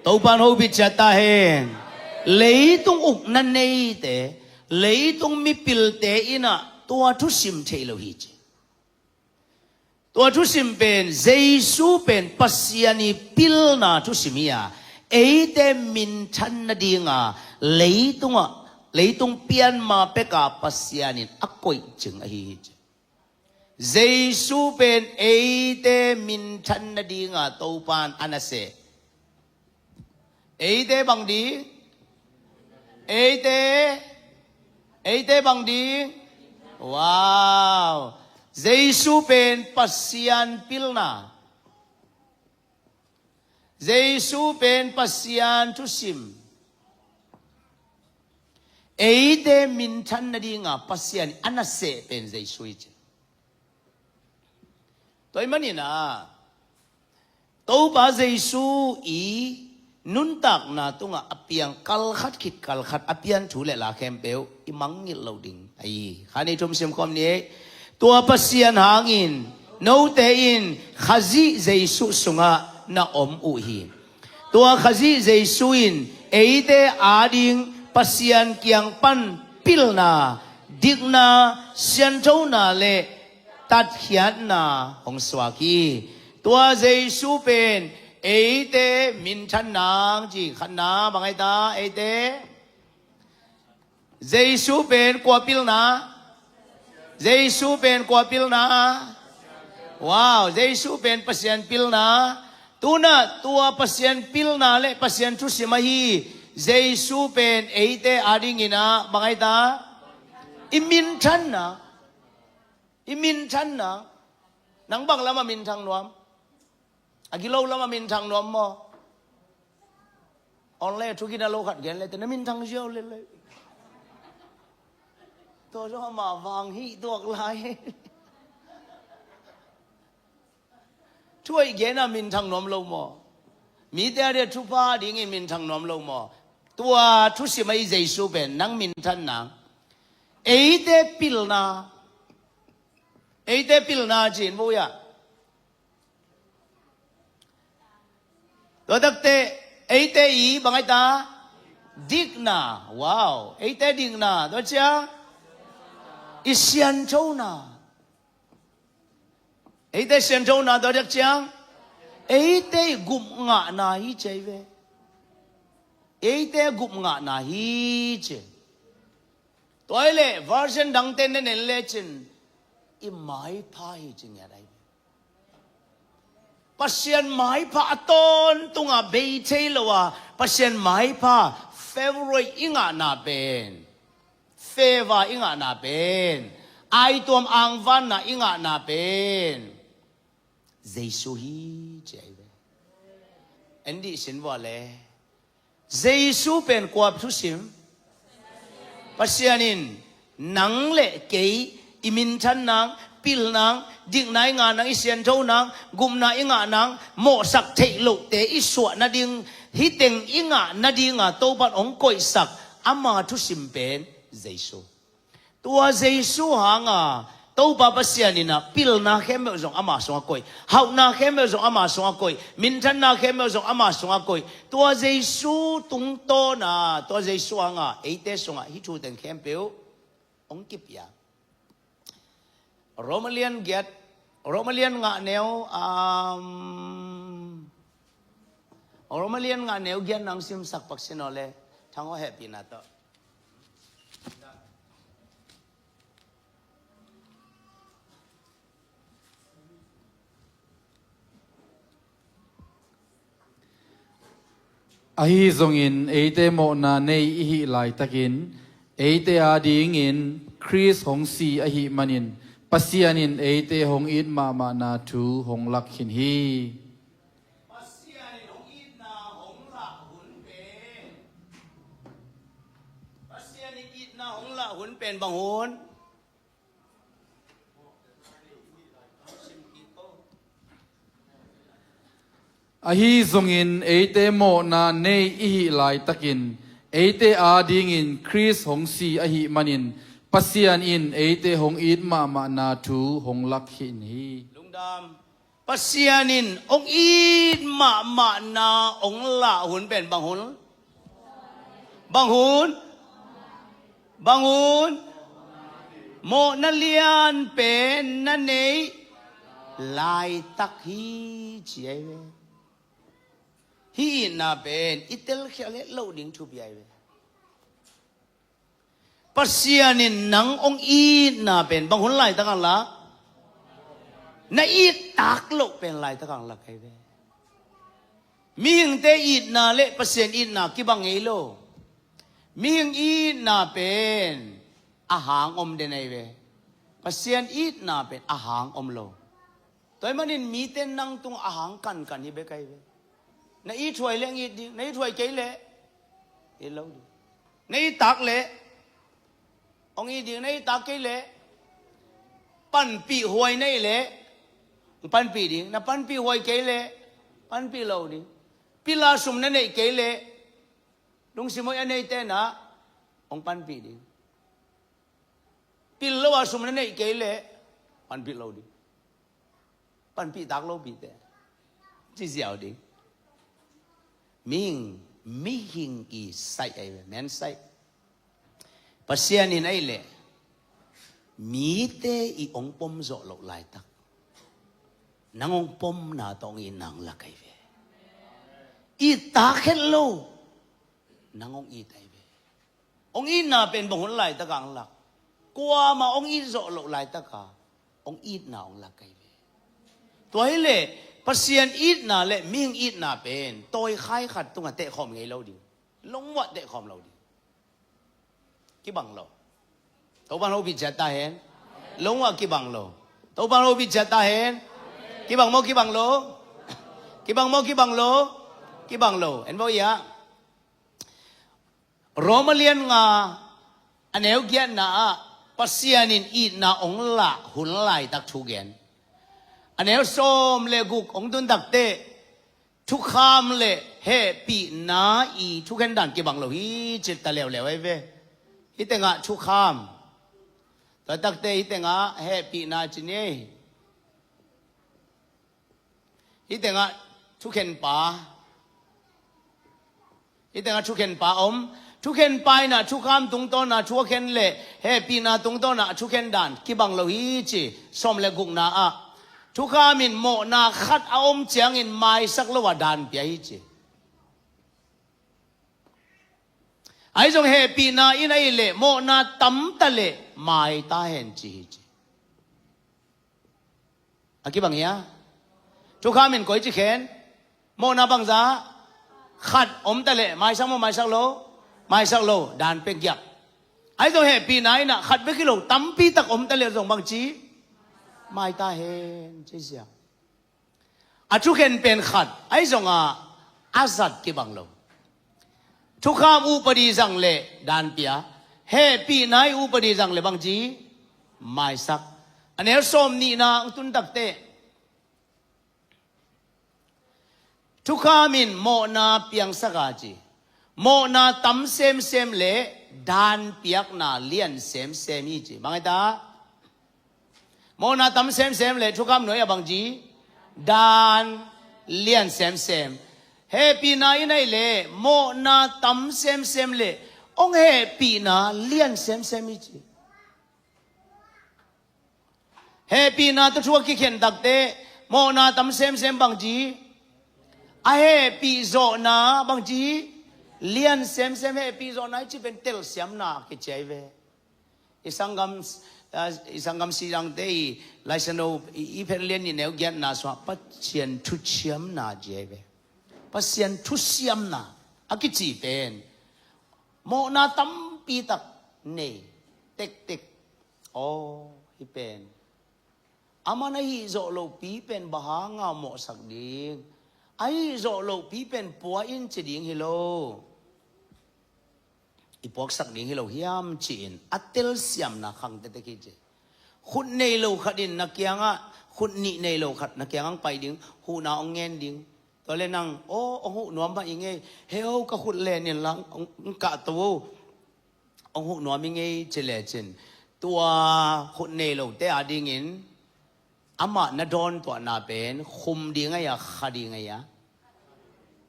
Topan hopih ciat ta hen. Leitung ukna neite, leitung mipilte in a tua thusim thei lo hi ci. Tua thusim pen Jesu pen Pasian i pilna thusim hi a, eite minthan nading a, leitung ah, leitung pian ma pek a Pasian in a koih cing ahi hi ci. Jesu pen eite minthan nading a Topan a na seh. Eite bang ding? Eite, eite bang ding? Wow. Jesu pen Pasian pilna. Jesu pen Pasian thusim. Eite minthan nading a Pasian a na seh pen Jesu hi ci. Tua ahih manin a, Topa Jesu i nuntakna tungah a piang kal khat khit kal khat a pian thu le la khempeuh i mangngilh lo ding ahi hi. Khan i thum sim khawm ni. Tua Pasian hangin note in Khazih Jesu sungah na om uh hi. Tua Khazih Jesu in eite ading Pasian kiang pan pilna, dikna, sianthona le tatkhiatna hong suak hi. Tua Jesu pen eite minthan nang ci. Khatna bang ahi ta? Eite Jesu pen kua pilna? Jesu pen kua pilna? Wow, Jesu pen Pasian pilna. Tuna tua Pasian pilna le Pasian thusim ahi Jesu pen eite adingin a bang ahi ta? I minthanna. I minthanna. Nang bang lamah minthang nuam? A gilo lamah minthang nuam maw? Online thu gina lo khat gen le te na minthang ziau le le. Tua zong ama vang hi tuak lai. Thu aih gen a minthang nuam lo maw? Mite a dia thupha dingin minthang nuam lo maw? Tua thusim a i Jesu pen nang minthanna, eite pilna, eite pilna cin bo ya. Tua takte eite i bang ai ta? Dikna. Wow. Eite dikna tua ciang i sianthona. Eite sianthona tua diak ciang eite i gupngahna hi ci ai ve. Eite gupngahna hi ci. Tua hi leh version dangte na nen lecin i maipha hi ci ngiat ai ve. Pasian maipha a tawntunga bei thei lo a, Pasian maipha favorite i ngahna pen, favor i ngahna pen, aituam angvanna i ngahna pen Jesu hi ci ai ve. En dih sin vua le. Jesu pen kua thusim? Pasian in nang le kei i minthan nang, pil nang, dikna i ngah nang, i siantho nang, gupna i ngah nang, mawhsak theih lohte i suah nading, hih teng i ngah nadinga Topan hong koihsak ama thusim pen Jesu. Tua Jesu hanga Topa Pasian in ah pilna khempeuh zong ama sungah koih, hauhna khempeuh zong ama sungah koih, minthanna khempeuh zong ama sungah koih. Tua Jesu tungtawna, tua Jesu hanga eite sungah hih thu teng khempeuh hong kipia. Roma lian giat, Roma lian ngah neu, um, Roma lian ngah neu giat nang simsak pak sin aw le, thang aw hehpihna tawh. Ahi zongin eite mawhna nei i hih laitakin eite adingin Khrist hong si ahih manin Pasian in eite hong it mahmahna thu hong lak khin hi. Pasian in hong itna hong lak hun pen, Pasian in itna hong lak hun pen bang hun? Ahi zongin eite mawhna nei i hih laitakin eite adingin Khrist hong si ahih manin Pasian in eite hong it mahmahna thu hong lak khin hi. Lungdam. Pasian in hong it mahmahna hong lak hun pen bang hun? Bang hun? Bang hun? Mawhna lian pen na neih laitak hi ci ai ve. Hih itna pen i telkhial het loh ding thupi ai ve. Pasian in nang hong itna pen bang hun laitak ang lak? Na it tak loh pen laitak ang lak ai ve. Mihingte itna le Pasian itna kibang ngei lo. Mihing itna pen a hang om den ai ve. Pasian itna pen a hang om lo. Tua ahih manin mite nang tung a hang kankan hi bek ai ve. Na it huai leh hong it ding, na it huai kei leh it lo ding. Na it tak leh hong it ding, na it tak kei leh panpih huai na hih leh hong panpih ding, na panpih huai kei leh panpih lo ding. Pila sum na neih kei leh lungsim hoih a neite na hong panpih ding. Pil lo a sum na neih kei leh panpih lo ding. Panpih tak lo pite. Ci ziau ding. Mihing, mihing i saih ai ve, men saih. Pasian in ai leh mite i hong pom zawh loh laitak nang hong pomna tawh hong it nang lak ai ve. It tak het lo nang hong it ai ve. Hong itna pen bang hun laitaka hong lak? Kuamah hong it zawh loh laitaka hong itna hong lak ai ve. Tua hi leh Pasian itna le mihing itna pen tawikhai khat tungah tehkhawm ngei lo ding. Lungmuah tehkhawm lo ding. Kibang lo. Topan hopih ciat ta hen. Lungmuah kibang lo. Topan hopih ciat ta hen. Kibang maw kibang lo? Kibang maw kibang lo? Kibang lo. En bo ia. Roma lian nga a neu giatna ah Pasian in itna hong lak hun laitak thu gen. A neu sawm le guk hong tun takteh Thukham le hehpihna i thukhen dan kibang lo hi ci ta leuleu ahi ve. Hih tengah thukham, tua takte hih tengah hehpihna ci ni. Hih tengah thukhenpa, hih tengah thukhenpa om. Thukhenpa in ah thukham tungtawn ah thukhen le hehpihna tungtawn ah thukhen dan kibang lo hi ci. Sawm le gukna ah, thukham in mawhna khat a om ciangin maisak lo a dan pia hi ci. Ahi zong hehpihna in ahih leh mawhna tam ta leh mai ta hen ci hi ci. A kibang hia? Thukham in koi ci khen? Mawhna bangzah khat om ta leh maisak maw, maisak lo? Maisak lo, dan pia giak. Ahi zong hehpihna in ah khat bek hi lo, tampi tak om ta leh zong bangci? Mai ta hen ci zia. A thukhen pen khat ahi zongah a zat kibang lo. Thukham upadi zang le dan pia, hehpihna i upadi zang le bangci? Maisak. A neu sawm nihna ang tun takte, thukham in mawhna piangsak a ci. Mawhna tam semsem le dan piakna lian semsem hi ci. Bang hi ta? Mawhna tam semsem le thukham nuai a bangci? Dan lian semsem. Hehpihna in ahih leh mawhna tam semsem le hong hehpihna lian semsem hi ci. Hehpihna tawh thu a kikhen takte, mawhna tam semsem bangci? A hehpih zawhna bangci? Lian semsem. Hehpih zawhna i ci pen telsiamna kici ahi ve. I sanggam, ah, i sanggam sihzangte i Laisiangtho i, i phen lian nih neu giatna sungah Pasian thuciamna ci ahi ve. Pasian thusiamna a kici pen mawhna tampi tak nei tektek. Aw, hih pen a man a hih zawh lohpi pen bang hanga mawhsak ding? A hih zawh lohpi pen pua in ci ding hi lo. I puaksak ding hi lo hiam ci-in a telsiamna khang tektek hi ci. Khut nei lo khat in na kiangah, khut nih nei lo khat na kiangah hong pai ding, huhna hong ngen ding. Tua le nang, aw, hong huh nuam mah i ngei, he o, ka khut len in la hong, hong kahto o, hong huh nuam i ngei ci lecin, tua khut nei lote adingin amah na dawntuahna pen khum ding ahi a, kha ding ahi a?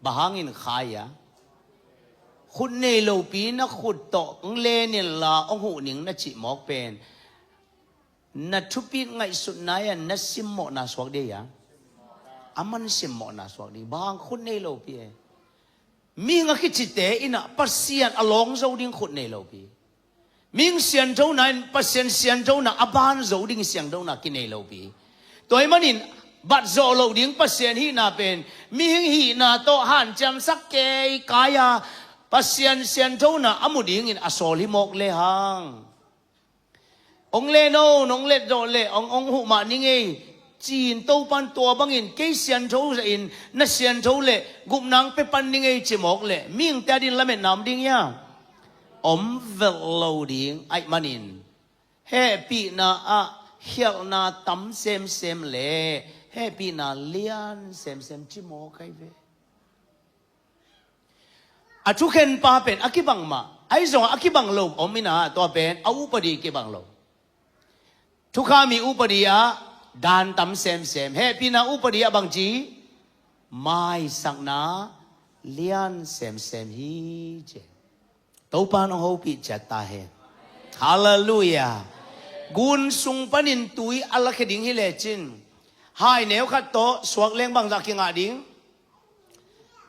Bang hangin kha ahi a? Khut nei lopi na khut tawh hong len in la hong huh ning na cih mawk pen na thupit ngaihsutna ahi a, na simmawhna suak ding ahi a? A man simmawhna suak ding. Bang hang? Khut nei lopi e. Mihing a kicite in ah Pasian a lawng zo ding khut nei lopi. Mihing sianthona in Pasian sianthona a ban zo ding sianthona kinei lopi. Tua ahih manin bat zawh loh ding Pasian hihna pen mihing hihna tawh hanciamsak kei kai a, Pasian sianthona a mu dingin a sawl hi mawk lehang. Hong len o, nong let zawh leh hong, hong huh mah ning ei ci-in Topan tua bangin kei siantho zahin na siantho leh gupna hong pia pan ning ei ci mawk leh mihingte adingin lametna om ding hia? Om velh lo ding. Ahih manin hehpihna ah khialhna tam semsem leh hehpihna lian semsem ci mawk ahi ve. A thukhenpa pen a kibang mah, ahi zongah a kibang lo om in ah, tua pen a upadi kibang lo. Thukham i upadi ah dan tam semsem, hehpihna upadi ah bangci? Maisakna lian semsem hi ci. Topa in hong hopih ciat ta hen. Halleluiah. Gun sung panin tui a lakhia ding hi lecin, hai neu khat tawh suak leng bangzah kingah ding?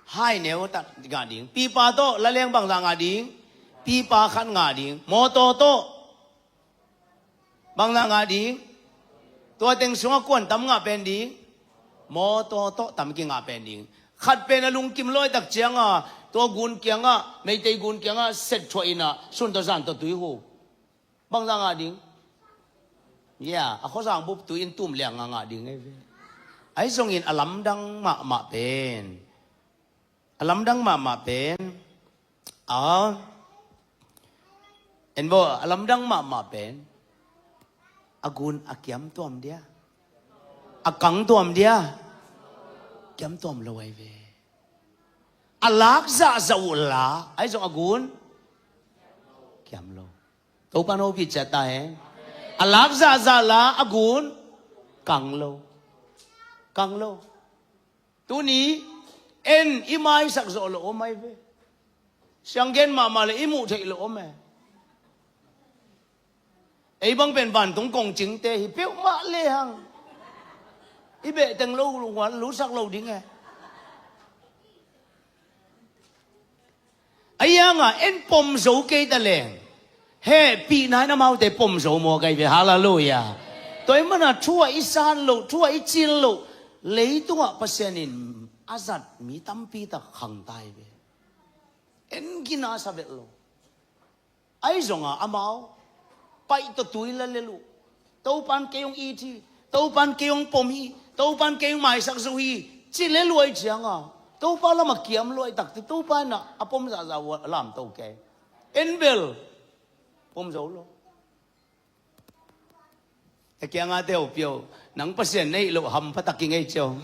Hai neu khat ngah ding. Pipa tawh la leng bangzah ngah ding? Pipa khat ngah ding. Mawtaw tawh bangzah ngah ding? Tua teng sungah kuan tam ngah pen ding? Mawtaw tawh tam kingah pen ding. Khat pen a lungkim lawi tak ciangah tua gun kiangah, Meitei gun kiangah set thuah in ah sun tawh zan tawh tui huh. Bangzah ngah ding? Ya, a khuazang bup tui in tum liang ngah ngah ding ahi ve. Ahi zongin a lamdang mahmah pen, a lamdang mahmah pen, a, en bo, a lamdang mahmah pen a gun a kiam tuam dia, a kang tuam dia? Kiam tuam lo ahi ve. A lak zahzah uh la, ahi zong a gun kiam lo. Topa in hopih ciat ta hen. A lak zahzah la, a gun kang lo. Kang lo. Tuni en i maisak zawh loh om ahi ve. Sianggen mahmah le i muh theih loh om e. Ei bang pen vantung kongcingte hi peuhmah lehang i behteng lo lunghuan lutsak lo ding e. Ahi hanga en pom zo kei ta leng hehpihna in amaute pom zo mawk ahi ve. Halleluiah. Tua ahih mana thu ah i san loh, thu ah i cil loh, leitungah Pasian in a zat mi tampi tak khang ta ahi ve. En gina sa vet lo. Ahi zonga amau paih tawh tui la lel uh. Topa in kei hong it hi. Topa in kei hong pom hi. Topa in kei hong maisak zo hi. Ci lel uh ahih cianga Topa lamah kiam lua ahih takte Topa in a pom zahzah uh a lamto kei. En bel pom zo lo. A kianga te uh pio, nang Pasian na hih loh hampha tak i ngei cio.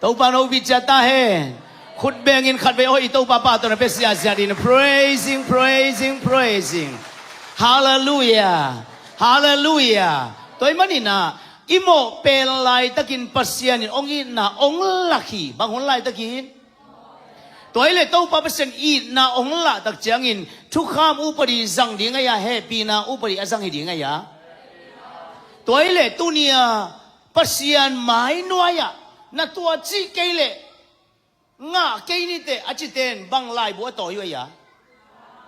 Topa in hopih ciat ta hen. Khut bengin khatvei hoih Topa pa tawh na pia siasia ding. Praising, praising, praising. Halleluiah. Halleluiah. Tua ahih manin ah i mawh pen laitakin Pasian in hong itna hong lak hi. Bang hun laitakin? Tua hileh Topa Pasian itna hong lahtak ciangin thukham upadi zang ding ahi a, hehpihna upadi a zang hi ding ahi a. Tua hileh tuni-a Pasian mai nuai-ah na tua cih kei leh ngah kei niteh a cite in bang laibu a tawi uh ahi a?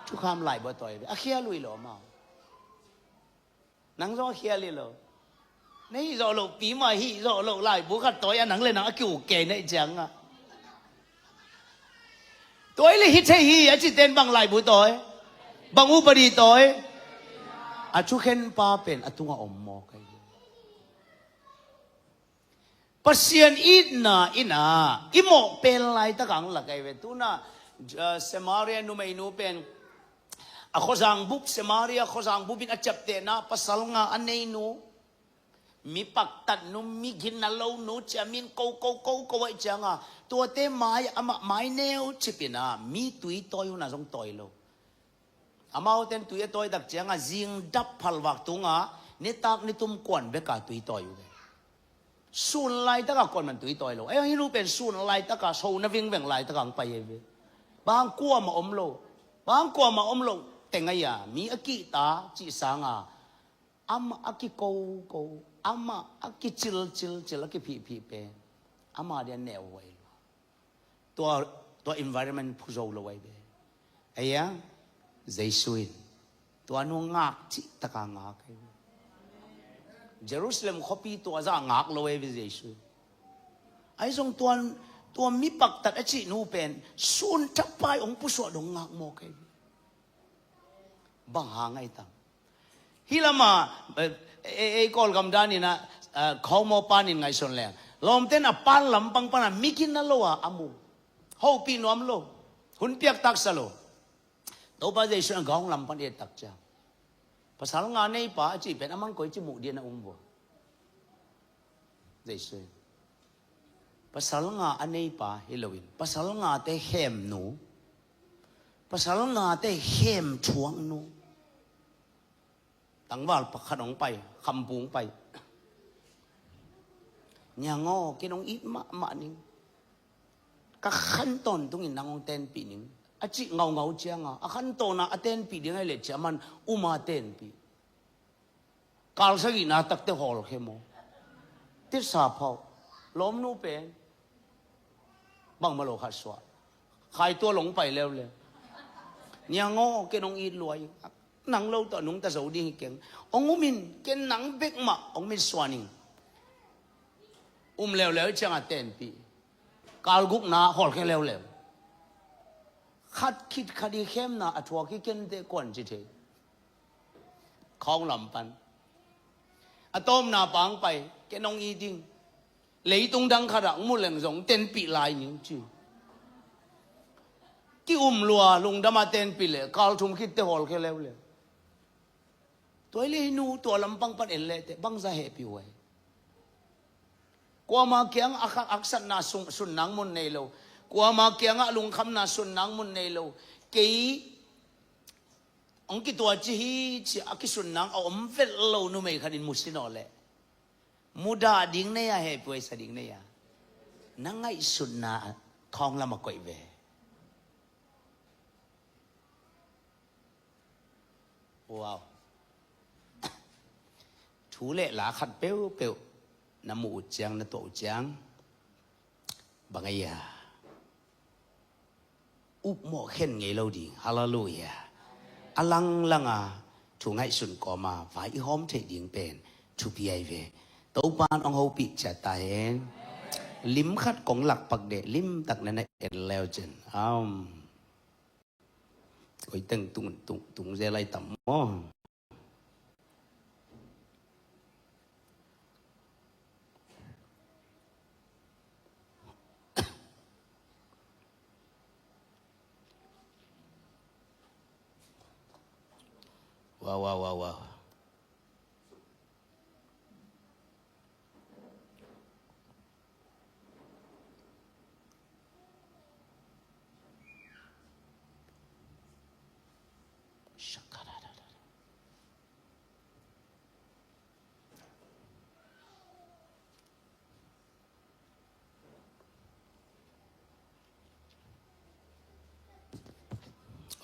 Thukham laibu a tawi uh ahi a, khial uh hi lo amau. Nang zong a khial hi lo. Na hih zawh lohpi mah hih zawh loh laibu khat tawi a nang le nang a kiuk kei na hih ciangah. Tua hileh hi thei hi a cite in bang laibu tawi? Bang upadi tawi? A thukhenpa pen a tungah om mawk ahi. Pasian itna in ah i mawh pen laitak ang lak ahi ve. Tuna, uh, Samaria numeinu pen a khuazang bup, Samaria khuazang bup in a ciaptehna pasal nga a neinu, mi paktatnu, mi ginna lonu, ciamin ko ko ko ko ahih cianga tuate mai amah mai neu cipin ah mi tui tawi hun ah zong tawi lo. Amaute in tui a tawi tak cianga zingdap phalvak tunga nitak nitum kuan beka tui tawi uh ve. Sun laitaka kuan man tui tawi lo. Ei, hih nu pen sun laitaka so na vingveng laitaka ang pai ei ve. Bang kuamah om lo. Bang kuamah om lo teng ahi a, mi a kihta cih sanga amah a kikoko, amah a kicilcilcil, a kiphihphih pen ama dia neu huai lo. Tua, tua environment phuzo lo ahi ve. Ahi a, Jesu in tua nu ngak cihtaka ngak ahi ve. Jerusalem khuapi tua zah ngak lo ahi ve Jesu in. Ahi zong tua, tua mi paktat a cih nu pen sun thapai hong pusuah dong ngak mawk ahi ve. Bang hang ahi tam? Hih lama, eh, eh, eh, Kawlgam danin ah, eh, khawngmaw panin ngaihsun leng lawmten a pan lampang pana mi ginna lo a a mu. Hopih nuam lo. Hun piak taksa lo. Topa Jesu in a gawng lam pan et tak ciang pasal nga neipa a cih pen aman koici muh ding a um vua? Jesu in pasal nga a neipa hi loin pasal ngate khemnu, pasal ngate khem thuaknu. Tangval pakhat hong pai, khampu hong pai. Niang aw, ken hong it mahmah ning. Ka khan tawntungin nang hong tenpih ning. A cih ngaungau cianga a khan tawna a tenpih ding ahi leh ciaman uma tenpih. Kal sagihna takte hawlkhia maw? Tisa phauh. Lawmnu pen bangmah lo khat suah. Khaitua long pai leuleu. Niang aw, ken hong it lua ing. Nang lo tawh nungta zo ding hi keng. Hong um in, ken nang bek mah hong mitsuan ing. Um leuleu ciangah tenpih. Kal gukna hawlkhia leuleu. Khat khit khat i khemna a thuak hi kenteh kuan ci thei. Khawng lam pan a tawpna pang pai, ken hong it ing. Leitung dang khatah hong mu leng zong tenpih lai ning ci. Ki-um lua lungdama tenpih leh kal thum khitteh hawlkhia leuleu. Tua hi leh hih nu tua lampang pan en lehteh bangza hehpih uh ahi. Kuama kiang a kha-, haksatna sung, sun nang mun nei lo. Kuama kiangah lungkhamna sunnang mun nei lo. Kei hong kituaci hi ci a kisunnang a om vet lo numei khat in mu sin aw leh, mudah ding nei a, hehpihhuai sa ding nei a, na ngaihsutna khawng lam a koih ve. Wow. Thu le la khat peuhpeuh na muh uh ciang, na tuah uh ciang, bang a hia? Upmawh khen ngei lo ding. Halleluiah. A langlang a thu ngaihsun kawma vai i hawm theih ding pen thupi ahi ve. Topan hong hopih ciat ta hen. Lim khat kong lak pak deh, limtak na na en leu cin. Aum. Koi teng tung, tung, tung zel lai tam maw? Wow, wow, wow, wow.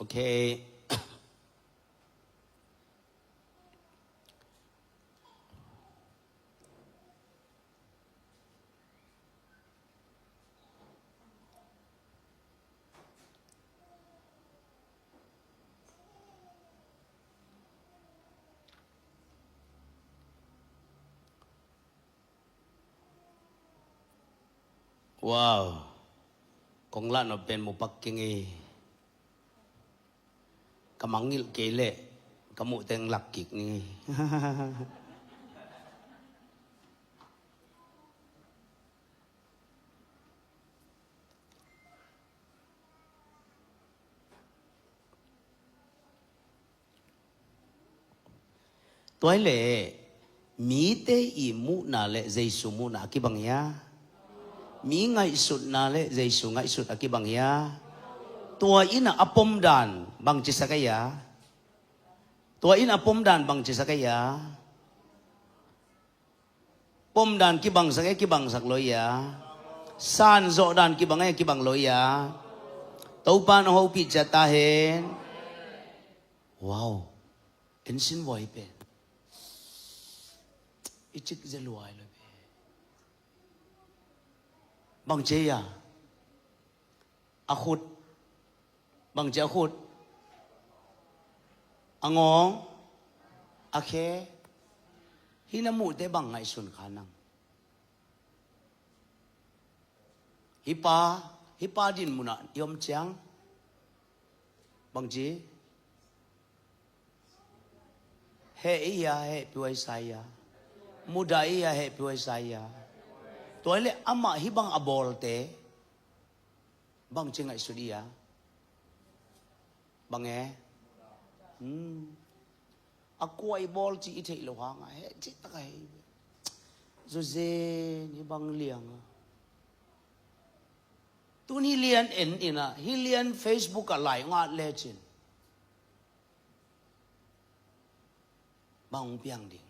Okay. Wow. Kong lah nop pen mu pak keng ei. Ka mangngilh kei leh ka muh teng lak kik ni. Tua hi leh mite i muhna le Jesu muhna a kibang hia? Mi ngaihsutna le Jesu ngaihsut a kibang hia? Tua in a pomdan bang cisak a hia? Tua in a pomdan bang cisak a hia? Pomdan kibangsak e, kibangsak lo ia. Sanzawhdan kibang e, kibang lo ia. Topa in hong hopih ciat ta hen. Wow. Ensin vuai pen i cik ze luai lo pen. Bang cia ia? A khut. Bang cia a khut? A ngawng. A khe. Hih na muhte bang ngaihsun kha nang? Hih pa, hih pa din munah i om ciang bang ci? Heh i hia, hehpihhuai sa i hia? Mudah i hia, hehpihhuai sa i hia? Tua hi leh amah hih bang a bawlte bang ci ngaihsut i hia? Bang e? Hmm. A kua i bawl ci i theih loh hangah heh cih tak a hei. Zawzen hi bang liang a. Tun hi lian en in a, hi lian Facebook ah lai ngat lecin bang hong piang ding?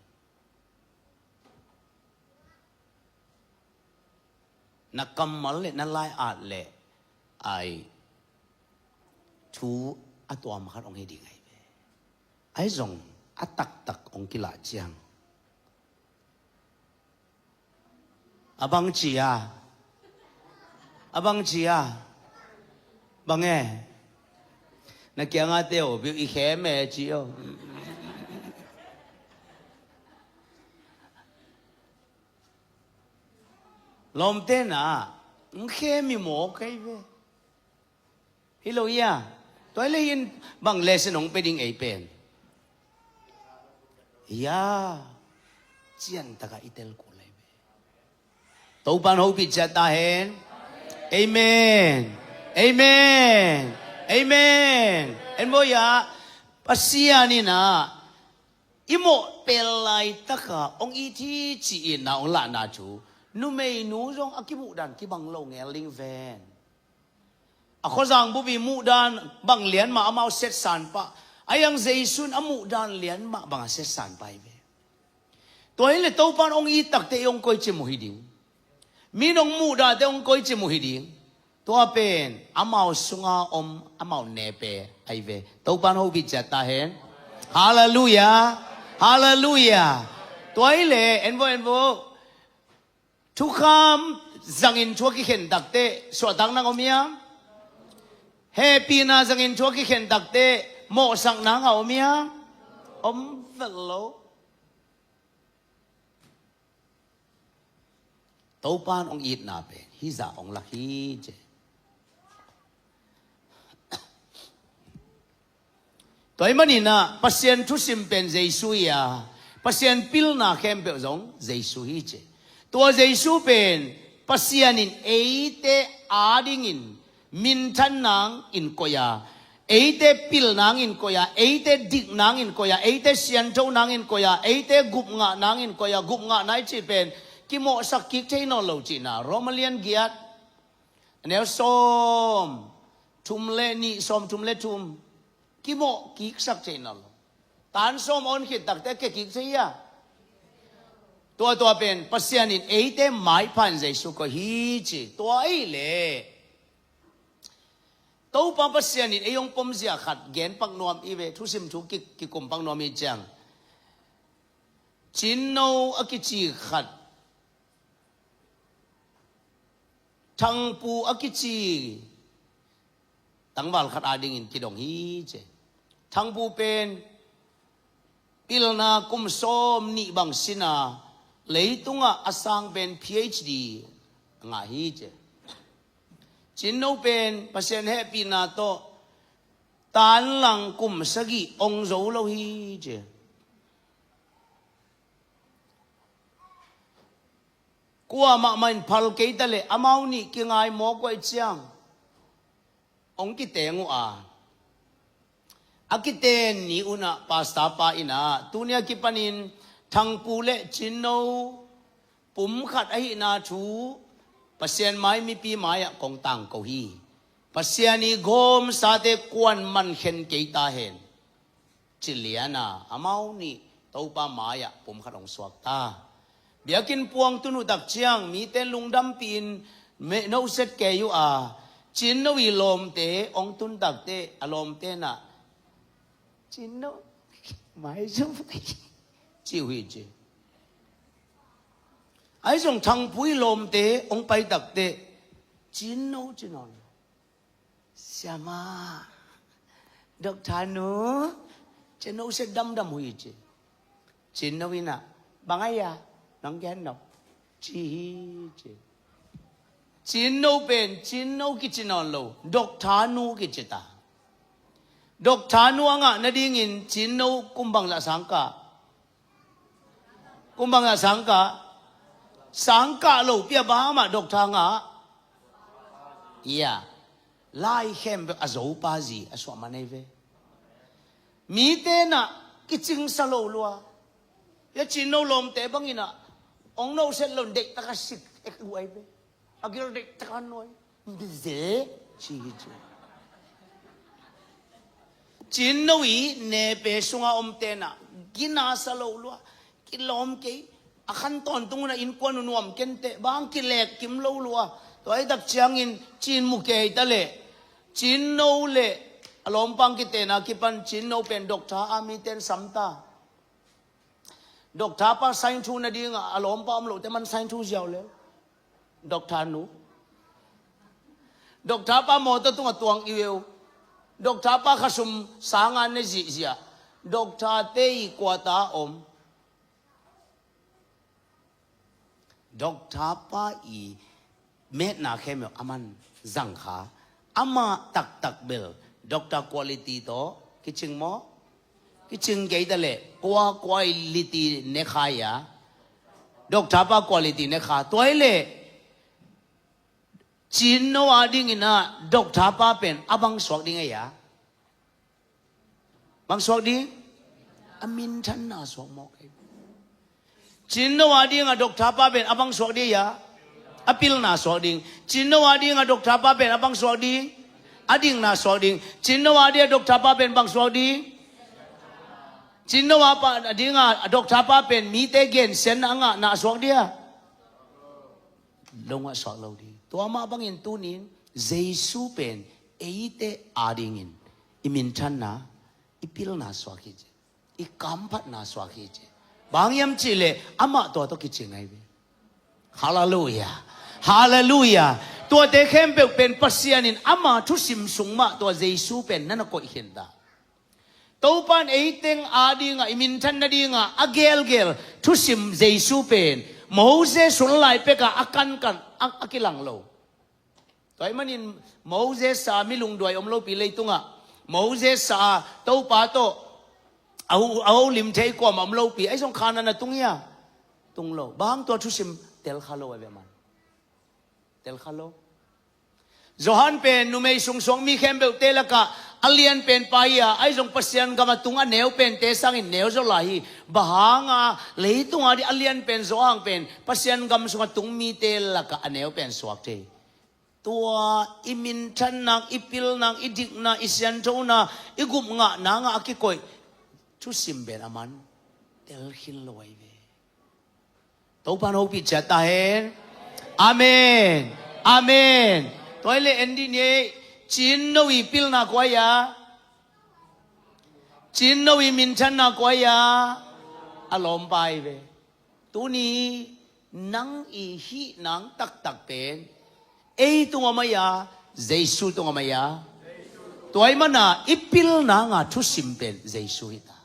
Na kammal le na lai-at le ai thu a tuam khat hong hi ding ahi ve. Ahi zong a taktak hong kilah ciang a bang ci a, a bang ci a, bang e? Na kiangah teh oh biu i khem e ci oh. Lawmte na, ng khem i maw kei ve. Hi lo ia. Tua hi leh hin bang lesson hong pe ding ei pen? Ia. Cian takah i tel kul lai ve. Topan hopih ciat ta hen. Amen. Amen. Amen. En bo ia. Pasian in a i mawh pel laitakah hong it hi ci-in na hong lahna thu numeinu zong a kimuhdan kibang lo ngel ding ven. A khuazang bupi muhdan bang lian mah amau setsan pah. A iang Jesu in a muhdan lian mah bang a setsan pah hi ve. Tua hi le Topan hong it takte i hong koici mu hi ding. Min hong muhdate hong koici mu hi ding. Tua pen amau sunga om amau nepe ahi ve. Topan hopih ciat ta hen. Halleluiah. Halleluiah. Tua hi le envo envo. Thukham zangin thu a kikhen takte suahtak nang om hiam? Hehpihna zangin thu a kikhen takte mawhsak nang a om hiam? Om vet lo. Topan hong itna pen hih zah hong lak hi ci. Tua ahih manin ah Pasian thusim pen Jesu hi a, Pasian pilna khempeuh zong Jesu hi ci. Tua Jesu pen Pasian in eite adingin minthan nangin koih a, eite pil nangin koih a, eite dik nangin koih a, eite siantho nangin koih a, eite gupngah nangin koih a, gupngahna i cih pen kimawhsak kik thei nawn lo cihna, Roma lian giat, a neu sawm thum le nih, sawm thum le thum. Kimawh kiksak thei nawn lo. Tan sawm a hon khit takte ke kik thei a. Tua tua pen Pasian in eite maipha in Jesu koih hi ci. Tua ahih leh Topa Pasian in ei hong pomzia khat gen pak nuam i ve, thusim thu ki, kikum pak nuam i ciang. Cinno a kici khat, Thangpu a kici tangval khat adingin kidong hi ci. Thangpu pen pilna kum sawm nih bang sin a, leitungah a sang pen P H D a ngah hi ci. Cinno pen Pasian hehpihna tawh tanlang kum sagih ong zo lo hi ci. Kuamah mah in phal kei ta leh amau nih kingai mawk uh ahih ciang hong kiteng uh a, a kiten ni un ah pastor pa in ah tuni a kipanin Thangpu le Cinno pumkhat ahihna thu Pasian mai mipi mai-ah kong tangko hi. Pasian i gawmsate kuan man khen kei ta hen. Ci lian a amau nih Topa mai-ah pumkhat hong suak ta. Biakinn puang tun uh tak ciang mite lungdampih in meh noset kei uh a, Cinno i lawmte hong tun takte a lawmte nah, Cinno mai zum ci uh hi ci. Ahi zong Thangpu i lawmte hong pai takte Cinno ci nawn. Siama, Doctor nu, Cinno set damdam uh hi ci. Cinno in ah, bang a hia, nang gen no, ci hi ci. Cinno pen Cinno kici nawn lo, Doctor nu kici ta. Doctor nu a ngah nadingin Cinno kum bangzah sang kah? Kum bangzah sang kah? Sang kah lo pi a, bang mah Doctor ngah? Ia, lai khempeuh a zopa zi a suah man ei ve. Mite nah kicingsa lo lua. Ia Cinno lawmte bangin ah hong noset lo in deihtak a sik ek uh ei ve. A gil deihtak a nuai. Bize ci hi ci. Cinno i nepe sunga omte nah ginasa lo lua. Kilawm kei. A khan tawntung un ah innkuan uh nuam kenteh, bang kilek kim lo lua. Tua hi tak ciangin Cin mu kei ta leh Cinno le a lawmpa hong kitena kipan Cinno pen Doctor a mite in sam ta. Doctor pa sainthu nadingah a lawmpa om lote man sainthu ziau leu. Doctor nu. Doctor pa mawtaw tungah tuang i veu. Doctor pa khasum sanga ne zihziah. Doctor te i kuata om. Doctor pa i metna khempeuh a man zang kha. Amah taktak bel doctor quality tawh kicing maw? Kicing kei ta leh kua quality ne kha ia? Doctor pa quality ne kha. Tua hi leh Cinno a dingin ah doctor pa pen a bang suak ding a ia? Bang suak ding? A minthanna suak mawk ei. Cinno a dingah doctor pa pen a bang suak ding ia? A pilna suak ding. Cinno a dingah doctor pa pen a bang suak ding? A dikna suak ding. Cinno a dia doctor pa pen bang suak ding? Cinno a pa a dinga a doctor pa pen mite gensiatna a ngahna a suak dia? Lo ngah suak lo ding. Tua mah bangin tunin Jesu pen eite adingin i minthanna, i pilna suak hi ci. I kamphatna suak hi ci. Bang hiam cihleh amah tua tawh kicing ahi ve. Halleluiah. Halleluiah. Tuate khempeuh pen Pasian in ama thusim sung mah tua Jesu pen na na koih khin ta. Topan eiteng adinga i minthan nadinga a gelgel thusim Jesu pen Moses hun lai peka a kankan a, a kilang lo. Tua ahih manin Moses a mi lungduai om lopi leitungah Moses a Topa tawh a ho, a holim thei kuamah om lopi, ahi zong Khanaan a tung hia? Tung lo. Bang hang? Tua thusim telkha lo ahi ve man. Telkha lo. Johan pen numei sungsuang mi khempeuhte lakah a lian pen pa hi a, ahi zong Pasian gam a tung a neu pente sangin neu zaw lai hi. Bang hanga leitunga dih a lian pen Johan pen Pasian gam sunga tung mite lakah a neu pen suak thei. Tua i minthan nang, i pil nang, i dik nang, i sianthona, i gup ngah nangah a kikoih thusim pen a man telkhin lo ahi ve. Topan hopih ciat ta hen. Amen. Amen. Tua ahih leh en dih ni ei. Cinno i pilna kua hi a? Cinno i minthanna kua hi a? A lawmpa ahi ve. Tuni nang i hih nang taktak pen ei tung om ahi a, Jesu tung om ahi a? Tua ahih mana i pil nanga thusim pen Jesu hi ta.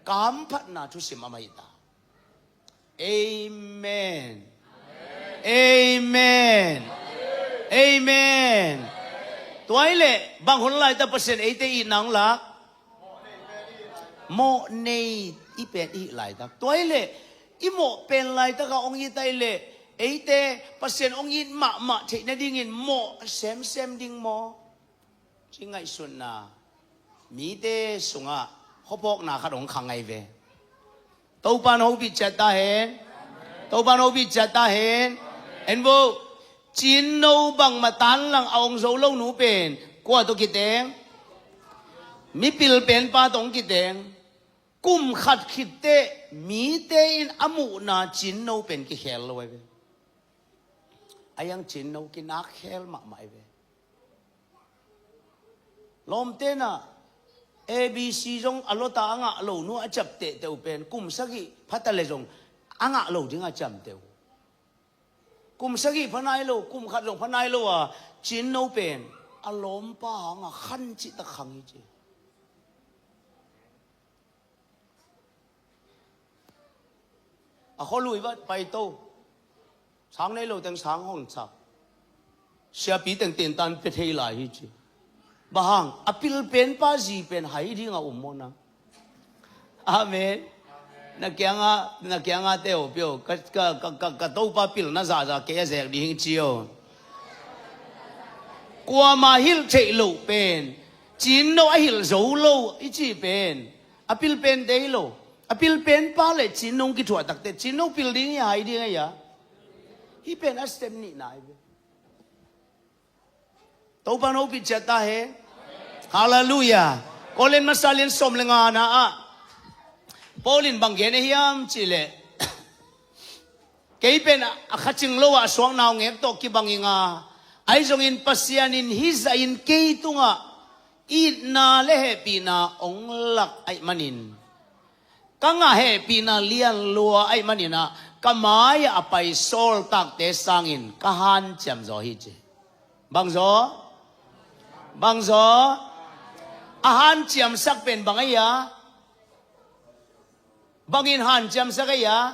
Kamphatna thusim amah hi ta. Amen. Amen. Amen. Tua ahih leh bang hun laitak Pasian eite i nang lak? Mawh nei i pen i hih laitak. Tua ahih leh i mawh pen laitaka hong it ahih leh eite Pasian hong it mahmah theih nadingin mawh semsem ding maw? Ci ngaihsutna mite sungah khuaphawkna khat hong khang ahi ve. Topan hopih ciat ta hen. Topan hopih ciat ta hen. En vo. Cinno bangmah tanlang a hong zo lo nu pen kua tawh kiteng? Mipil penpa tawh hong kiteng. Kum khat khitteh mite in a muhna cinno pen kikhel lo ahi ve. A hiang cinno kinak khel mahmah ahi ve. Lawmte na A B C zong a lota a ngah lo nu a ciamteh teuh pen kum sagih phata le zong a ngah lo ding a ciamteh uh. Kum sagih pha nai lo, kum khat zong pha nai lo a cinno pen a lawmpa hanga khan cihtak khang hi ci. A khualui vat paito. Sang nei lo teng sang hong sak. Siapi teng tentan pia thei lai hi ci. Bang hang? A pilpenpa zi pen hai dinga um maw na? Amen. Na kianga, na kianga teo pio ka, ka, ka, ka, ka Topa pilna zahzah kei a zek ding hi ci o. Kuama hilh theih loh pen cinno a hilh zo lo i ci pen a pilpente hi lo. A pilpenpa le cinno kithuah takte cinno pil ding hi a, hai ding hi a? Hih pen a step nihna hi ve. Topan hopih ciat ta hen. Halleluiah. Korin masa lian sawm le ngana ah Paul in bang gen ahi hiam cihleh, kei pen a kha cing lo ah a suakna hong ngek tawh kibang ing a, ahi zongin Pasian in hih zahin kei tungah itna le hehpihna hong lak ahih manin, ka ngah hehpihna lianlua ahih manin ah ka mai-ah a pai sawltakte sangin ka hanciam zaw hi ci. Bang zaw? Bang zaw? A hanciamsak pen bang ahi a? Bangin hanciamsak ahi a?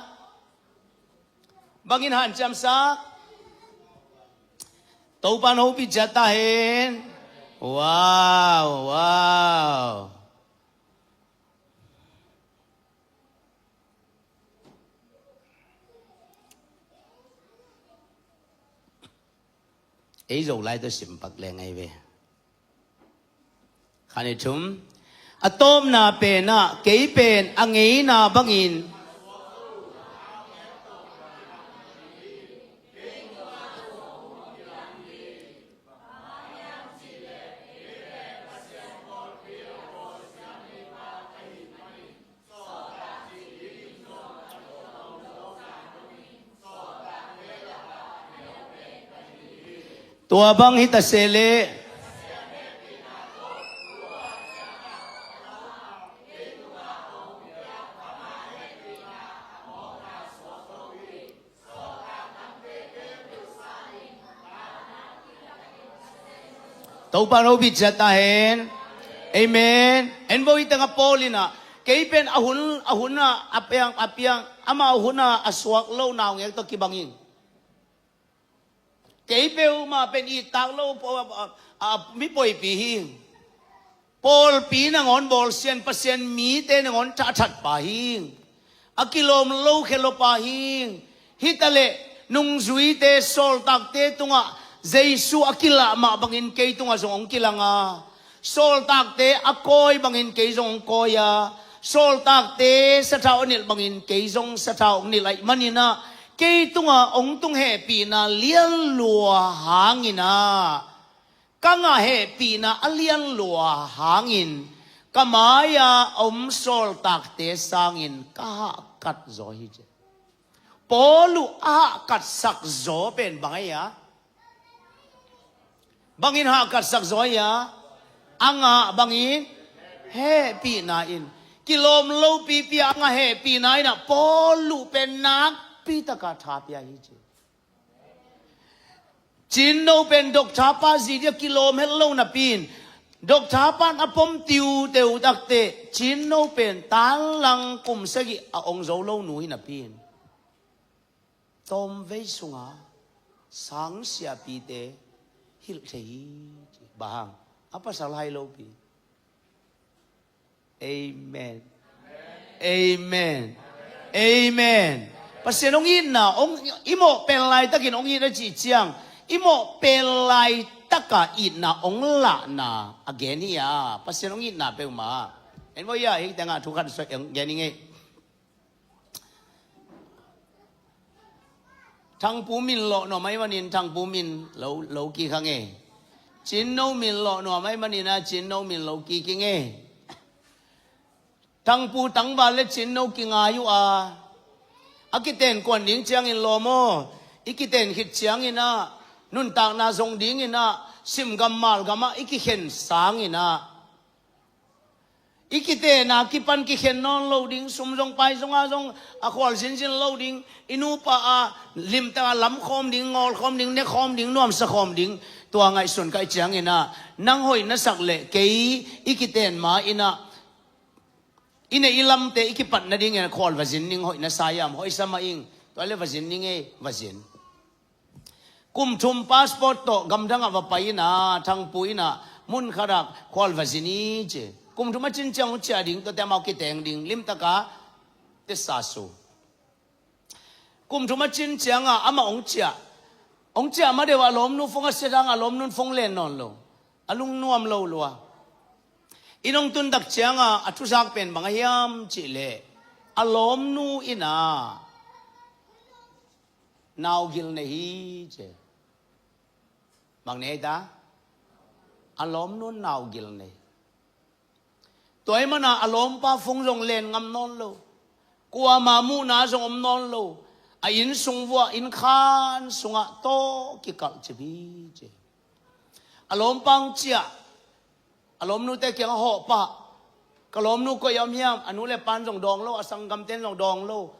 Bangin hanciamsak? Topan hopih ciat ta hen. Wow, wow. Ei Zolai tawh simpak leng ahi ve. Khan i thum. A tawpna penah kei pen a ngeina bangin, Tua bang hita sehleh, Topa no bit ciat ta hen. Amen. En bo, i tengah Paul in ah, kei pen a hun, a hun ah a piang, a piang, ama hun ah a suak lo naungek tawh kibang ing. Kei peuhmah pen ittak lo, a, a, a, mi poipi hi. Pawlpi nangawn bawlsian, Pasian mite nangawn thathat pa hi. A kilawm lo khe lo pa hi. Hitaleh nungzuite, sawltakte tungah Jesu a kilah mah bangin kei tungah zong hong kilang a, sawltakte a kawi bangin kei zong hong kawi a, sawltakte sathau a nilh bangin kei zong sathau hong nilh ahih manin ah, kei tungah hong tung hehpihna lianlua hangin ah, ka ngah hehpihna a lianlua hangin ka mai-a om sawltakte sangin ka hahkat zaw hi, ci. Paul uh a hahkatsak zaw pen bang ahi a? Bangin hahkatsak zaw ahi a? A ngah bangin, hehpihna in. Kilawm lopipi a ngah hehpihna in ah Paul uh pen nakpi taka tha pia hi, ci. Cinno pen doctor pa zi dia kilawm het lo napi in, doctor pan a pom tiuteu takteh Cinno pen tanlang kum sagih a ong zo lo nu hi napi in, tawmvei sunga sang siapite hilh thei hi, ci. Bang hang? A pasal hai lopi. Amen. Amen. Amen. Pasian hong itna, hong, i mawh pel laitakin hong it a cih ciang, i mawh pel laitaka itna hong lahna a gen hi a, Pasian hong itna peuhmah. En maw, ia, hih tengah thu khat soi, hong gen hi ngei. Thangpu min lawh nuam ahih manin Thangpu min lo, lo kik hang e. Cinno min lawh nuam ahih manin ah Cinno min lo kik ing e. Thangpu tangval le Cinno kingai uh a, a kiten kuan ding ciangin lawm aw, i kiten khit ciangin ah nuntakna zong dingin ah simgam malgam ah i kikhen sangin ah, i kitenna kipan kikhen nawn lo ding, sum zong pai zong a zong a khual zinzin lo ding, i nupa a limtaka lamkhawm ding, ngawlkhawm ding, nekhawm ding, nuamsa khawm ding, tua ngaihsun ka hih ciangin ah, nang hoih na sak leh kei i kiten ma in ah, i neih i lamte i kipat nadingin khual va zin ning, hoih na sa hiam? Hoih sa mah ing. Tua leh va zin ning ei, va zin. Kum thum passport tawh gamdangah va pai in ah, Thangpu in ah mun khatah khual va zin hi, ci. Kum thum a cin ciang hong ciah ding, tuate amau kiteng ding, limtaka tesa su. Kum thum a cin ciangah amah hong ciah. Hong ciah ma deuh a lawmnu phone a sia dang a lawmnu phone len nawn lo. A lungnuam lo lua. Inn hong tun tak ciangah a thuzak pen bang a hiam cih leh, a lawmnu in ah naugil nei hi, ci. Bang nei ta? A lawmnu naugil nei. Tua ahih manin a lawmpa phone zong len ngam nawn lo. Kuama muhna zong om nawn lo. A inn sung vuah, inn khan sungah tawh kikalh cip hi, ci. A lawmpa hong ciah. A lawmnute kiangah hawh pah. Ka lawmnu koi a om hiam? A nu le pan zong dawng lo, a sanggamten zong dawng lo.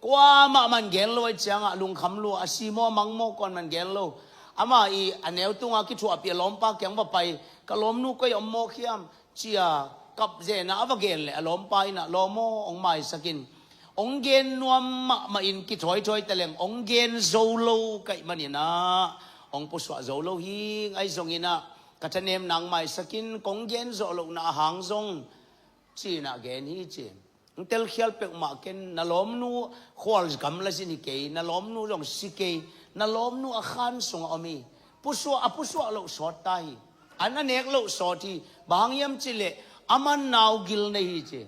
Kuamah man gen lo ahih ciangah lungkham lua, a si maw a mang maw kuaman gen lo. Amah i a neu tunga kithuahpih a lawmpa kiang va pai, ka lawmnu koi a om mawk hiam, ci-a kap zenna a va gen leh a lawmpa in ah, lawm aw, hong maisak in. Hong gen nuam mahmah in kithawithawi taleng hong gen zo lo ka hih manin ah, hong pusuah zo lo hi ing. Ahi zongin ah, ka thanemna hong maisak in, kong gen zawh lohna a hang zong, ci-in ah gen hi, ci. Hong telkhial peuhmah ken, na lawmnu khual gamla zin hi kei, na lawmnu zong si kei, na lawmnu a khan sungah om hi. Pusuah, a pusuah loh sawt ta hi. An a nek loh sawt hi. Bang hang hiam cih leh, aman naugil nei hi, ci.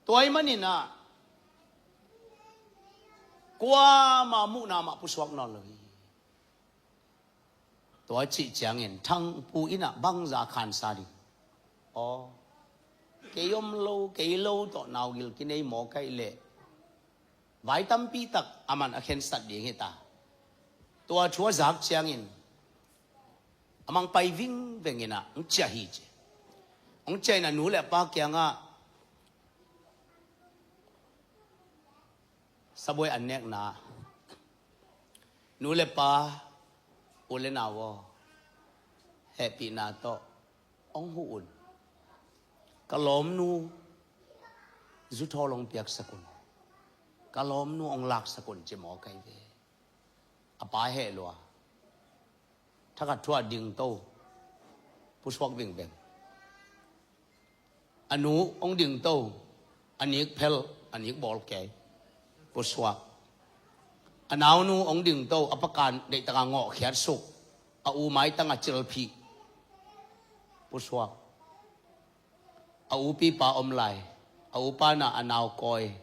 Tua ahih manin ah, kuamah muhna mah pusuak nawn lo hi. Tua cih ciangin Thangpu in ah bangzah khansa ding? Aw, kei om lo, kei lo tawh naugil kinei maw ka hih leh, Vai tampi tak a man a khensat ding hi ta. Tua thu a zak ciangin a mang pai vingveng in ah hong ciah hi ci. Hong ciah in a nu le pa kiangah sabuai an nekna, nu le pa, u le nau aw, hehpihna tawh hong huh un. Ka lawmnu zuthawl hong piaksak un. Ka lawmnu hong laksak un ci mawk ahi ve. A pa heh lua. Thakhat thu ah dingto pusuak vingveng. A nu hong dingto, a nik phel, a nik bawl kei, pusuak. A naunu hong dingto, a pakan deihtaka ngawhkhiat suk, a u maitang a cilphih, pusuak. A upipa om lai, a upa na a nau kawi,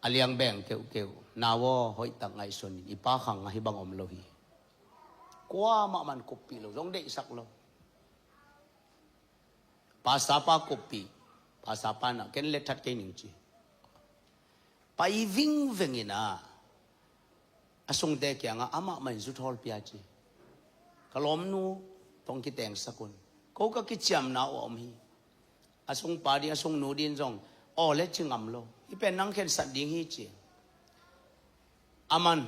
a liangbeng keuhkeuh, nau aw, hoihtak ngaihsun in, i pa khang ah hih bang om lo hi. Kuamah man kuppih lo, zong deihsak lo. Pastor pa kuppih, pastor pa na ken let that kei ning ci. Pai vingveng in ah a sungte kiangah amah mah in zuthawl pia ci. Ka lawmnu tawh hong kitengsak un. Ko ka kiciamna uh a om hi. A sungpa din, a sungnu din zong aw le ci ngam lo. Hih pen nang khensat ding hi ci. A man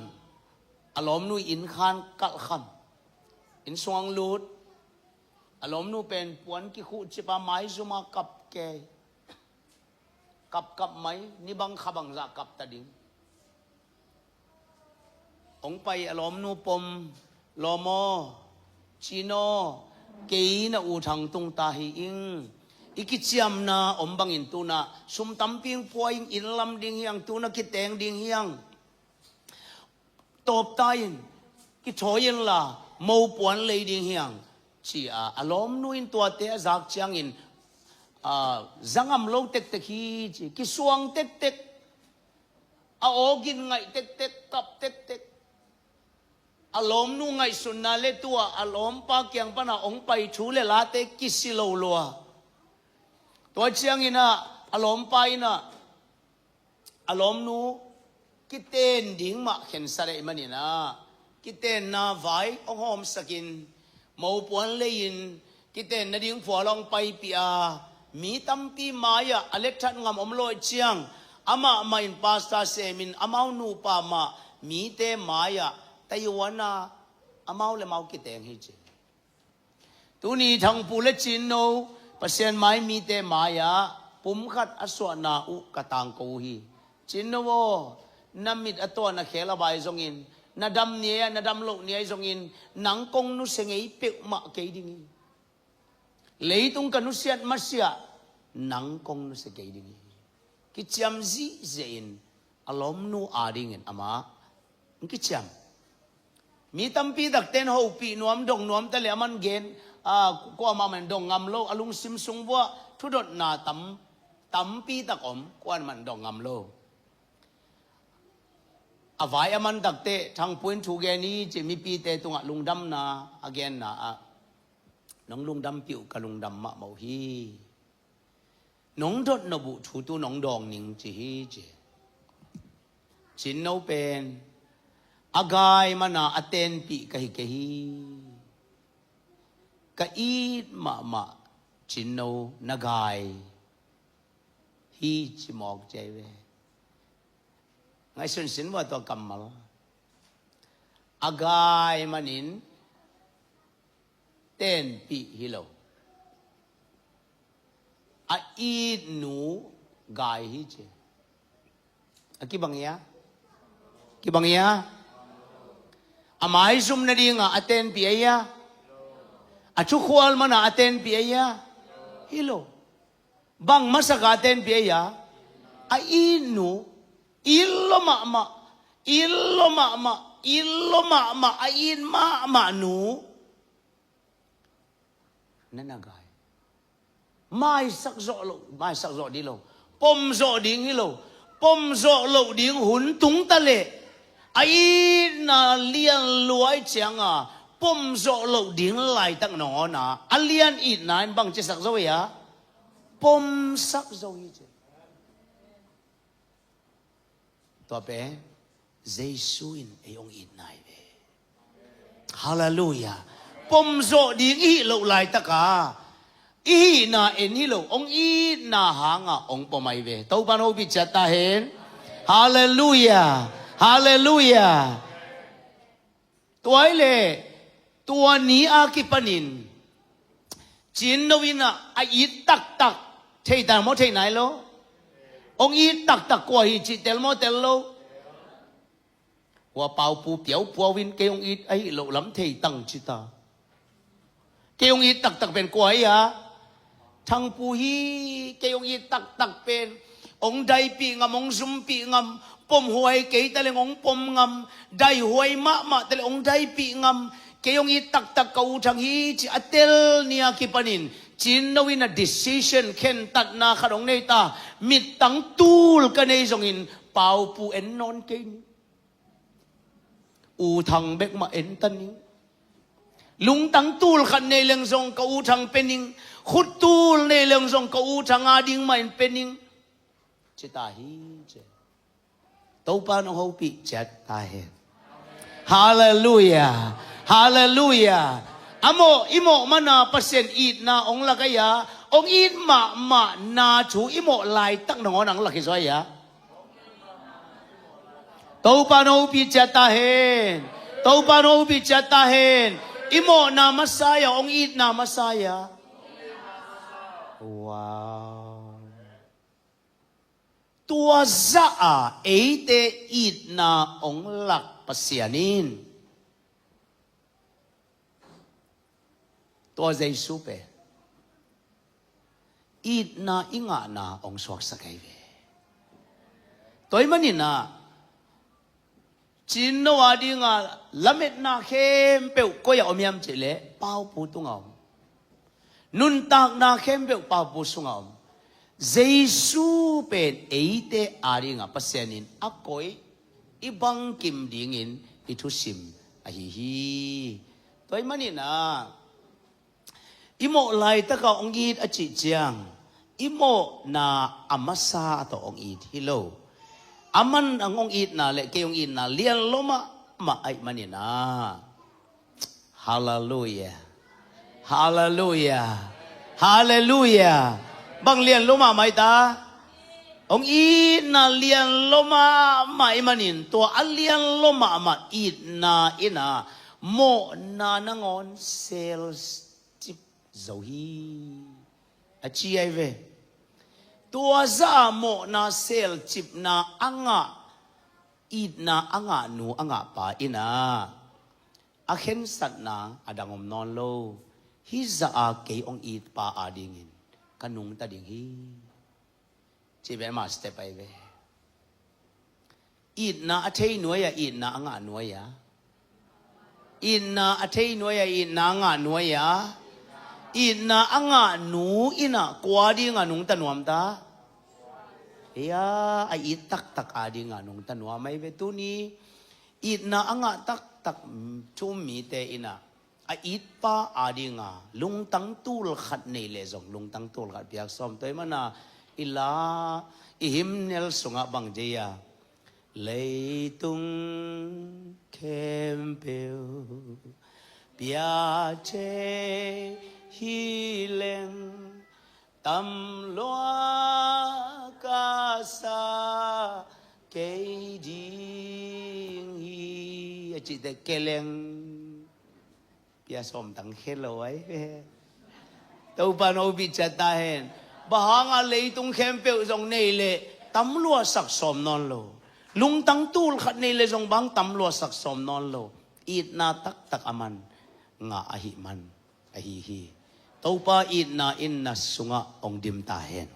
a lawmnu inn khan kalh kham. Inn sung hong lut. A lawmnu pen puan kikhuh cip a maizum a kap kei. Kapkap mai, ni bang kha bangzah kap ta ding. Hong pai a lawmnu pom, lawm aw, cin aw, kei na u Thang tung ta hi ing. I kiciamna om bangin tu-in ah sum tampi hong pua ing, inn lam ding hi hang, tu-in ah kiteng ding hi hang. Tawpta in, kithawi inla, mopuan lei ding hi hang, ci-a a lawmnu in tuate a zak ciangin, a, za ngam lo tektek hi ci, kisuang tektek, a aw gin ngaih tektek, kap tektek. A lawmnu ngaihsutna le tu-a a lawmpa kiang pana hong pai thu le late kisi lo lua. Tua ciangin ah a lawmpa in ah a lawmnu kiten ding mah khensat ahih manin ah, kitenna vai hong hawmsakin, mopuan lei-in kiten nading phual hong paipih a, mi tampi mai-ah a letthat ngam om lo ahih ciang, amah mah in pastor semin amau nupa mah mite mai-ah Taiwan ah amau le amau kiteng hi ci. Tuni Thangpu le Cinno, Pasian mai mite mai-ah pumkhat a suahna uh ka tangko uh hi. Cinno aw, na mit a tuan a khel a vai zongin, na dam ni-a, na dam loh ni-a zongin, nang kong nusia ngei peuhmah kei ding hi. Leitung ka nusiat masiah, nang kong nusia kei ding hi. Kiciam zihziahin a lawmnu adingin amah hong kiciam. Mi tampi takte in hopih nuam, dong nuam ta le aman gen, a, kuamah man dong ngam lo, a lungsim sung vuah thudotna tam, tampi tak om, kuamah man dong ngam lo. A vai a man takte, Thangpu in thu gen hi ci, mipite tungah lungdamna a genna ah, nong lungdampih uh ka lungdam mahmah uh hi. Nong dotnop uh thu tu nong dawng ning ci hi ci. Cinno pen a gai mana a tenpih ka hi kei hi. Ka it mahmah Cinno na gai hi ci mawk ci ahi ve. Ngaihsun sin vua tua kammal. A gai manin tenpih hi lo. A itnu gai hi ci. A kibang hia? Kibang hia? A maizum nadinga a tenpih ahi a? A thukhual mana a tenpih ahi a? Hi lo. Bang masaka a tenpih ahi a? A itnu. Illo mahmah, illo mahmah, illo mahmah, a it mahmah nu na na gai. Maisak zawh loh, maisak zawh ding lo. Pom zawh ding hi lo. Pom zawh loh ding hun tung ta leh a itna lian lua ahih cianga pom zawh loh ding laitak nangawn a, a lian itna in bang cisak zo hi a? Pomsak zo hi ci. Tua pen Jesu in ei hong itna hi ve. Halleluiah. Pom zawh ding i hih loh laitaka i hihna en hi lo, hong itna hanga hong pom ahi ve. Topa in hopih ciat ta hen. Halleluiah. Halleluiah. Tua hi leh tua ni a kipanin Cinno in ah a it taktak thei ta maw, thei nai lo? Hong it taktak kua hi cih tel maw, tel lo? Hua Paupu piaupuau in kei hong it ahi loh lam thei tang ci ta. Kei hong it taktak pen kua hi a? Thangpu hi. Kei hong it taktak pen hong daipih ngam, hong zumpih ngam, pomhuai kei ta leng hong pom ngam, daihuai mahmah ta leng hong daipih ngam. Kei hong it taktak ka U Thang hi ci a tel ni a kipanin Cinno in a decision, khentatna khat hong nei ta. Mittang tul ka nei zongin Paupu en nawn kei ning. U Thang bek mah en ta ning. Lungtang tul khat nei leng zong ka U Thang pe ning. Khut tul nei leng zong ka U Thang a ding mah in pe ning. Ci ta hi ci. Topa in hong hopih ciat ta hen. Halleluiah. Halleluiah. A mawh, i mawh mana Pasian itna hong lak ahi a, hong it mahmahna thu i mawh laitak nangawn hong lak hi zaw ahi a. Topa in hong hopih ciat ta hen. Topa in hong hopih ciat ta hen. I mawhna masa ahi a, hong itna masa ahi a. Wow. Tua zah a eite itna hong lak Pasian in tua Jesu pen itna i ngahna hong suaksak ahi ve. Tua ahih manin ah Cinno a dinga lametna khempeuh koi ah om hiam cih leh Paupu tungah om. Nuntakna khempeuh Paupu sungah om. Jesu pen eite a dinga Pasian in a koih, i bangkim dingin i thusim ahi hi. Tua ahih manin ah i mawh laitaka hong it a cih ciang i mawhna a masa tawh hong it hi lo. Aman hong itna le kei hong itna lian lua mahmah ahih manin ah. Halleluiah. Halleluiah. Halleluiah. Bang lian lua mahmah hi ta? Hong itna lian lua mahmah ahih manin tua a lian lua mahmah itna in ah mawhna nangawn selcip zo hi, a ci ahi ve. Tua zah a mawhna selcipna a ngah, itna a ngah nu a ngah pa in ah a khensatna a dang om nawn lo. Hih zah a kei hong it pa a dingin ka nungta ding hi. Cih pen ama step ahi ve. Itna a thei nuai a, itna a ngah nuai a. Itna a thei nuai a, itna a ngah nuai a. Itna a ngah nu in ah kua dinga nungta nuam ta? Ei a, a it taktak a dinga nungta nuam ahi ve. Tuni itna a ngah taktak thu um mite in ah a it pa a dinga lungtang tul khat nei leh zong lungtang tul khat piak sawm. Tua ahih mana i la, i hymnal sungah bang ci a, leitung khempeuh pia thei hi leng, tam lua ka sa kei ding hi, a cih teh kei leng pia sawm tang khe lo ahi ve. Topa in hong hopih ciat ta hen. Bang hanga leitung khempeuh zong nei leh tam lua sak sawm nawn lo. Lungtang tul khat nei leh zong bang tam lua sak sawm nawn lo. Itna taktak aman ngah ahih man ahi hi. Topa itna in na sungah hong dim ta hen.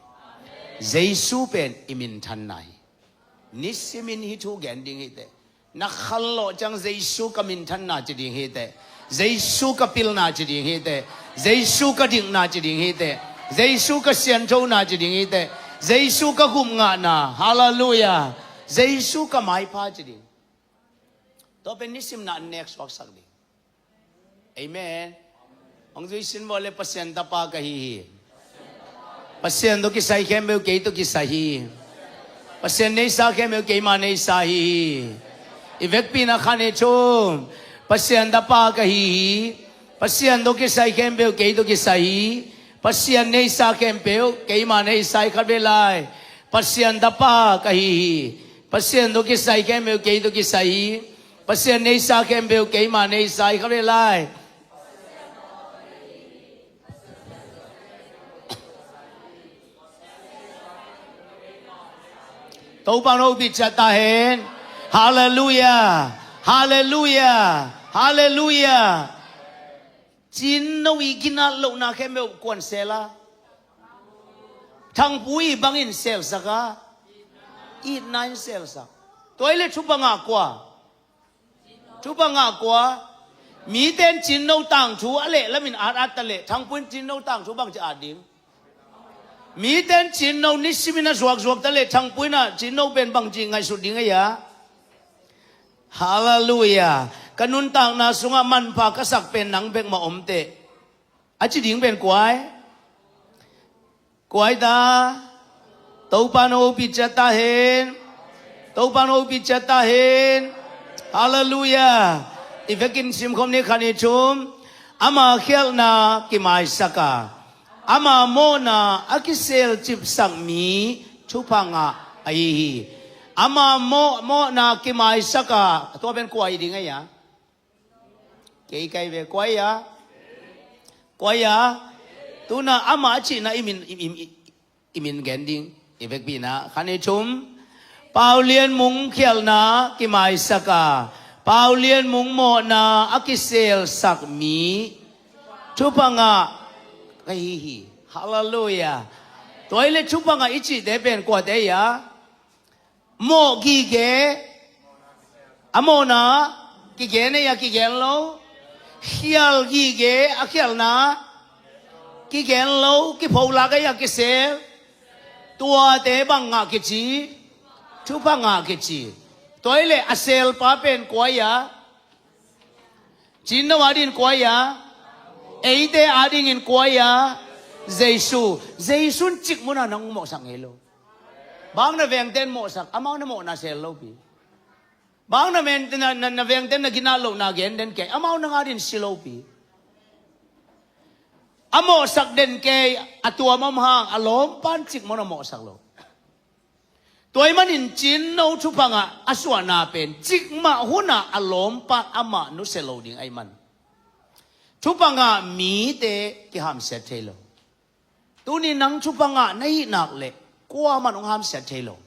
Jesu pen i minthanna hi. Nisimin hih thu gen ding hi teh. Na khanlawh ciang Jesu ka minthanna ci ding hi teh. Jesu ka pilna ci ding hi teh. Jesu ka dikna ci ding hi teh. Jesu ka sianthona ci ding hi teh. Jesu ka gupngahna. Halleluiah. Jesu ka maipha ci ding. Tua pen nisim na an nek suaksak ding. Amen. Hong zui sin vawh le Pasian tapa ka hi hi. Pasian tawh kisai khempeuh kei tawh kisai hi. Pasian neisa khempeuh keima neisa hi hi. I vekpi-in ah khan i thum. Pasian tapa ka hi hi. Pasian tawh kisai khempeuh kei tawh kisai hi. Pasian neisa khempeuh keima neisa hi. Khatvei lai. Pasian tapa ka hi hi. Pasian tawh kisai khempeuh kei tawh kisai hi. Pasian neisa khempeuh keima neisa hi. Khatvei lai. Topa in hopih ciat ta hen. Halleluiah. Halleluiah. Halleluiah. Cinno i ginat lohna khempeuh kuan sel a? Thangpu i bangin selsak a? Itna in selsak. Tua hi leh thupha ngah kua? Thupha ngah kua? Mite in cinno tangthu a lehlamin at at ta leh Thangpu in cinno tangthu bangci at ding? Mite in cinno nisimin a zuakzuak ta leh Thangpu in ah cinno pen bangci ngaihsut ding ei a? Halleluiah. Ka nuntakna sungah manpha ka sak pen nang bek mah om teh, a ci ding pen kua hi? Kua hi ta? Topa in hopih ciat ta hen. Topa in hopih ciat ta hen. Halleluiah. I vekin simkhawm ni, khan i thum. Ama khialhna kimaisak a, ama mawhna a kiselcipsak mi thupha ngah ahi hi. Ama mawh, mawhna kimaisak a, tua pen kua hi ding ei a? Kei ka hi ve. Kua hi a? Kua hi a? Tu-in ah amah a cihna i min, i, i, i, i min gen ding. I vekpi-in ah khan i thum. Pau Lian Mung khialhna kimaisak a, Pau Lian Mung mawhna a kiselsak mi thupha ngah ka hi hi. Halleluiah. Tua hi leh thupha ngah i cihte pen kuate hi a? Mawh gige, a mawhna kigen ei a, kigen lo? Khial gige, a khialhna kigen lo, kipholak ei a, kisel? Tuate bang ngah kici? Thupha ngah kici. Tua hi leh a selpa pen kua hi a? Cinno adingin kua hi a? Eite adingin kua hi a? Jesu. Jesu in cikmah hun ah nang mawhsak ngei lo. Bang na vengte in mawhsak, amau na mawhna sel lopi. Bang na men, na, na, na vengte in na ginat lohna gen den kei, amau nang adingin si lopi. A mawhsak den kei, a tuam om hang, a lawmpa in cikmah hun ah mawhsak lo. Tua ahih manin cinno thupha ngah a suahna pen cikmah hun ah a lawmpa in amah nusia lo ding ahih man, thupha ngah mite kihamsiat thei lo. Tuni nang thupha ngah na hih nak leh kuamah in hong hamsiat thei lo.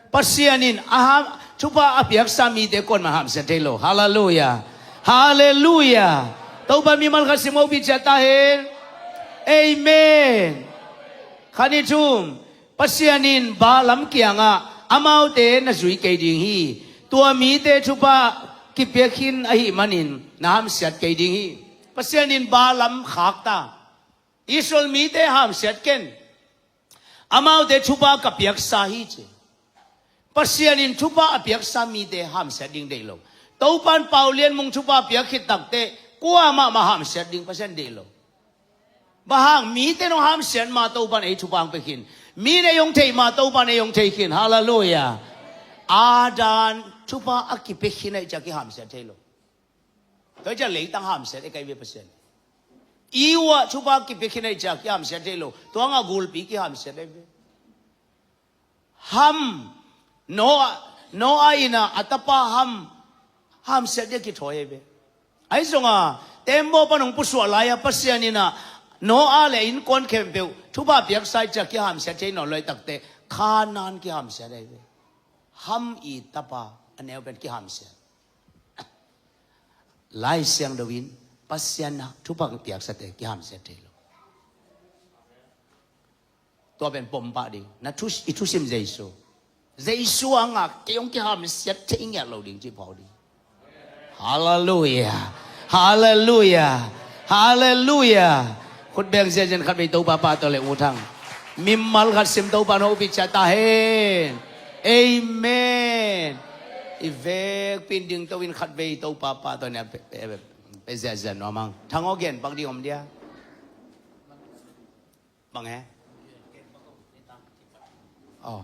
Pasian in a ham, thupha a piaksa mite kuamah in hamsiat thei lo. Halleluiah. Halleluiah. Topa mimal khat sim, hopih ciat ta hen. Amen. Khan i thum. Pasian in Balaam kiangah amaute na zui kei ding hi. Tua mite thupha kipia khin ahih manin na hamsiat kei ding hi. Pasian in Balaam khak ta. Israel mite hamsiat ken. Amaute thupha ka piaksa hi ci. Pasian in thupha a piaksa mite hamsiat ding deih lo. Topa in Pau Lian Mung thupha piak khit takteh kuamah mah hamsiat ding Pasian deih lo. Bang hang? Mite in hong hamsiat ma Topa in ei thupha hong pia khin. Mi in ei hong theih ma Topa in ei hong thei khin. Halleluiah. Adam thupha a kipia khin ahih ciang kihamsiat thei lo. Tua ahih ciang leitang hamsiat ei ka hi ve Pasian. Eve ah thupha kipia khin ahih ciang kihamsiat thei lo. Tua hangah gulpi kihamsiat ei ve. Ham, Noah, Noah in ah a tapa Ham hamsiat ding a kithawi ei ve. Ahi zongin tembaw pan hong pusuah lai-a Pasian in ah Noah le a innkuan khempeuh thupha piaksa ahih ciang kihamsiat thei nawn lo ahih takteh Kanaan kihamsiat ei ve. Ham i tapa a neu pen kihamsiat. Lai Siangtho in Pasian in thupha piaksate kihamsiat thei lo. Tua pen pom pah ding. Na thu, i thusim Jesu. Jesu hangah kei hong kihamsiat thei ngiat lo ding cih phawk ding. Halleluiah. Halleluiah. Halleluiah. Khut beng ziahziah in khatvei Topa pahtawi leh, U Thang. Mimal khat sim, Topa in hopih ciat ta hen. Amen. I vekpi in dingto in khatvei Topa pahtawi in pe, pe, pe ziahziah nuam hang. Thang aw, gen pak ding om dia? Bang he? Aw.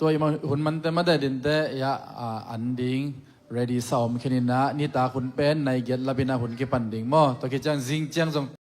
Tua i ma-, hun mante mate dinte, ya, a, an ding, ready sa om khin inah, nitak hun pen, nai giat lapinah hun kipan ding maw. Tua khit ciang zing ciang zong